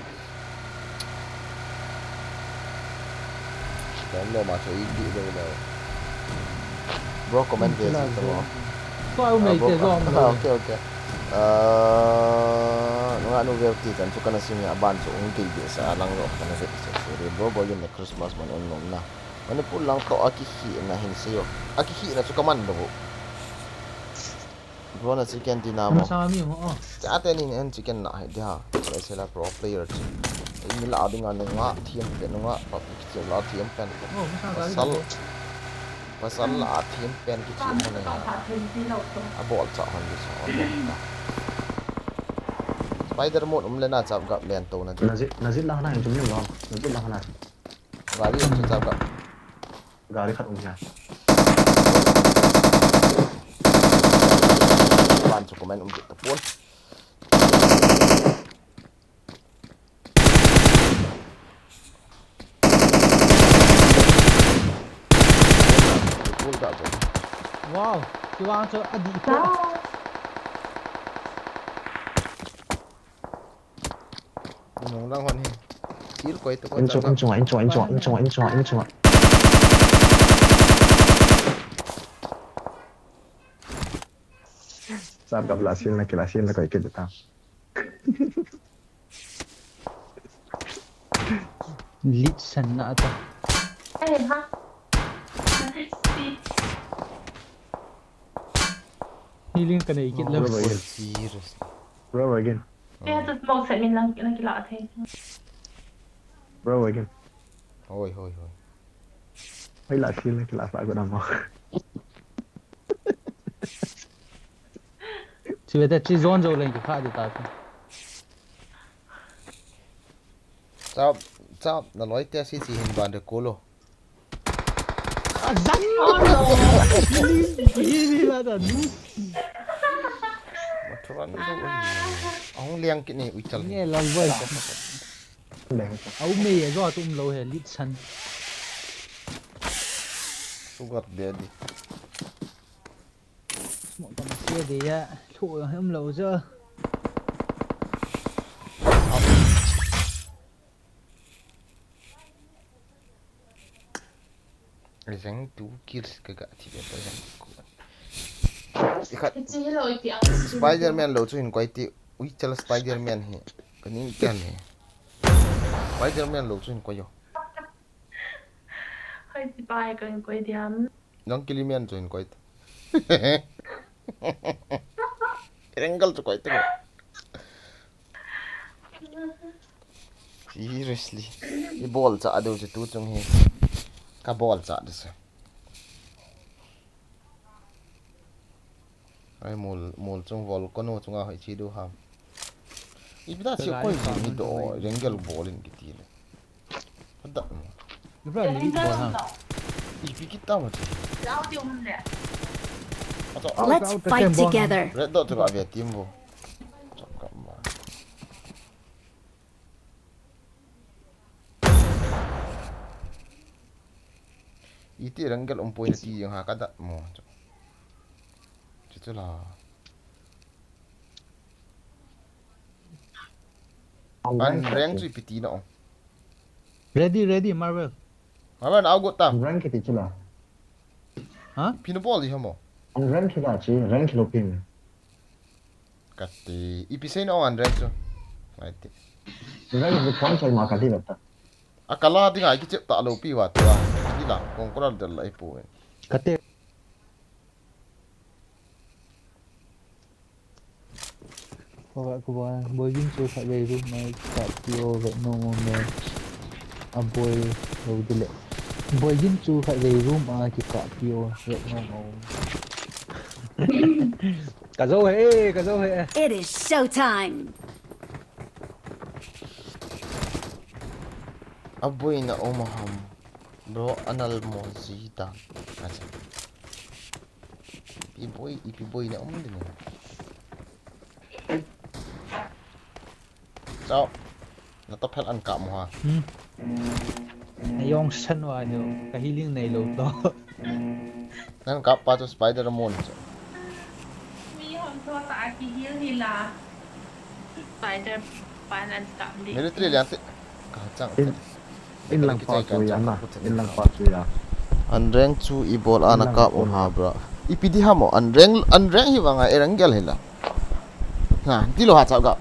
Dom lo ma chu i di lo lo. Bro, comment ve ji to. Ko au mei te zong lo. Okay, okay. Ah, nunga nu ve ti kan chu kana sim ya ban chu ung ti di sa lang lo kana ve se se. Bro, bro, yin Christmas man un nom na. Manipur lang to a kikhihna hin se yo. A kikhihna chu ka man lo. Bro, na chicken dinner mo? Masa mi mo, oh. Chate nin en chicken na hai dia. Lai se la pro player chi. Ei mi la dinga nunga thiam pe nunga pa pi chi la thiam pen. Oh, masa gari. Pasal. Pasal la thiam pen ki chi mo ne. A bol cha hon di cha hon ta. Spider mode um le na Chapgap len to na di. Nazit, Nazit la na in jum lo. Nazit la na. Gari um chu Chapgap. Gari khat um hia. Ban chu comment um ta pon. Pon da chu. Wow, ki wang chu a di pon. Nung lang hon hi. Sil koi to ko. In chung, in chung, in chung, in chung, in chung, in chung, in chung. Chapgap la sil na kila sil na koi kila ta. Lit san na ata. Eh, ha. Healing ka nei kit lo. Bro, again. Serious. Bro, again. Kaya tu smoke set min lang, lang kila thei. Bro, again. Hoi, hoi, hoi. Hoi la sil na kila sa ko na mo. Chi ve te chi zone zo leng ki kha di ta. Chap, chap, na loi te si si hin ban de ko lo. A zan. Oh, no. Ni, ni, ni la da, ni. Mathuran do. Ahung liang kit ni ui chal. Nge lal boy. Leng. Au me ye zo tum lo he lit san. Sugat be di. Mo ka ma sia de ya. Thu hem lo zo. Zeng two kills ka ga thi ve ta zeng ku. Ikhat. Spider-Man lo chu hin koi ti. Ui, chal Spider-Man hi. Ka ning ken hi. Spider-Man lo chu hin koi yo. Hoi ti pai ka hin koi ti ham. Nang kili mian chu hin koi ta. Rengal chu koi ta. Seriously. I bol cha a deu chu tu chung hi. Ka bol cha deu se. Ai mol, mol chung volcano chunga hoi chi deu ham. I pita chi koi ji ni do rengal bol in kiti le. Pada. Ibra ni bol ha. I pi kita ma chi. Let's fight together. Red dot chu ka ve team bo. Chak ka ma. Iti rank gel um poi na ti jeng ha ka dat mo. Chu chu la. An rank chu ipi ti na ong. Ready, ready, Marvel. Marvel, au got ta. Rank kiti chu la. Ha? Pin bol di hamo. An rank kila chi, rank lo pin. Kati, ipi sei na ong an rank chu. Ngai ti. Rank bu point chai ma kati bata. A kala dinga kichep ta lo pi wa tua. Di la, kong koral del la ipu. Kati. Ko va, ko va, boy gin chu khatvei room a kikappi o, vet nom um e. A boy lo dile. Boy gin chu khatvei room a kikappi o, vet nom um. Ka jou e, ka jou e. It is showtime. A boy na um ham. Bro, anal mo ji ta. Acha. Ipi boy, ipi boy na um din. Chao. Na to phel an kap mo ha. Hmm. Na jong san wa jo. Ka healing nei lo to. Nan kap pa to spider mon cho. Mi hom tho ta ki heal hi la. Spider pan an kap di. Military lian ti. Ka chang. In, in lang pa chu ya na. In lang pa chu ya. An rank chu i bol ana kap u ha bro. Ipi di ha mo. An rank, an rank hi vanga e rank gel hi la. Na, ti lo ha chao ga.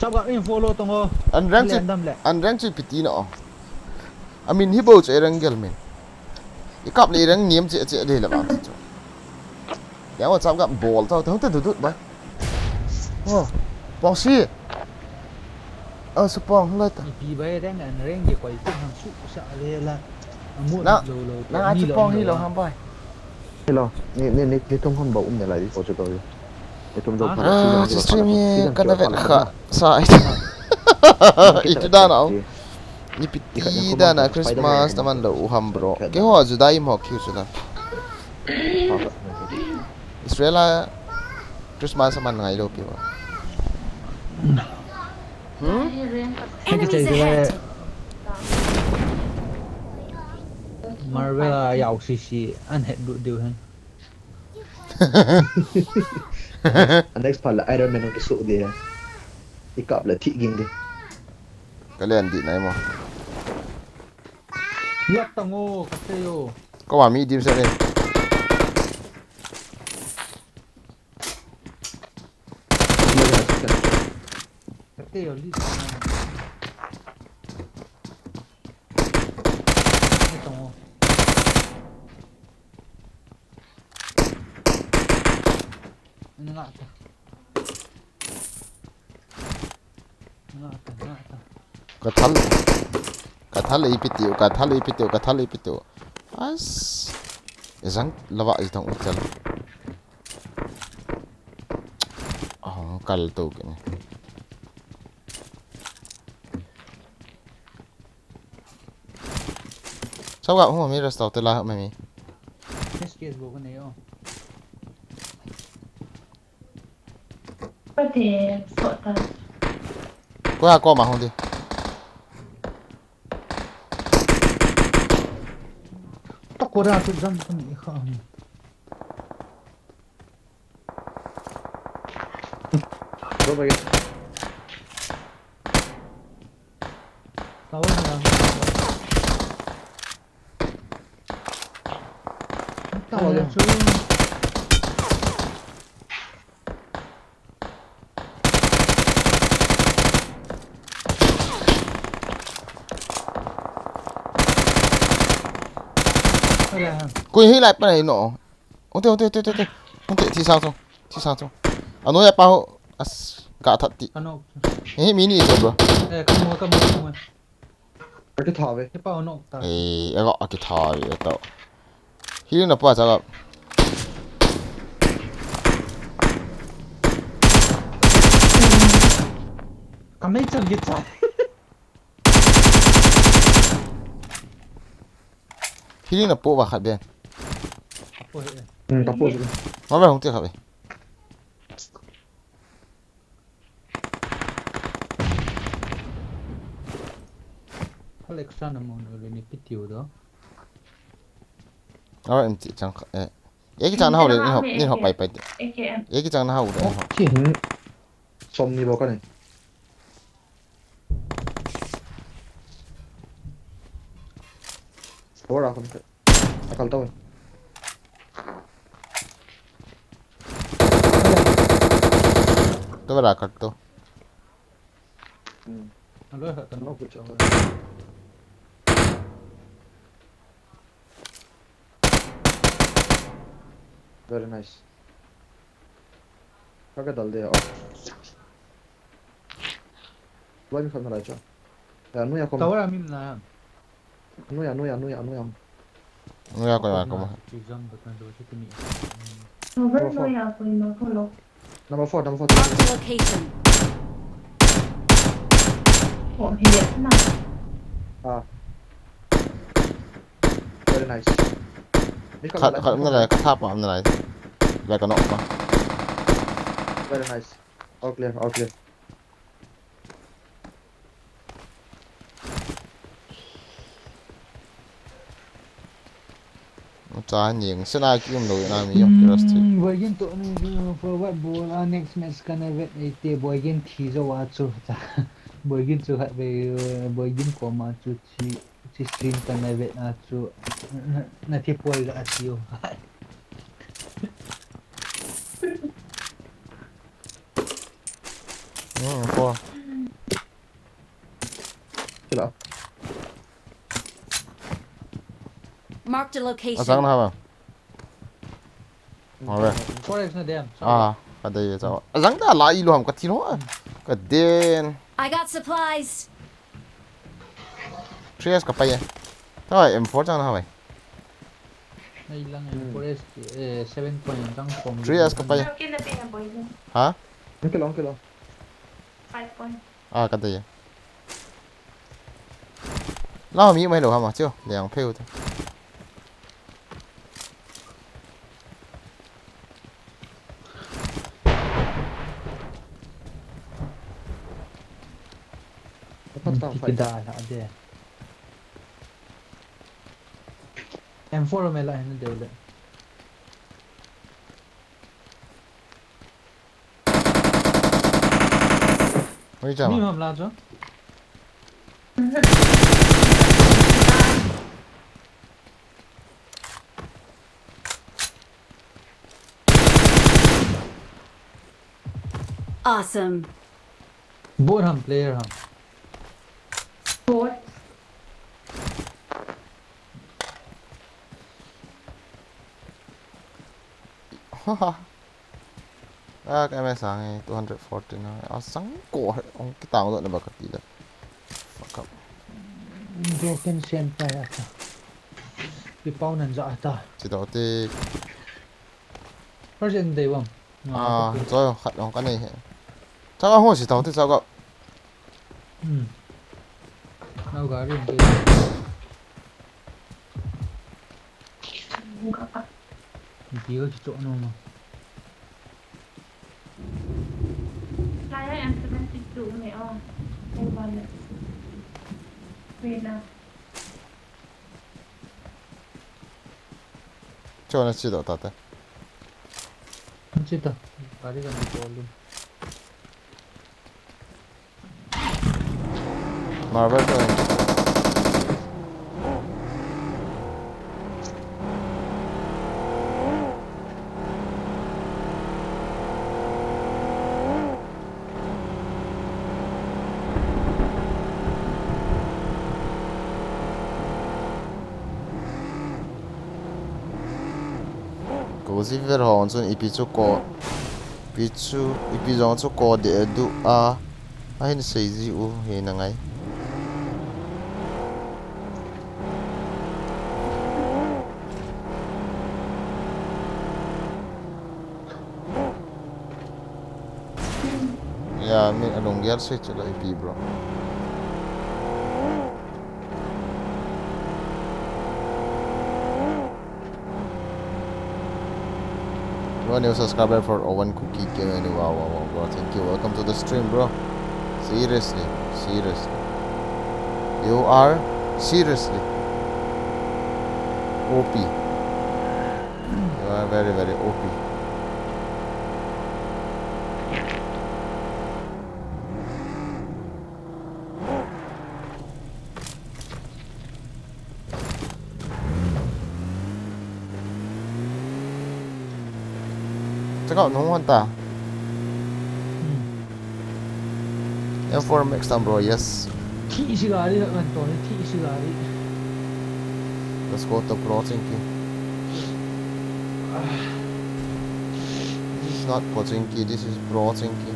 Chao ga in follow tong o. An rank chu, an rank chu ipi ti na o. A min hi bo chu e rank gel min. I kap le i rank niam che che de le bang chu. Yang wa chao ga bol chao te hung te du du bai. Oh, pong si. Oh, su pong lai ta. Ipi bai rank an rank ye koi chu hang su sa le la. Amu lo lo. Na a chu pong hi lo ham bai. Hello, ni, ni, ni, ni tum hon ba um ne lai di ko chu ko. Ni tum jo. Ah, chu stream hi ka na vet kha sa. Itu dan au. Ni piti dan a Christmas na man lo u ham bro. Keiho Juda i mo kiu chu la. Israel a Christmas man ngai lo pi ba. Hmm? Enemies ahead. Marvel a yau si si an het du diu hen. An next pal Iron Man ki su de. I kap le thi ging de. Ka len di nai mo. Yak tango ka te yo. Ko wa mi dim se le. Ka te yo li. Yak tango. Nga ta. Nga ta, nga ta. Ka thal. Ka thal ipi tiu, ka thal ipi tiu, ka thal ipi tiu. As. Ezang lava i tong u chal. Ahong kal to kini. Chao ga hung mi rest out la mi mi. Yes, yes, bo ko nei o. Pati sota. Ko ha ko ma hung di. Ta ko ra tu jam ko ni kha. Go back. Tower na lang. Tower. Koi hi lai pa nei no. Ute, ute, ute, ute, ute. Ute, thi sang chung. Thi sang chung. Ano ya pa ho. As, ka that ti. Ano? Eh, mini ito, bro. Eh, kamu, kamu, kamu. Ka kitha ve. He pa ho no ta. Eh, ega a kitha ve to. Hi na pa cha ga. Ka mei chal kitha. Healing na po ba khat ben. Apo he. Hmm, ka po. Ma ba hung te khat be. Alexa na mo no le ni pitiu do. Awa em ti chang kha, eh. Ye ki chang na hau le, ni hop, ni hop pai pai. Ye ki chang na hau le, ni hop. Ki hin. Som ni bo ka ni. Ora kon. Akal tau. Tau bera kak tau. Hmm. Alo, ha, tau. Very nice. Kaka dal de, oh. Wai mi khat na lai cha. Ya, nu ya kom. Tower a mi na. Nu ya, nu ya, nu ya, nu ya. Nu ya kom ya kom. Chi jam ba kan do chi ti mi. Tower nu ya kom ma ko lo. Number four, number four. Mark the location. Kom hi ya na. Ah. Very nice. Mi khat, khat na lai, khat thap ma na lai. Lai ka nok ma. Very nice. All clear, all clear. Cha nying sena ki um lo na mi yong ki rasti. Hmm, boy gin to ni for what ball a next match kana vet ei te boy gin thi jo wa chu cha. Boy gin chu khat ve boy gin ko ma chu chi chi stream kana vet a chu na thi poi ga a chi yo. Hmm, ko. Kila. Marked a location. Asang na ba? Mare. Forex na dem. Ah, ka dei cha. Asang da la i lo ham ka thi lo. Ka den. I got supplies. Three S ka pai. Ta M four chang na ba? Nei lang M four S, eh, seven point chang kom. Three S ka pai. Okay na pe na boy. Ha? Kilo, kilo. Five point. Ah, ka dei. Lau mi mai lo hama chu, liang pheu te. Kita la de. M four me la hin de le. Oi, chama. Mi ham la chu. Awesome. Bot ham player ham. Bot. Haha. Ah, ka M S ang e, two hundred forty na. Asang ko, ong kitang do na ba ka ti da. Fuck up. Broken senpai ata. Pi pau nan ja ata. Chi do te. First in day bang. Ah, cho khat ong ka nei he. Cha ka ho si tau te cha ka. Hmm. Nau gari ong te. Pi ka chi cho no ma. Kaya M seventy-two ni, oh. Kaya na. Wait na. Cho na chi do ta te. Chi ta. Gari kan di ko lu. Marvel to. Ko ziver hon chun ipi chu ko. Ipi chu, ipi jong chu ko de du a. Ahin sei ji u hi na ngai. Ya, mi alung gel sei chu la ipi bro. One new subscriber for Owen Cookie Game and wow, wow, wow, bro. Thank you. Welcome to the stream, bro. Seriously, seriously. You are seriously O P. You are very, very O P. Check out, no one ta. Hmm. M four Max tam, bro, yes. Thi isi gari kan to, thi isi gari. Let's go to Pochinki. This is not Pochinki, this is Pochinki.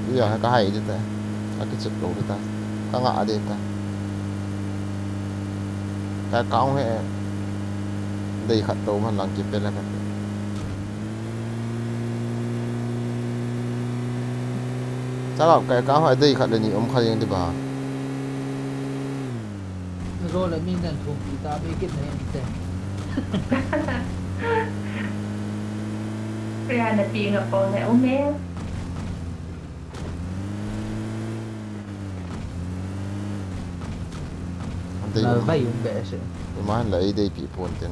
Ui, a ka hai di ta. A kichep lou di ta. Ka nga di ta. Ka kang he. Dei khat to man lang kipe la ka. Chara ka kang he dei khat le ni om kha jeng di ba. Ro le mi nan thum pi ta be kit na em te. Kaya na pi nga pong le um e. Ante Nal yung vai yung be se. Iman la ei dei pi pon ten.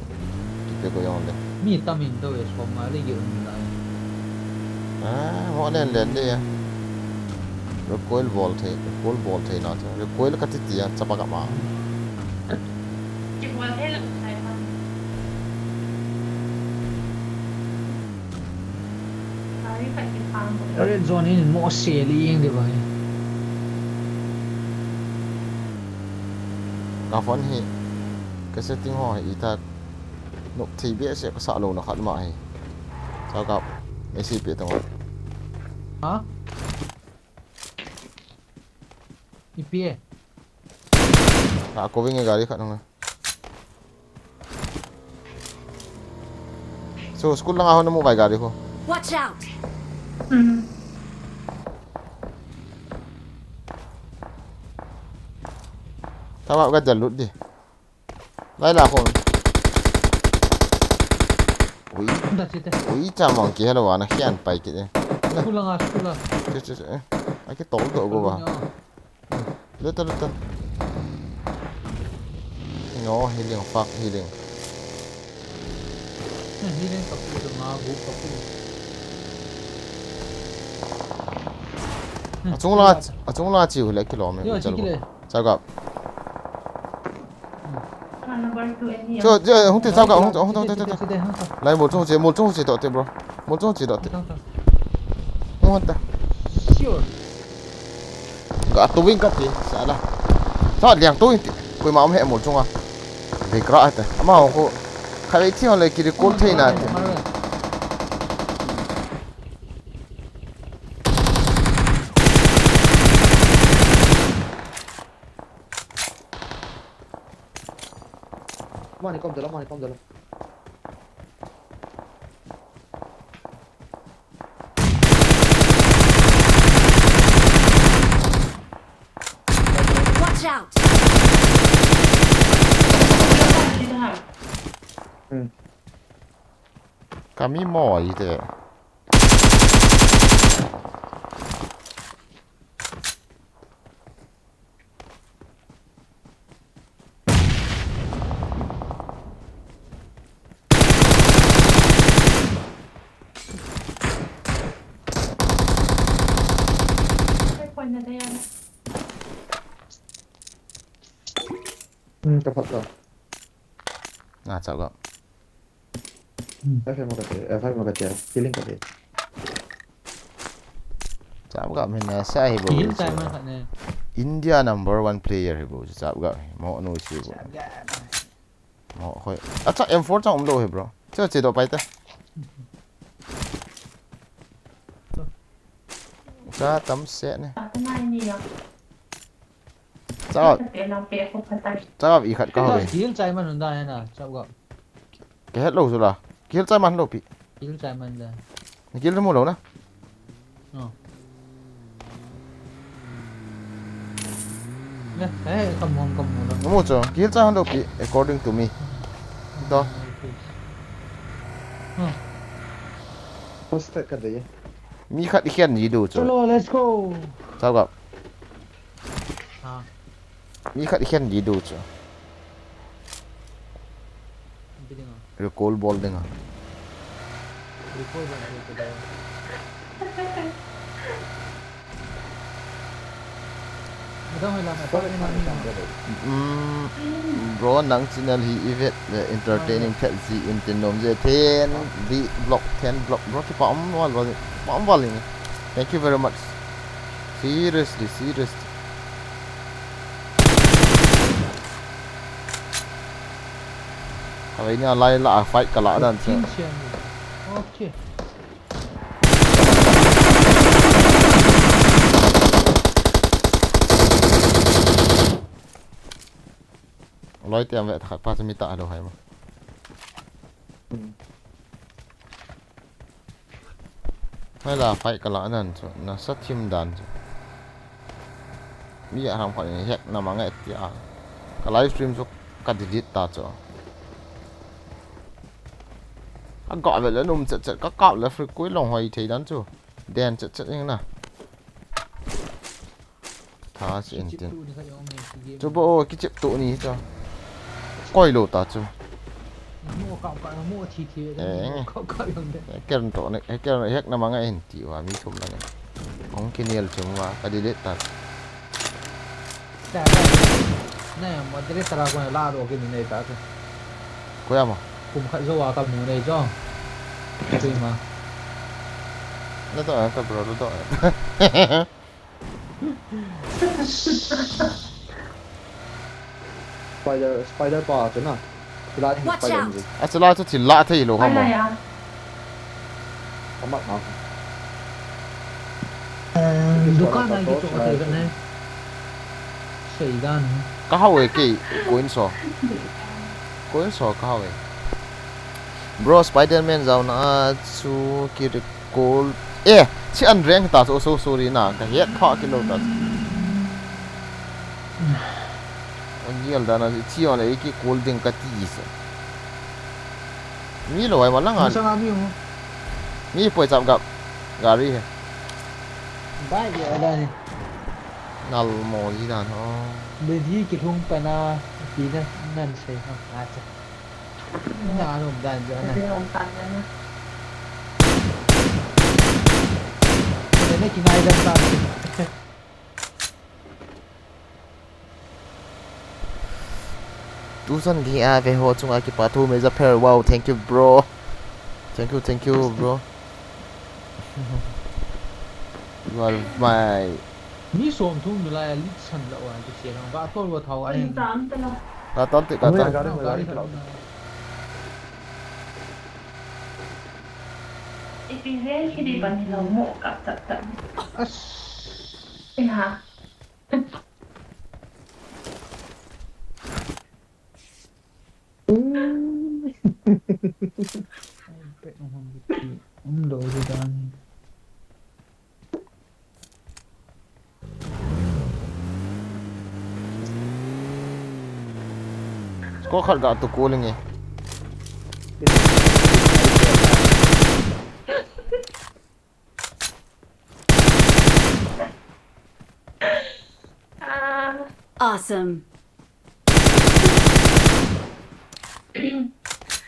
Kipe ko yong le. Mi tam in do e som ma le ge um la. Ah, mo len len de ya. Recoil bol thei, recoil bol thei na cha. Recoil ka ti ti ya, chapa ka ma. Ki bol thei la sai ma. Red zone in mo se li yeng de ba hi. Ka phone hi, ka setting ho hi ita nop thei be se ka sa lo na khat ma hi. Sa ka, me si pe tong. Ha? Ipi e? Na ko vinge gari khat nung. So, school langa ho na mu vai gari ko. Watch out! Hmm. Tama ga jalut di. Lai la ko. Ui. Da chite. Ui, cha mang ki hello ana khian pai ki de. School langa, school la. Che, che, che. Ai ki tol do go ba. Luta, luta. No, healing, fuck, healing. Healing ka pu de ma gu ka pu. Achung la, achung la chi hu le kilom e. Yo, chal chi ki le. Chal ga. Cho, cho, hung te, chao ka, hung, hung, hung, hung, hung. Lai mol chung che, mol chung che to te, bro. Mol chung che to te. Hung ta. Sure. Ga to wing ka te, sa la. Sa liang to wing te. Koima um he mol chung a. Be kra te. Ama ko. Kha le thi le ki recall thei na te. Mani kom dalo, mani kom dalo. Watch out! Hmm. Kami mo ite. Hmm, ka phat lo. Na, chao ga. Hmm. F M ka te, F M ka te, killing ka te. Chao ga, min na sa hi bo. Kill time khat ne. India number one player hi bo, chao ga. Mo no si bo. Chao ga. Mo khoi. Acha, M four chang um lo hi, bro. Cho che do pai ta. Cha tam se ne. Chao. Chao i khat ka ho. Kill chai man hunda hai na, chao ga. Ka het lo chu la. Kill chai man lo pi. Kill chai man da. Ni kill mu lo na. Oh. Ne, eh, ka mu, ka mu lo. Mu chu. Kill chai man lo pi, according to me. To. Oh. Post ka de. Mi khat i khian ni do chu. Chalo, let's go. Chao ga. Ha. Mi khat i khian di do chu. Recall bol ding a. Recall bol ding a. Madam, hoi la, madam, hoi la, madam. Mm, bro, nang channel hi i vet le entertaining phet ji in tin nom je ten di block, ten block, bro, kipa um val val, kipa um val ni. Thank you very much. Seriously, seriously. Khalai ni a lai la a fight ka la dan che. Chin siam. Okay. Loi tiam ve khat pa chu mi ta lo hai ma. Hmm. Mai la fight ka la nan chu, nasa thim dan chu. Mi a ram khat in hack na ma nge tia. Ka live stream chu ka delete ta chu. A ga ve le num chet chet ka kap le free koi long hoi thei dan chu. Den chet chet ing na. Tha si in tin. Kichep tu ni kha yong ne, si game. Chu bo, kichep tu ni cha. Koi lo ta chu. Mo ka ka mo thi thi. Eh, eh. Ka ka yong de. Eh, ker to ne, eh, ker hack na ma nge in ti wa mi thum la ne. Hong kinial chum wa, ka delete ta. Ta, ta. Ne, moderator a ko la do ke ni nei ta ke. Ko ya mo. Kum khat jo wa ka mu nei jo. Tui ma. Na to, ka bro, to. Spider, spider pa chu na. Thil la thil Watch spider out! Ni. A chu la chu thil la thei lo ha mo. Ai, ai, ai. Ka mat ma. Eh, dukan a ki chu thei ka ne. Sei dan. Ka hau e kei, ko in so. Ko in so ka hau e. Bro, Spider-Man jaona a chu ki recall. Eh, chi an rank ta chu, so sorry na, ka het pha ki lo ta. An yel dan a chi on le ki call ding ka ti se. Mi lo ai ma lang a. Masang ami mo. Mi poi chap gap. Gari he. Bai ya da ni. Nal mo ji dan ho. Be ji ki lhung pa na, pi na nan sei ha. A cha. Na lum dan jo na. Lum dan jo na. Kei na kingai dan ta. Tuchan li a ve ho chunga kipa thu Meza Pher. Wow, thank you, bro. Thank you, thank you, bro. You are my Mi som thum ni lai a lit san la wa, ti se lang. Ga tol wa thau a hin. Ga tol ti, ga tol. Gari, gari, gari. Ipi vel hi di ban hi lo mo kap tap tap. As. Iha. Ai, pet nung hong biti. Um, lo di dan. Score khat ga tu ko lenge. Awesome.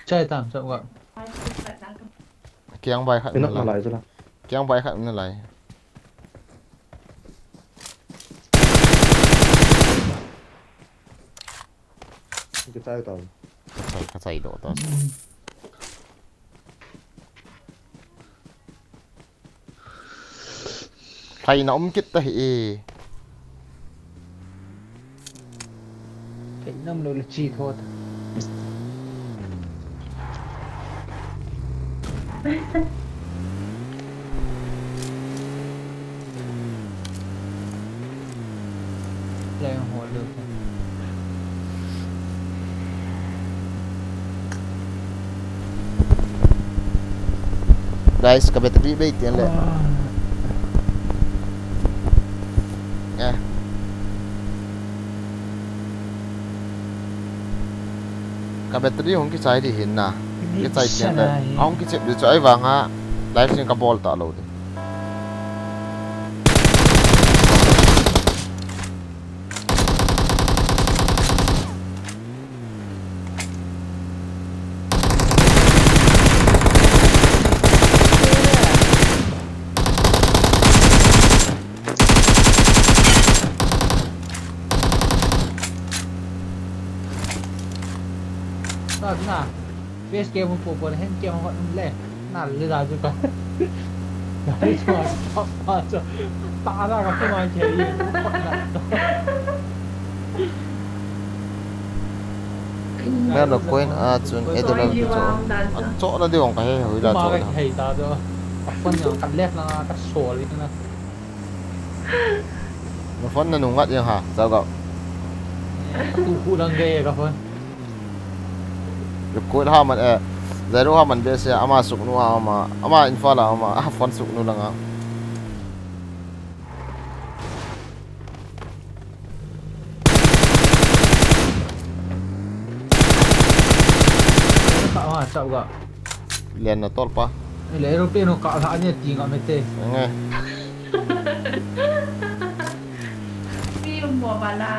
Chai tam, chai wa. Kiang bai khat. Pinat na lai chu la. Kiang bai khat na lai. Ka chai tau. Ka chai, ka chai doh ta. Thaina um kit ta hi e. Thei nam lo le chi tho ta. Leng ho lo. Guys, ka battery bei tian le. Ah. Eh. Ka battery hung kichai di hin na. Kichai tian le. Hung kichep di chu ai vang a. Live stream ka bol ta lo di. Base camp hung po po le, hand camp hung hot um le. Na le da chu ka. Gari chu ma pa pa chu. Ta da ka pu ma che yi. Na na coin a chun e do la ki cho. A cho na de ong ka he hoi la cho na. Hei ta cho. Ka phone na ka left na ka sol na. Na phone na nungat yang ha, sao ka. Tu hu lang ge ka phone. Recruit ha man, eh, Zero ha man behseh a, ama suknu a ama, ama Imphal a ama, a phone suknu langa. Ka, ah, chau ga. Len na tol pa. Ele aeroplane ka la ni ti nga mete. Nge. Mi um mo bala.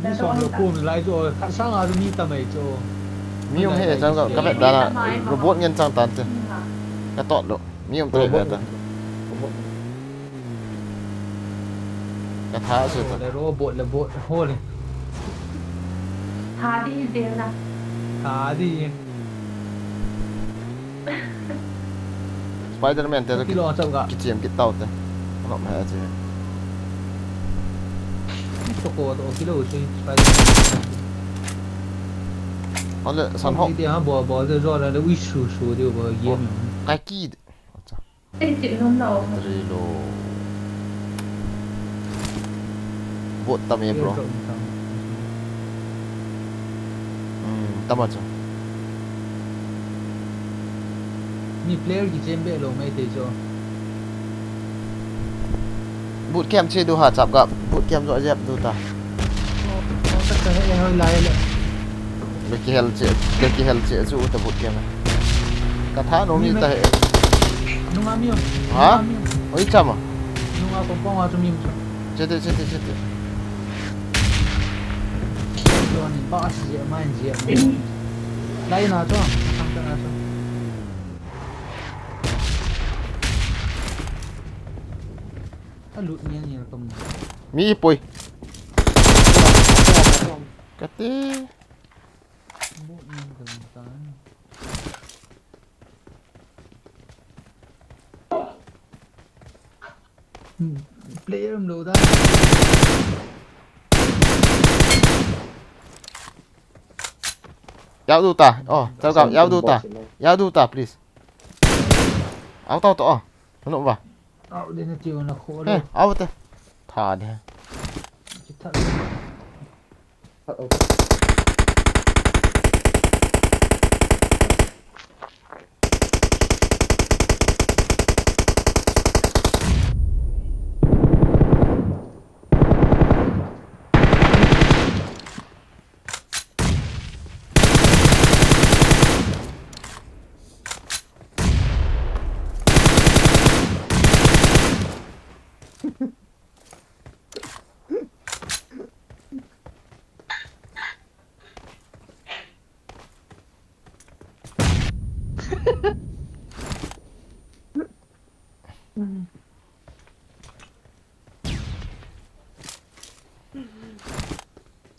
Mi som lo kum lai chu, khat sang a mi ta mai chu. Mi um he chang ka vet dan a robot ngen chang tan te. Ka tot lo. Mi um ta ve ta. Ka tha se ta. Le robot le bot ho le. Tha di del na. Tha di. Spider-Man te kilo chau ga. Kichem kit tau te. Nom he che. To ko to kilo che Spider-Man. Ale san ho. Ti ha bo bo de zo la de wi su su de bo ye. Ka ki. Acha. Ei, ti nom lo. Reload. Bot tam e, bro. Tam. Hmm, tam a chu. Mi player kichem be lo mai te chu. Boot camp che du ha chap ga. Boot camp jo jep du ta. Oh, oh, ta ta he hoi lai le. Ga kihel che, ga kihel che chu ta boot camp. Ka tha nom ni ta he. Nunga mi um. Ha? Nunga mi um. Oi chama. Nunga compound a chu mi um chu. Che te, che te, che te. Ni ba si je mai je. Lai na chu, sang ta na chu. A lut ngen ngen kam. Mi poi. Kati. Lut ngen kam ta. Hmm, player um lo da. Yau du ta. Oh, tau kau, yau du ta. Yau du ta, please. Au tau to, oh. Ano ba? Au de na tiu na kho lo. He, au te. Tha de. Ki tha.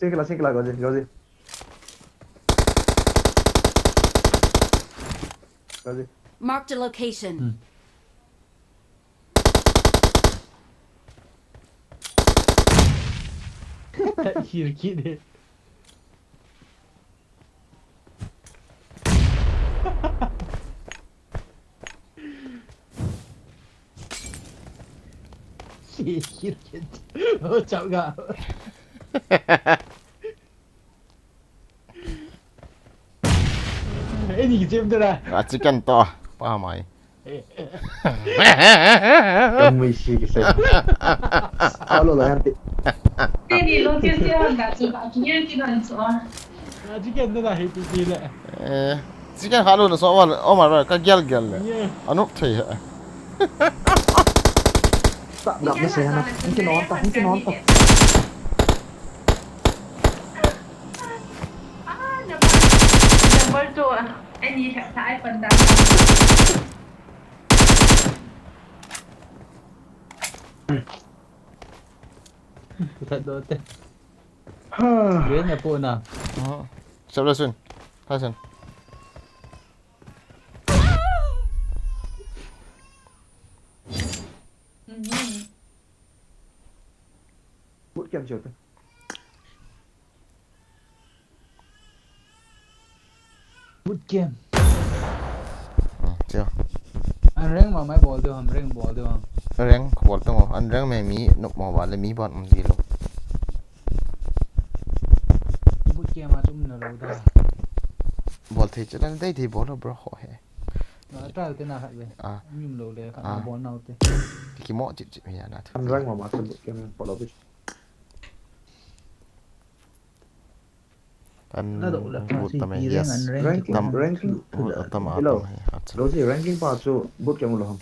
Singkila, singkila, Gazi, Gazi. Gazi. Marked a location. Hmm. Heal kit de. Heal kit. Oh, chao ga. Ei, ni kijem de la. A chicken to, pa mai. Ka mui si kisai. Alo la hante. Ei, ni lo ke se hon da chu ba, ki ye ki ban chu. A chicken de la he ti ti le. Eh, chicken ha lo na so wa, o ma ra ka gel gel le. Ye. Anop thei he. Ta, da me se na. Ni ki non ta, ni ki non ta. Ah, number, number two, ah. Ani, sa, sa, ay, panda. Sa dote. Yun na po na. Aha. Sa lasun. Lasun. Mhm. Boot camp chota. Boot camp. Hmm, chao. An rank ma mai bol diu ham, rank bol diu ham. Rank bol diu ham. An rank me mi nok mo ba le mi ban um di lo. Boot camp a chum na lo da. Bol thei chu, nadei thei bol lo bro ho he. Na try te na khat ve. Ah. Nim lo le khat Ah. Bol nau te. Kimo chip chip hi na thu. An rank ma ma chu boot camp follow bit. An Na do la boot pa tam si he, yes. Rank, rank, tam, rank, boot tam a hello. Tam he, ha, chu. Rosie, ranking pa chu boot camp lo ham.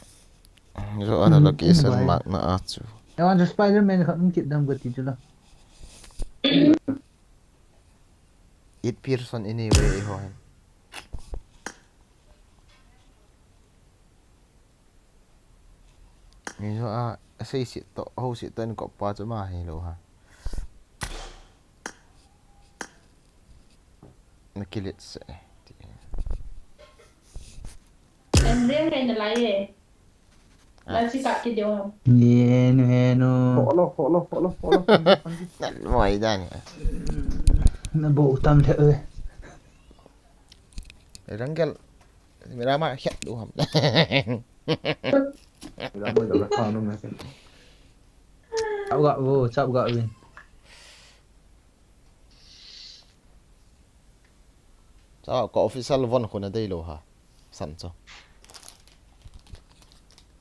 Jo ana location mark na a chu. Ewan chu Spider-Man khat um kit dam ka ti chu la. It person anyway, eiho hin. Eiho a, asei sit to, ho sit to in kop pa chu ma hi lo ha. Na kilit se. En reng reng na lai e. Ah. Lai si ka ki deu. Ye nu he nu. Follow, follow, follow, follow. Nat moi dan. Na bo tam the e. Rangel. Mira ma het du ham. Mira mo da ka no me. Chap ga vo, chap ga win. Chap ka official von khuna dei lo ha. San cho.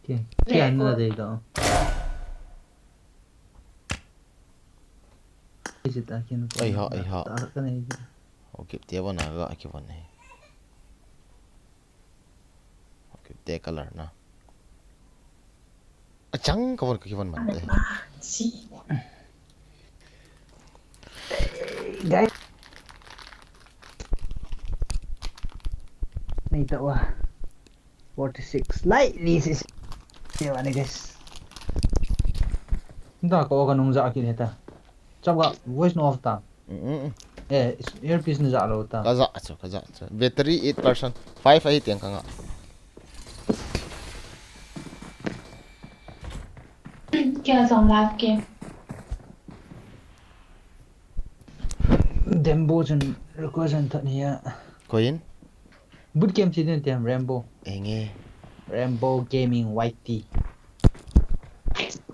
Ke, ke an na dei do. Isi ta kin ko. Ai ha, ai ha. Ta ka nei. Okay, te von a ga ki von nei. Okay, te color na. Achang ka von ka ki von man te. Si. Guys. Nei ta wa. Forty-six. Lai, ni si. Te wa ni guys. Da ko ka nung ja ki ne ta. Chap ga voice no off ta. Mm, mm, mm. Eh, is-, earpiece na ja lo ta. Ka ja chu, ka ja chu. Battery eight percent, five ahi tiang ka nga. Kya song live game? Dembo chun request an thot hiya. Koi in? Boot camp chi den tiam Rainbow. Enge. Rainbow Gaming Y T.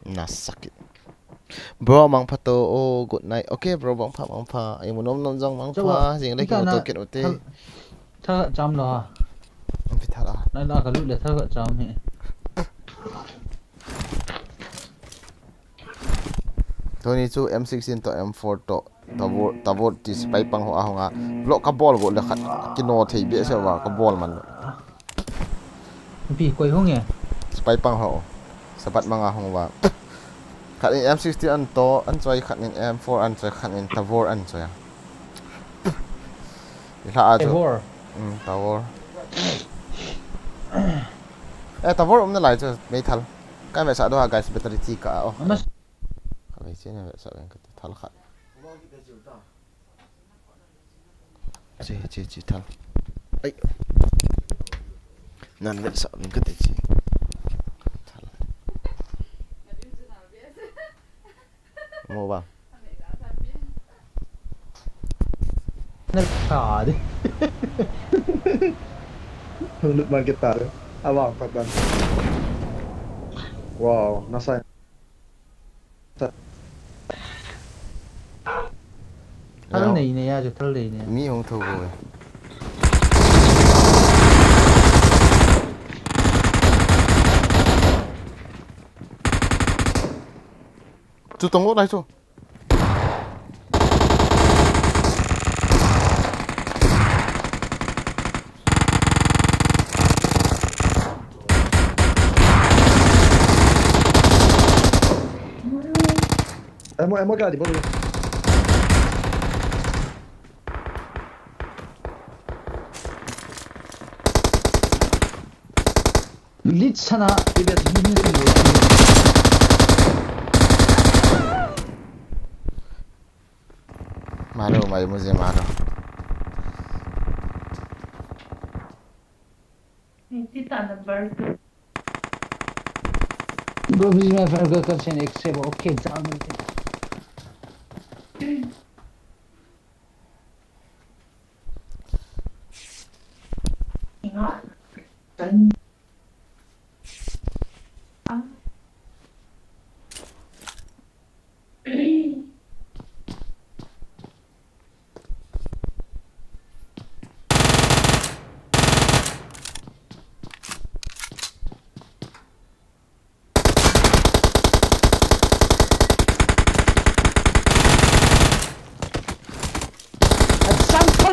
Na sakit. Bro, mangpha to, oh, good night. Okay, bro, mangpha, mangpha. Ai, mu nom nom jong mangpha. Chawa, jing le ki ita mu to na kit u te. Thal, thal cham lo ha. Pi thal a. Na la ka lut le thal cham he. Tuni chu M sixteen to M four to. Tavor, Tavor ti spy pang ho ahung a. Block ka bol go le khat kino thei be se wa ka bol man. Pi koi hung e. Spy pang ho. Sabat manga hung wa. Khat in M sixteen an to, an choi khat in M four an choi khat in Tavor an choi. Ila a chu. Tavor. Mm, Tavor. Eh, Tavor um na lai chu, mei thal. Ka me sa do ha guys battery ti ka o. Mas. Ka ve che na ve sa ven ka thal khat. Che, che, che, thal. Ai. Nan ve sa min ka te che. Thal. Mo ba. Na ka de. Lut man kita de. Awang pat ban. Wow, na sai. Thal nei nei a chu, thal nei nei. Mi hung tho ko ve. Chu tong lo lai chu. Ammo, ammo ka di bol. Lit sana ibe tu ni ni. मारो भाई, मुझे मारो। Tita number two. Bro, please, my friend, go, go, send X-ray, bro. Okay, down with it. Hang on.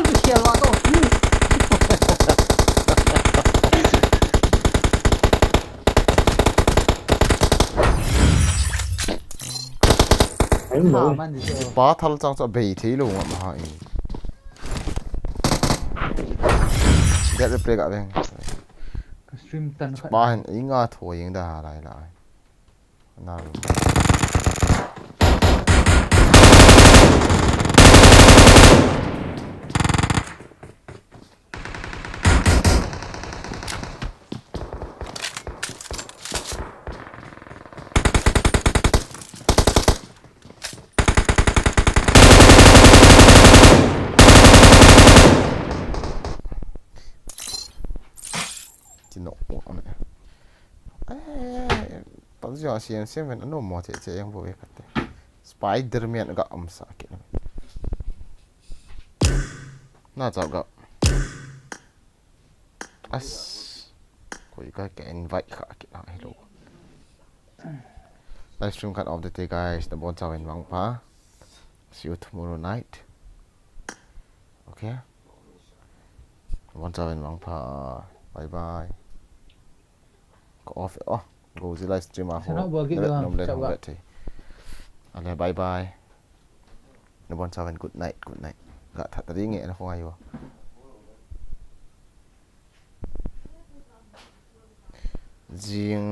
Kikhel la to. Ai, ha, no. Man di to. Pa thal chang chu bei thei lou ngam ha i. Get replay ga veng. Ka stream tan khat. Pa hin i nga tho yeng da ha lai lai. Na. Ti nok mo ame. Eh, pang jia sian sian ven ano mo che che yang bo ve kate. Spider-Man ga um sa ke. Na chao ga. As. Koi ka ke invite kha ke na hello. Live stream cut off the day, guys. Nabon chauvin mangpha. See you tomorrow night. Okay. Nabon chauvin mangpha. Bye bye. Ka off. Oh, go the live stream a ho. Sana bo gi. Nom le nom le. Ale, bye bye. Nabon chauvin good night, good night. Ga that ring e na khong ayo. Jing